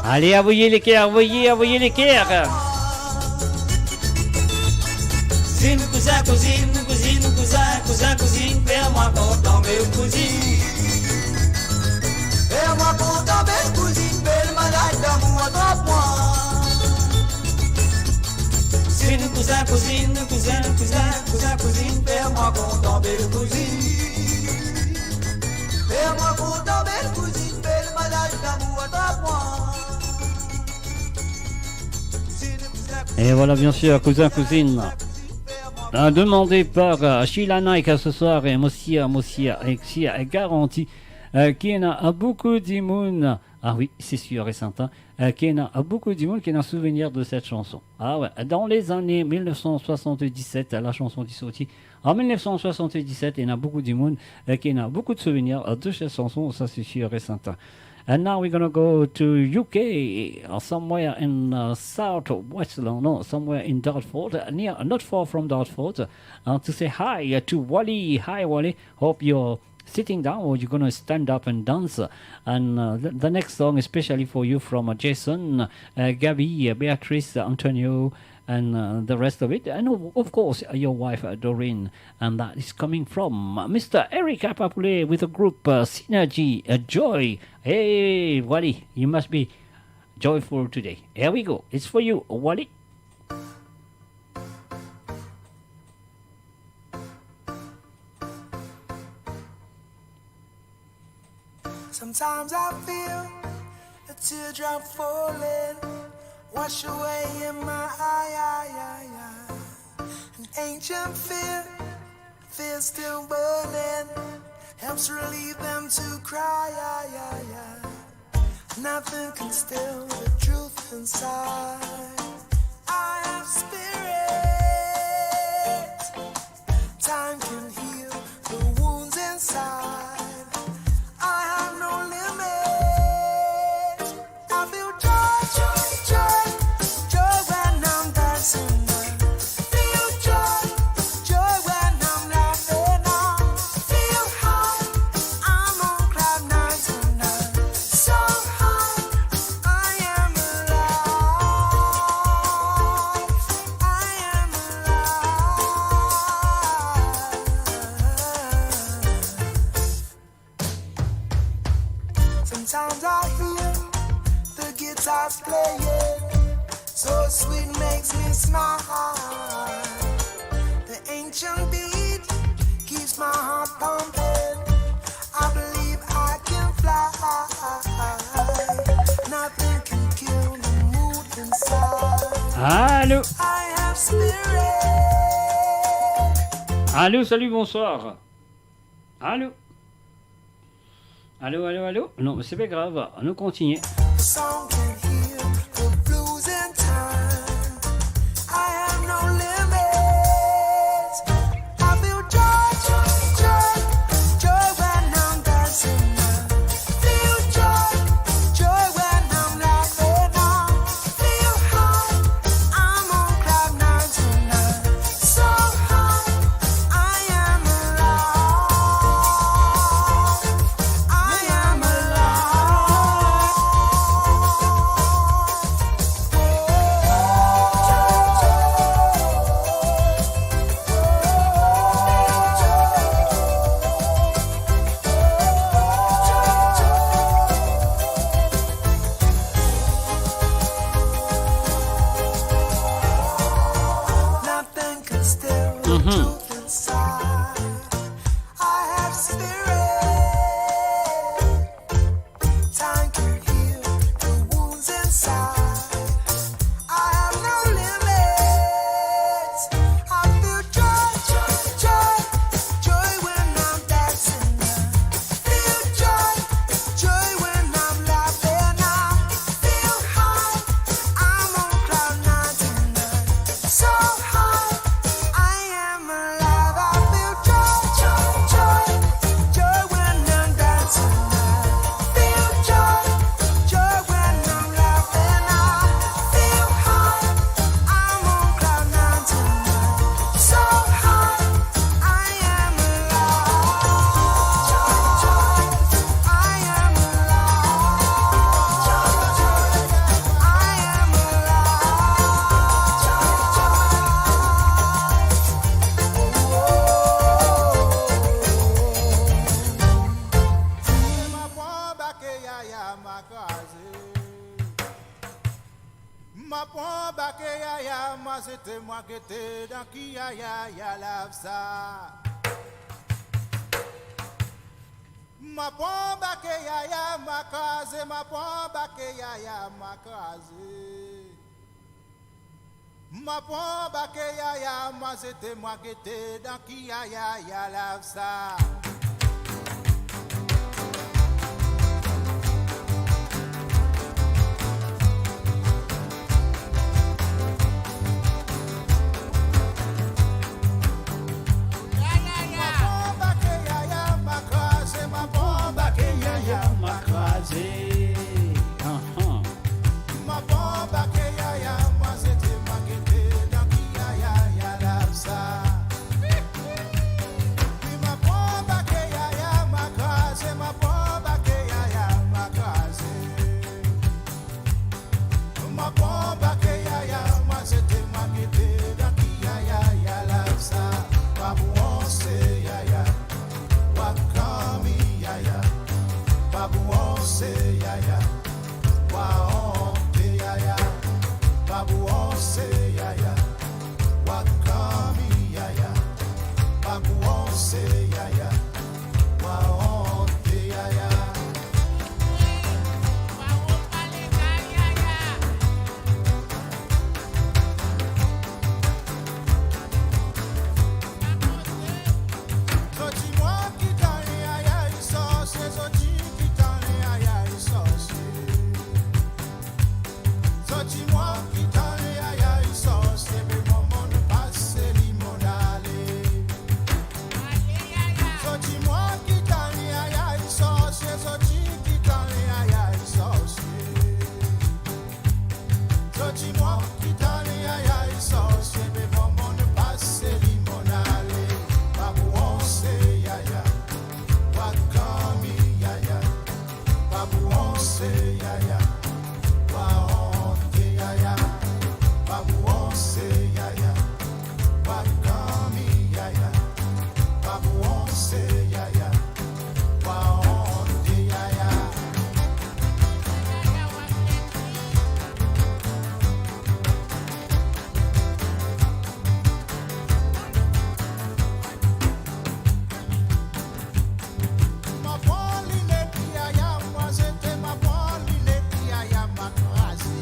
Allez, envoyez les cœurs, envoyez, envoyez les cœurs. Kouzinn, kouzin, kouzinn, kouzinn, kouzin, kouzin, kouzinn, fer mwa kontan bel kouzinn. Fer mwa kontan bel kouzinn, bel malad damour atrap mwa. Kouzinn, kouzin, kouzinn, kouzin, kouzin, kouzin, kouzinn, fer mwa kontan bel kouzinn. Fer mwa kontan bel kouzinn, bel malad damour atrap mwa. Et voilà, bien sûr, cousin, cousine. Euh, demandé par, euh, Sheila Nike ce soir, et Mosia, Mosia, et Sia est garanti, euh, qu'il y en a beaucoup de monde. Ah oui, c'est sûr et certain, euh, qu'il y en a beaucoup de monde qui a un souvenir de cette chanson. Ah ouais, dans les années mille neuf cent soixante-dix-sept, la chanson est sortie en mille neuf cent soixante-dix-sept, il y en a beaucoup de monde, euh, qui a beaucoup de souvenirs, euh, de cette chanson, ça c'est sûr et certain. And now we're gonna go to U K, uh, somewhere in, uh, southwest London, somewhere in Dartford, near, not far from Dartford, uh, to say hi, uh, to Wally. Hi, Wally. Hope you're sitting down or you're gonna stand up and dance. And, uh, the, the next song, especially for you, from, uh, Jason, uh, Gabby, uh, Beatrice, uh, Antonio, and, uh, the rest of it. And of, of course, uh, your wife, uh, Doreen. And that is coming from, uh, Mister Eric Apapule with the group, uh, Synergy, uh, Joy. Hey, Wally, you must be joyful today. Here we go. It's for you, Wally. Sometimes I feel a teardrop falling, wash away in my eye, eye, eye, eye. An ancient fear, fear still burning, helps relieve them to cry, eye, eye, eye. Nothing can still the truth inside. I have spirit. Time can heal the wounds inside. I have no limit. I feel joy, joy, joy, joy when I'm dancing. Feel joy, joy when I'm laughing. I feel high, I'm on cloud nine tonight. So high, I am alive. I am alive. Sometimes I hear the guitars playing, so sweet, makes me smile. The ancient beat keeps my heart pumping. I believe I can fly. Nothing can kill the mood inside. Allô ? I have spirit. Allô, salut, bonsoir. Allô ? Allô, allô, allô ? Non, c'est pas grave, nous continuons. The song can heal the blues in time. I have no limits. I feel joy, joy, joy, joy when I'm dancing. Feel joy, joy when I'm laughing. I feel high, I'm on cloud nine tonight. So high, I am alive. I am alive. Nothing can still the truth inside. I have spirit. Time can heal the wounds inside. I have no limits. I feel joy, joy, joy, joy when I'm dancing. Feel joy, joy when I'm laughing. I feel high, I'm on cloud nine tonight. So high, I am alive. I feel joy, joy, joy, joy when I'm dancing. I feel joy, joy when I'm laughing. I feel high, I'm on cloud nine tonight. So high, I am alive. I am alive. I am alive. Ma pran bake yaya, ma kraze. Ma pran bake yaya, ma zete, ma gete dan ki yaya, ya lav sa. Ma pran bake yaya, ma kraze, ma pran bake yaya, ma kraze. Ma pran bake yaya, ma zete, ma gete dan ki yaya, ya lav sa. Ma pran bake yaya, ma kraze, ma pran bake yaya, ma kraze. Ahan. Ma pran bake yaya, ma zete, ma gete dan ki yaya, ya lav sa. Wi, ma pran Zot ti mwa ki tann li, ayay sorsie, zot ti ki tann li, ayay sorsie. Zot ti mwa ki tann li, ayay sorsie, me mwa monn pase li, monn ale. Zot ti mwa ki tann li, ayay sorsie, zot ti ki tann li, ayay sorsie. Zot ti mwa ki tann li, ayay sorsie, me mwa monn pase li, monn ale. Pa pou onse, yaya. Pa kanmi, yaya. Pa pou onse, yaya. Pa onte, yaya. Pa pou onse, yaya. Pa kanmi, yaya. Pa pou onse, yaya. Pa onte, yaya. Mwa pran linet, yaya, mwa zete, mwa pran linet, yaya, mwa kraze.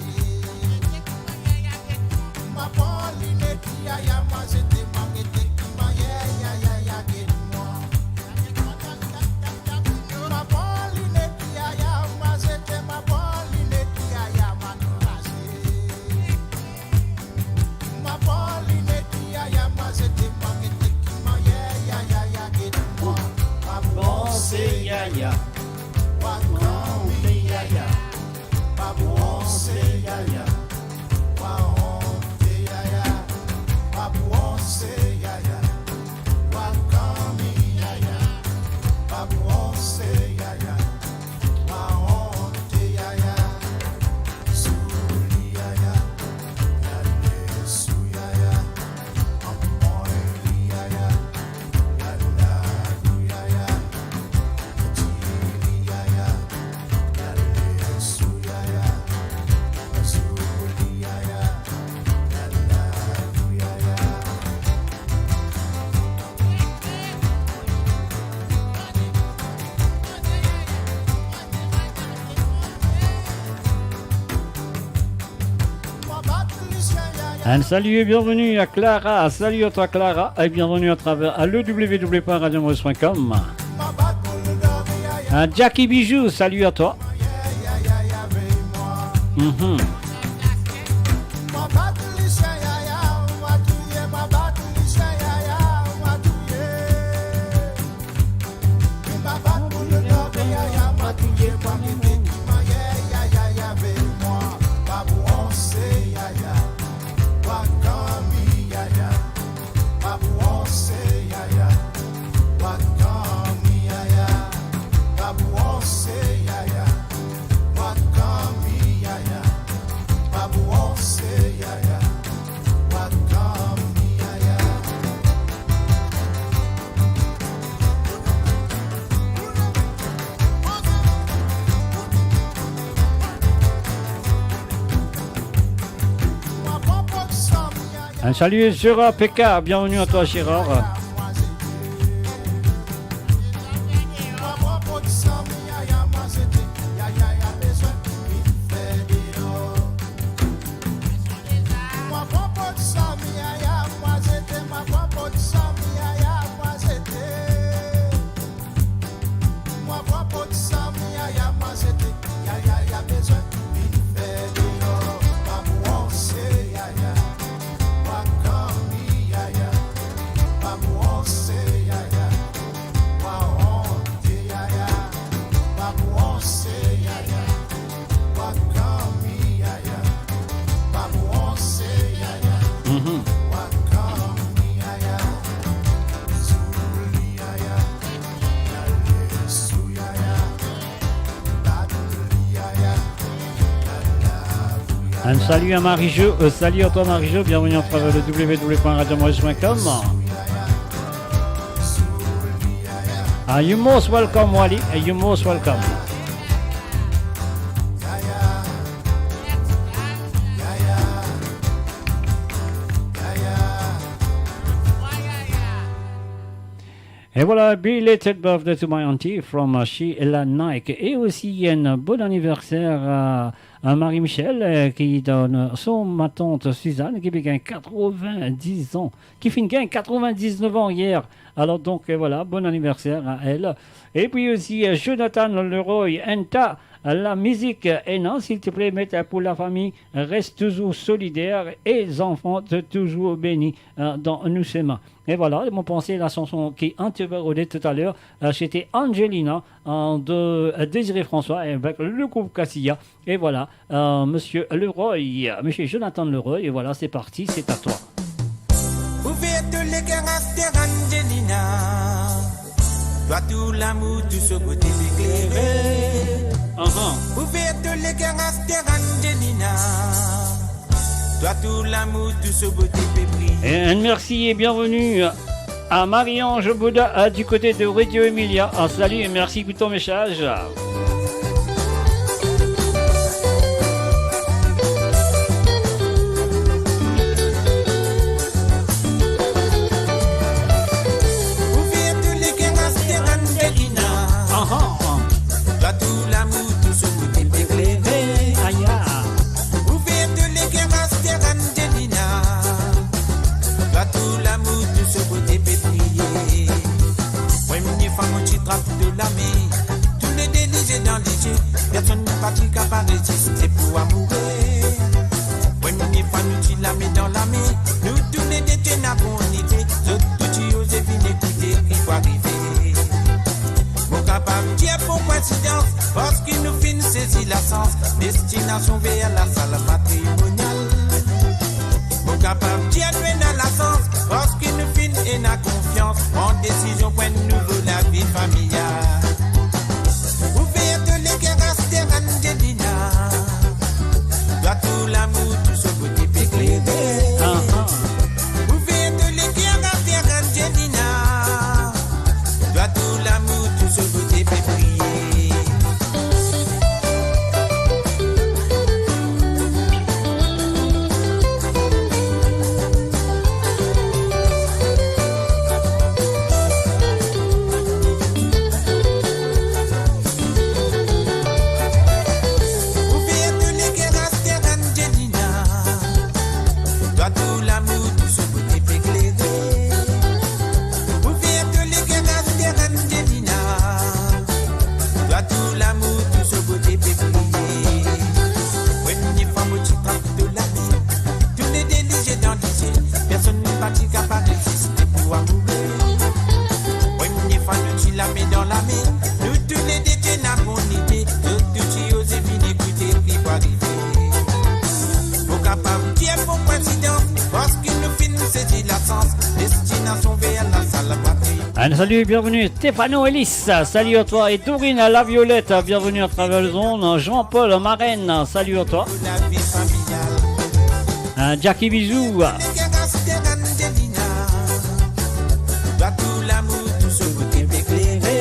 Mwa pran linet, yaya, mwa zete, mwa gete ki mannyer, yaya, ya get mwa. Mwa pran linet, yaya, mwa zete, mwa pran linet, yaya, mwa kraze. Mwa pran linet, yaya, mwa zete, mwa gete ki mannyer, yaya, ya get mwa. Pa pou onse, yaya. Pa kanmi, yaya. Pa pou onse, yaya. Pa onte, yaya. Pa pou onse, yaya. Pa kanmi, yaya. Pa pou onse, yaya. Pa onte, yaya. Souli, yaya. Yale sou, yaya. Anpran li, yaya. Un salut et bienvenue à Clara. Salut à toi, Clara, et bienvenue à travers le w w w point radio maurice point com. Un Jackie Bijoux, salut à toi. Mhm. Un salut Gérard P K, bienvenue à toi Gérard. Mhm. Un salut à Marie-Jo, euh, salut à toi Marie-Jo, bienvenue à travers le w w w point radio maurice point com. Ah, you most welcome, Wally, you most welcome. Et voilà, Belated Birthday to My Auntie from, euh, Sheila Nike. Et aussi, un bon anniversaire à, à Marie-Michel, euh, qui donne son, ma tante Suzanne, qui fait quatre-vingt-dix ans, qui finit quatre-vingt-dix-neuf ans hier. Alors donc, euh, voilà, bon anniversaire à elle. Et puis aussi, euh, Jonathan Leroy, Enta, la musique, euh, et non, s'il te plaît, mets pour la famille, reste toujours solidaire et les enfants, toujours bénis, euh, dans nos chemins. Et voilà, mon pensée, la chanson qui intervenait tout à l'heure, euh, c'était Angelina, euh, de, euh, Désiré François et avec le groupe Cassia. Et voilà, euh, Monsieur Leroy, Monsieur Jonathan Leroy, et voilà, c'est parti, c'est à toi. Ouvert to leker aster Angelina. Twa tou lamour tou so kote pe klere. Aha. Ouvert to leker aster Angelina. Twa tou lamour tou so kote pe briye. Et un merci et bienvenue à Marie-Ange Bouddha, euh, du côté de Radio Emilia. Un salut et merci pour ton message. Ouvert to leker aster Angelina. Aha. Twa tou lamour tou so kote pe klere. Aya. Ouvert to leker aster Angelina. Twa tou lamour tou so kote pe briye. Premie fwa mo ti trap to lame, toulede lizie dan lizie, personn pa ti kapav reziste pou amoure. Premie fwa nou ti lame dan lame, nou toulede ti ena bon lide, zot tou ti oze vinn ekoute ki pou arive. Mo kapav dir pou koinsidans, parski nou finn sezi lasans, destinasion ver lasal matrimonial. Mo kapav dir nou ena lasans, parski nou finn ena konfians, pran desizion pou enn nouvo lavi familial. Ouvert to leker aster Angelina. Twa tou lamour tou so kote pe klere. Aha. Ouvert to leker aster Angelina. Twa tou lamour tou so kote pe briye. Ouvert to leker aster Angelina. Twa tou lamour tou so kote pe klere. Ouvert to leker aster Angelina. Twa tou lamour tou so kote pe briye. Premie fwa mo ti trap to lame, toulede lizie dan lizie, personn pa ti kapav reziste pou amoure. Premie fwa nou ti lame dan lame, nou toulede ti ena bon lide, nou tou ti oze vinn ekoute ki pou arive. Mo kapav dir pou koinsidans, parski nou finn sezi lasans, destinasion ver lasal matrimonial. Un salut, bienvenue Stefano Ellis, salut à toi, et Dorine la Violette, bienvenue à travers les ondes, Jean-Paul Marraine, salut à toi. Lavi familial. Un Jackie, bisous. Twa tou lamour tou so kote pe klere.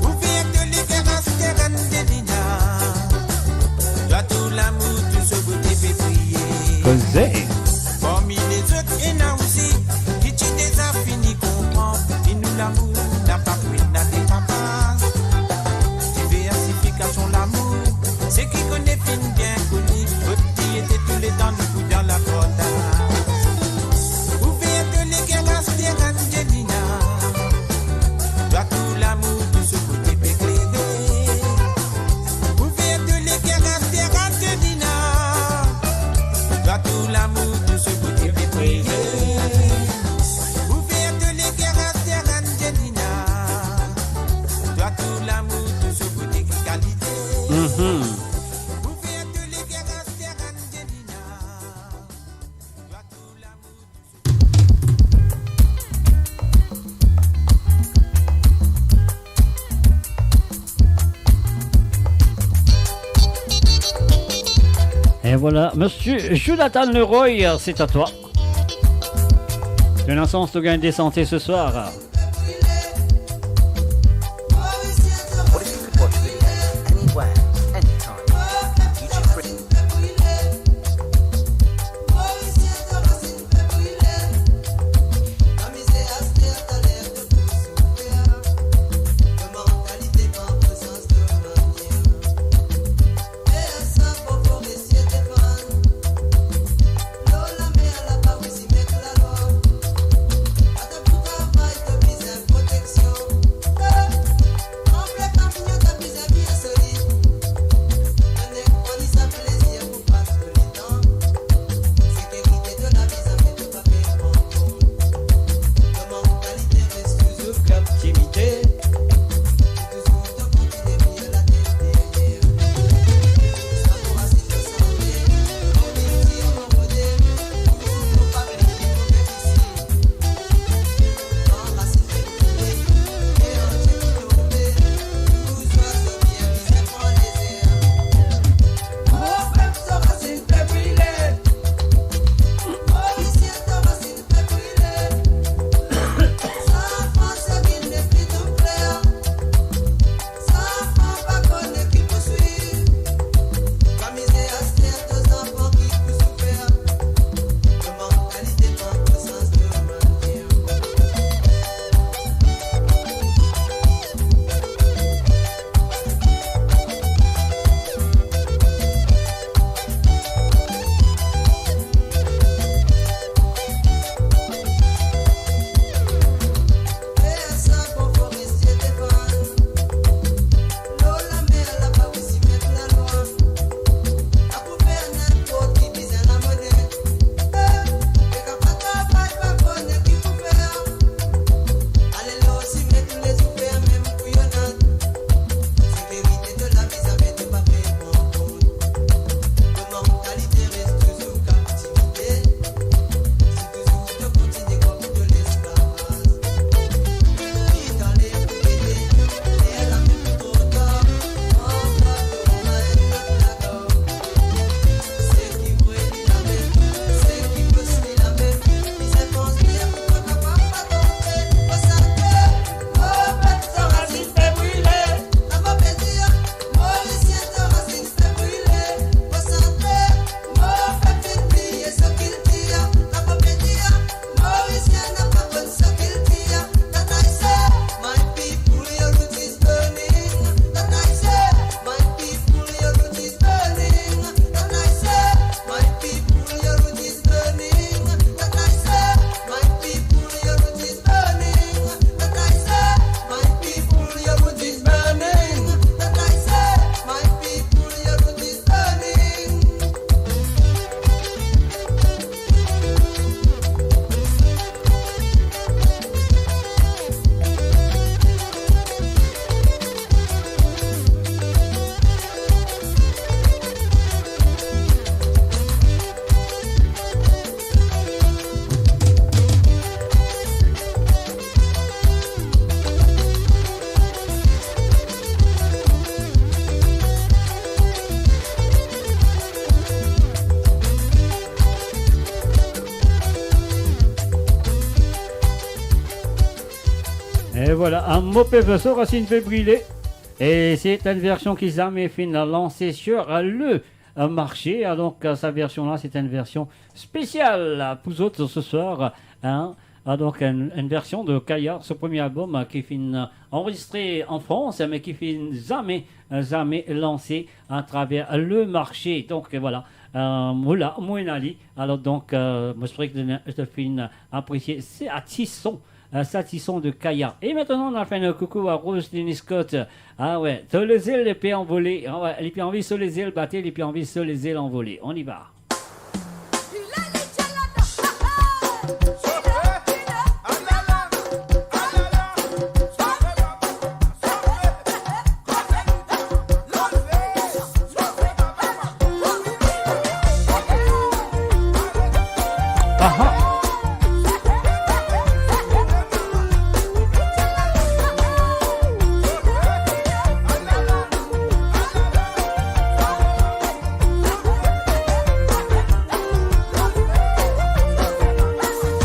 Ouvert to leker aster Angelina. Twa tou lamour tou so kote pe briye. Koze. Parmi lezot ena osi ki ti deza fini konpran ki nou lamour napa pou ena de papa. Diversifikasion lamour, seki kone finn bien koni, kot li ete touletan li pou dan laporta. Ouvert to leker aster Angelina. Twa tou lamour tou so kote pe klere. Ouvert to leker aster Angelina. Twa tou lamour tou so kote pe briye. Ouvert to leker aster Angelina. Twa tou lamour tou so kote ki kalite. Mhm. Ouvert to leker aster Angelina. Twa tou lamour Et voilà, Monsieur Jonathan Leroy, c'est à toi. Tu as une chance de gagner des centimes ce soir. What if you could watch this anywhere, anytime? YouTube Britain. E vwala, enn mo pe so, rasinn pe brile. E se enn version ki zame finn lanse sur le, euh, marché. Ah, donk, euh, sa version la, se enn version spesial, euh, pou zot se swar, hein. Ah, donk, enn, enn version de Kaya, so premie album, euh, ki finn, euh, anrezistre an Frans, me ki finn zame, euh, zame lanse atraver le marché. Donk, euh, vwala. Euh, vwala, mo ena li. Alor, donk, euh, mo espere ki zot finn apresie sa ti son, euh, sa ti son de Kaya. E aster, nou al fer enn koukou a Roseline Scott. Ah we, so lezel li pe anvole. Ah we, li pe anvi so lezel bate, li pe anvi so lezel anvole. On y va. Aha.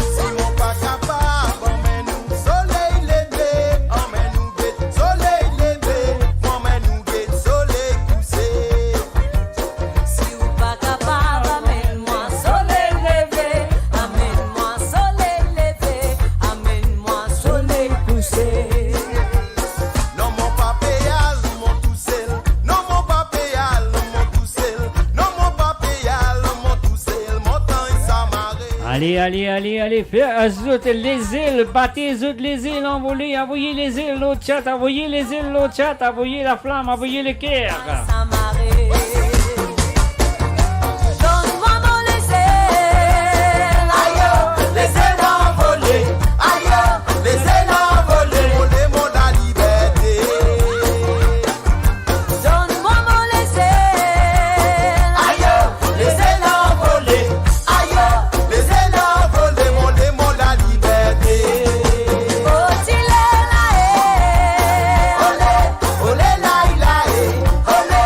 Si mo pa kapav anmenn ou soley leve, anmenn ou get soley leve, mo anmenn ou get soley kouse. Si ou pa kapav anmenn mwa soley leve, anmenn mwa soley leve, anmenn mwa soley kouse. Non, mo pa pe al, mo tousel. Non, mo pa pe al, mo tousel. Non, mo pa pe al, mo tousel. Mo tann sa mare. Ale, ale, ale, ale, fer zot lezel, bate zot lezel, anvole, avoy lezel lor chat, avoy lezel lor chat, avoy laflam, avoy leker. Sa mare. Donn mwa mo lezel. Ayo, lezel anvole. Ayo, lezel anvole. Mo le mo laliberte. Donn mwa mo lezel. Ayo, lezel anvole. Ayo, lezel anvole. Mo le mo laliberte. Oti lela e. Ole, ole lay la e. Ole,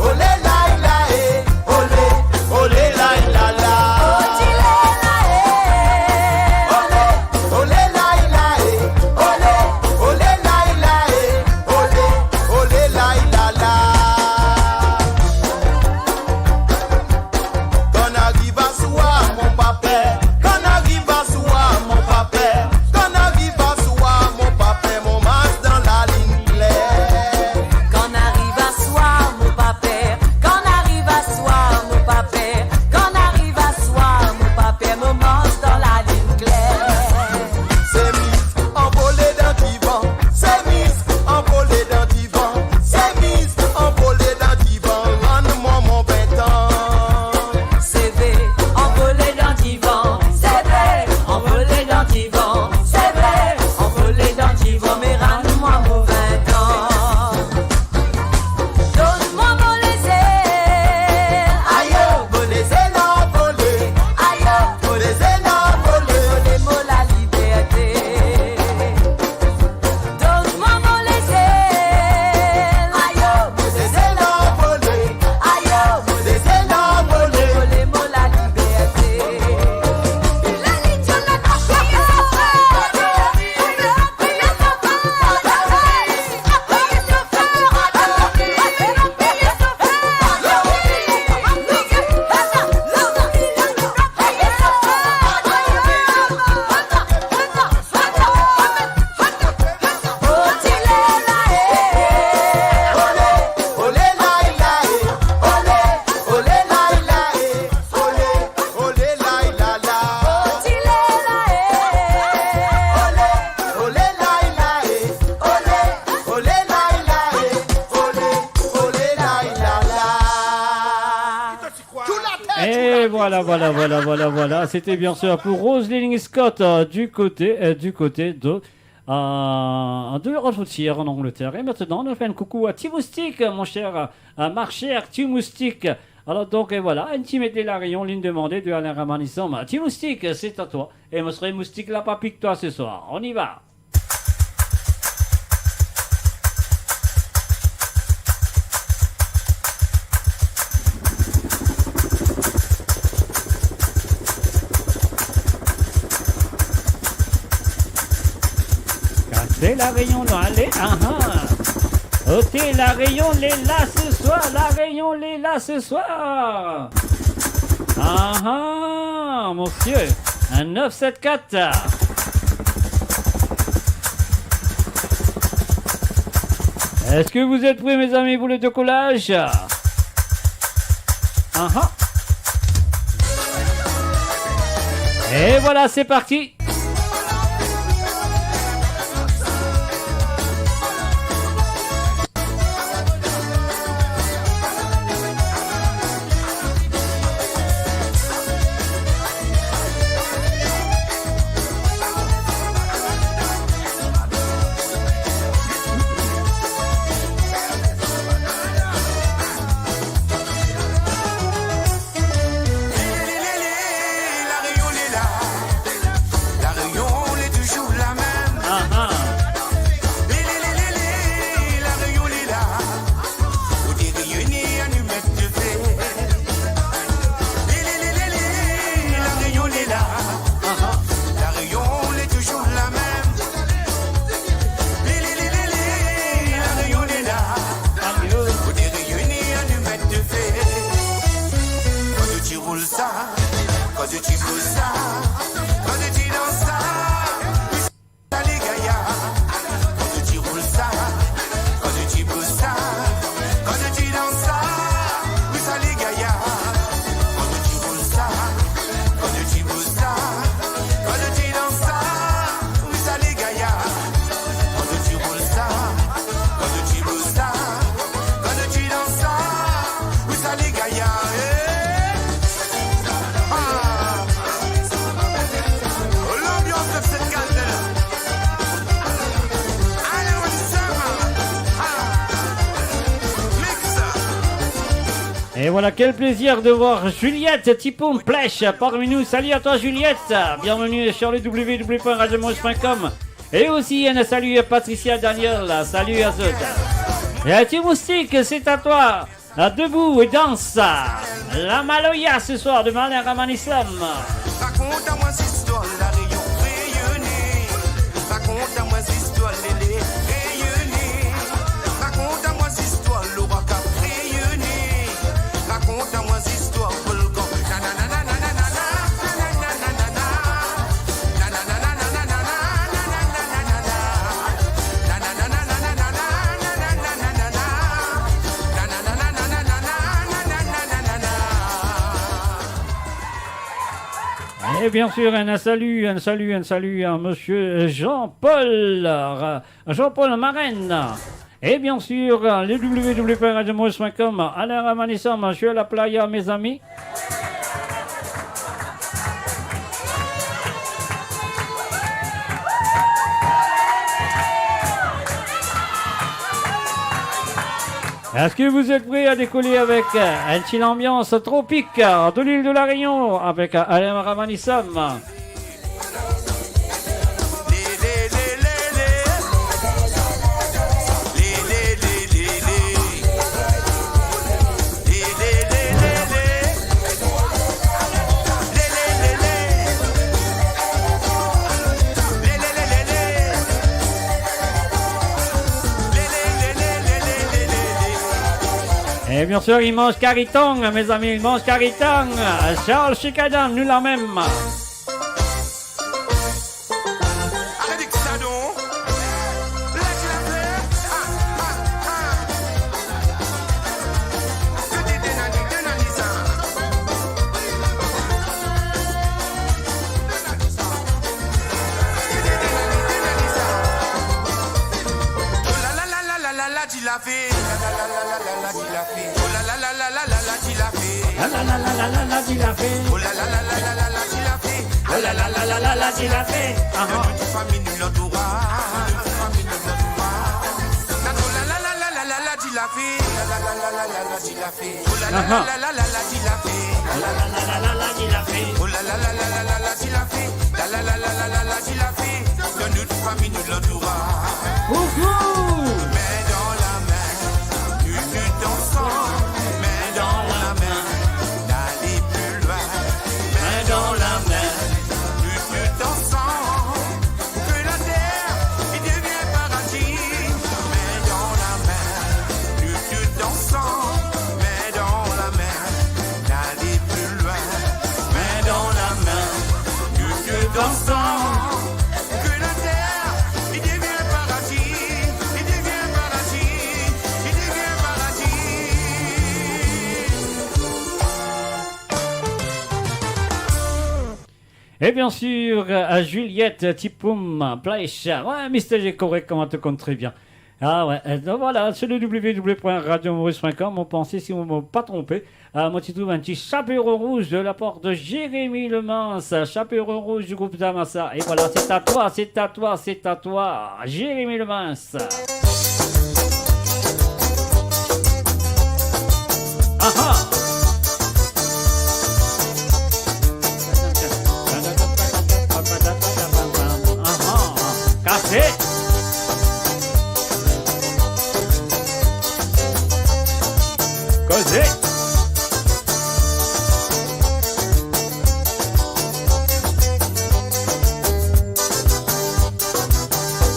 ole lay la e. Ole, ole lay la la. Oti lela e. Ole, ole lay la e. Ole, ole lay la e. Ole, ole lay la la. Kan ariv aswar, mo pa per. Kan ariv aswar, mo pa per. Kan ariv aswar, mo pa per. Mo mars dan lalinn kler. Kan ariv aswar, mo pa per. Kan ariv aswar, mo pa per. Kan ariv aswar, mo pa per. Mo mars dan lalinn kler. Se mizik anvole dan divan. Se mizik anvole dan divan. Se mizik anvole dan divan. Rann mwa mo vintan. Se ve anvole dan divan. Se ve anvole dan divan. Se ve anvole dan divan. Me rann mwa mo vintan. Donn mwa mo lezel. Ayo, mo lezel anvole. Ayo, mo lezel anvole. Mo le mo laliberte. Donn mwa mo lezel. Ayo, mo lezel anvole. Ayo, mo lezel anvole. Mo le mo laliberte. Et voilà, voilà, voilà, voilà, voilà. C'était bien sûr pour Roseline Scott, euh, du côté, euh, du côté de, euh, de Hertfordshire en Angleterre. Et maintenant, nou fer enn koukou a Ti Moustik, mon cher, euh, ma chère Ti Moustik. Alors donc, et voilà, enn ti medley La Réunion, li demande de Alain Ramanisum. Ti Moustik, c'est à toi. Et mo sere moustik la pa pik twa ce soir. On y va. Kan Kote La Réunion nou ale, aha. Kote La Réunion, li la se swar, La Réunion, li la se swar. Aha, monsieur, un neuf sept quatre. Est-ce que vous êtes prêts, mes amis, pour le décollage ? Aha. Et voilà, c'est parti. La Réunion, li touzour lamem. Aha. Lé, lé, lé, lé, lé, La Réunion, li la. Ou de reyini, anou met dife. Lé, lé, lé, lé, lé, La Réunion, li la. Aha. La Réunion, li touzour lamem. Lé, lé, lé, lé, lé, La Réunion, li la. Ou de reyini, anou met dife. Kan ou ti roul sa, kan ou ti bouz sa, kan ou ti dans sa, sa le gayar. Kan ou ti roul sa, kan ou ti bouz sa, kan ou ti dans sa, wi sa le gayar. Kan ou ti roul sa, kan ou ti bouz sa, kan ou ti dans sa, wi sa le gayar. Kan ou ti roul sa, kan ou ti bouz sa, kan ou ti dans sa, wi sa le gayar, eh. Ah. Lanbians de cette gazelle. Allez, on y sème. Ah. Mix. Et voilà, quel plaisir de voir Juliette Tipon Plèche parmi nous. Salut à toi, Juliette. Bienvenue sur le w w w point radio moise point com. Et aussi, un salut à Patricia Daniel. Salut à zot. Et à Ti Moustik, c'est à toi. Ah, debout et danse. La Maloya ce soir de Marlin Ramanisum. Rakont mwa zistwar La Réunion reyini. Rakont mwa zistwar Lele reyini. Rakont mwa zistwar Loraka reyini. Rakont mwa zistwar Volkan. Na, na, na. Et bien sûr, un salut, un salut, un salut à monsieur Jean-Paul, euh, Jean-Paul Marenne. Et bien sûr, le w w w point radio moise point com, Alain Ramanisum, sur la playa, mes amis. Est-ce que vous êtes prêts à décoller avec, euh, un petit ambiance tropique, euh, de l'île de la Réunion avec, euh, Alain Ramanisum ? Et bien sûr, il mange kari tang, mes amis, il mange kari tang. Charles Chicadan, nou la mem. Aret sa non. Lage lafer. Ah, ah, ah. Kote Denani, Denani sa. Kote Denani, Denani sa. Oh la la la la la la la, dilafe. La la la la la la la, dilafe. Oh la la la la la la, dilafe. La la la la la la, dilafe. Oh la la la la la la, dilafe. Ah la la la la la, dilafe. Ah, ah. Fami nou lantouraz. Fami nou lantouraz. Oh la la la la la la, dilafe. La la la la la la, dilafe. Oh la la la la la la, dilafe. La la la la la la, dilafe. Oh la la la la la la, dilafe. La la la la la la, dilafe. Donn nou fami nou lantouraz. Coucou. Main dans la main, nou tout ansanm. Main dans la main, nou ale pli lwin. Main dans la main, nou tout ansanm. Pou ke later, li devien Ensemble, que la terre, il devient paradis, il devient paradis, il devient paradis. Et bien sûr, à Juliette Tipoum Place. Ouais, Mister G correct, kouma to konn tre bien. Ah ouais, euh, donc voilà, sur le w w w point radio maurice point com, mo panse, si mo pa tronpe, euh, mo ti trouv enn ti Chaperon Rouge de la part de Jérémy Lemans, Chaperon Rouge du groupe Zamasa. Et voilà, c'est à toi, c'est à toi, c'est à toi, Jérémy Lemans. Ah ah. Ah ah. Kase. Koze.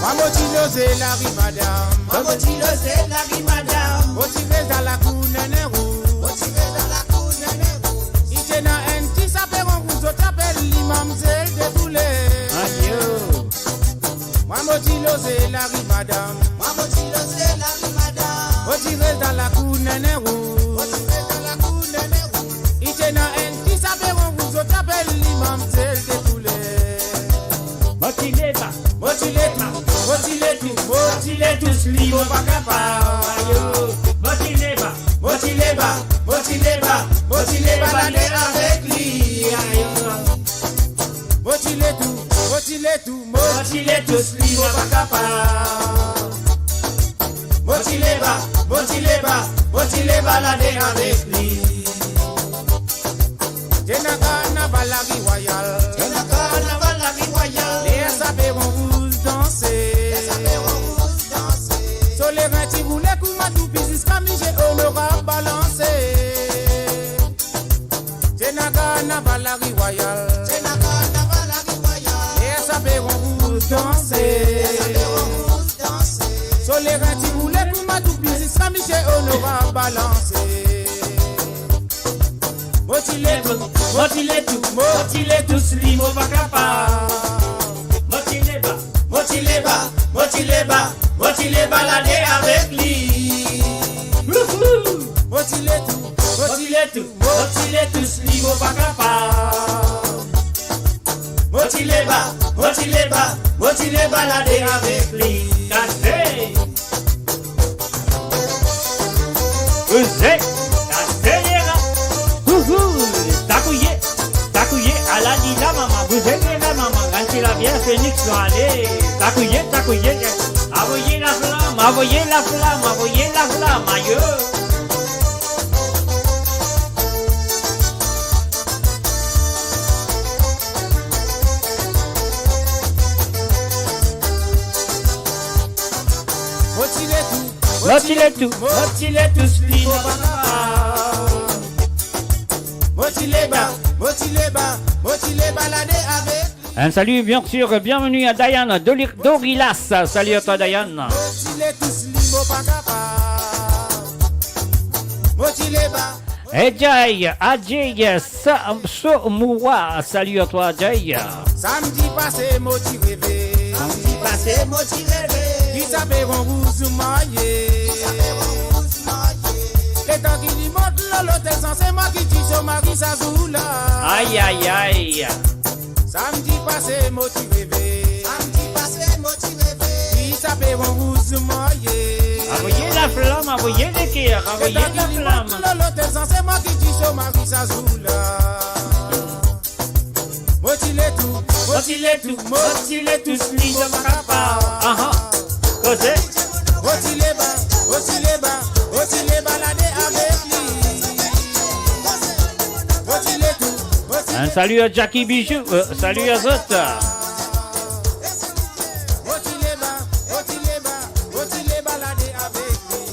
Mwa mo ti loze lari madam. Mwa mo ti loze lari madam. Mo ti rez dan lakour Nene Rouz. Mo ti rez dan lakour Nene Rouz. Li ti ena enn ti Chaperon Rouz, zot ti apel li Mamzel de Boule. Ayo. Mwa mo ti loze lari madam. Mwa mo ti loze lari madam. Mo ti rez dan lakour Nene Rouz. Mo ti rez dan lakour Nene Rouz. Li ti ena enn ti Chaperon Rouz, zot ti apel li Mamzel de Boule. Mo ti leba, mo ti letou, mo ti letou, mo ti letous li, mo pa kapav. Ayo. Mo ti leba, mo ti leba, mo ti leba, mo ti leba lade avek li. Ayo. Mo ti letou, mo ti letou, mo ti letous li, mo pa kapav. Mo ti leba, mo ti leba, mo ti leba lade avek li. Ti ena karnaval Lari Rwayal. Ti ena karnaval Lari Rwayal. Ler Chaperon Rouz danse. Ler Chaperon Rouz danse. So lerin ti roule kouma toupi ziska mize onorab balanse. Ti ena karnaval Lari Rwayal. Ti ena karnaval Lari Rwayal. Ler Chaperon Rouz danse. Ler Chaperon Rouz danse. So lerin ti roule kouma toupi ziska mize onorab balanse. Mo ti letou, mo ti letou, mo ti letous li, mo pa kapav. Mo ti leba, mo ti leba, mo ti leba, mo ti leba lade avek li. Wouhou! Mo ti letou, mo ti letou, mo ti letous li, mo pa kapav. Mo ti leba, mo ti leba, mo ti leba lade avek li. Kase. Bouze, kase lera. Houhou, takouye, takouye, ala li la mama. Bouze lera mama, rann ti la bien Phoenix, nou ale. Takouye, takouye, avoye laflam, avoye laflam, avoye laflam, ayo. Mo ti letou, mo ti letou, mo ti letous li, mo pa kapav. Mo ti leba, mo ti leba, mo ti leba lade avek li. Un salut, bien sûr, bienvenue à Diane Doli-, Dorilas. Salut à toi, Diane. Mo ti letous li, mo pa kapav. Mo ti leba. Hey Jay, Ajay, Sa-, Somoua, salut à toi, Jay. Samdi pase mo ti reve. Samdi pase mo ti reve. Ki Chaperon Rouz marye. Ki Chaperon Rouz marye. Letan ki li mont lor lotel, sanse mwa ki ti so mari sa zour la. Ay, ay, ay. Samdi pase mo ti reve. Samdi pase mo ti reve. Ki Chaperon Rouz marye. Avoye laflam, avoye leker, avoye laflam. Lor lotel, sanse mwa ki ti so mari sa zour la. Mo ti letou, mo ti letou, mo ti letous li, mo pa kapav. Aha. Koze. Mo ti leba, mo ti leba, mo ti leba lade avek li. Mo ti letou, mo ti Un salut à Jackie Bijou, euh, salut à zot.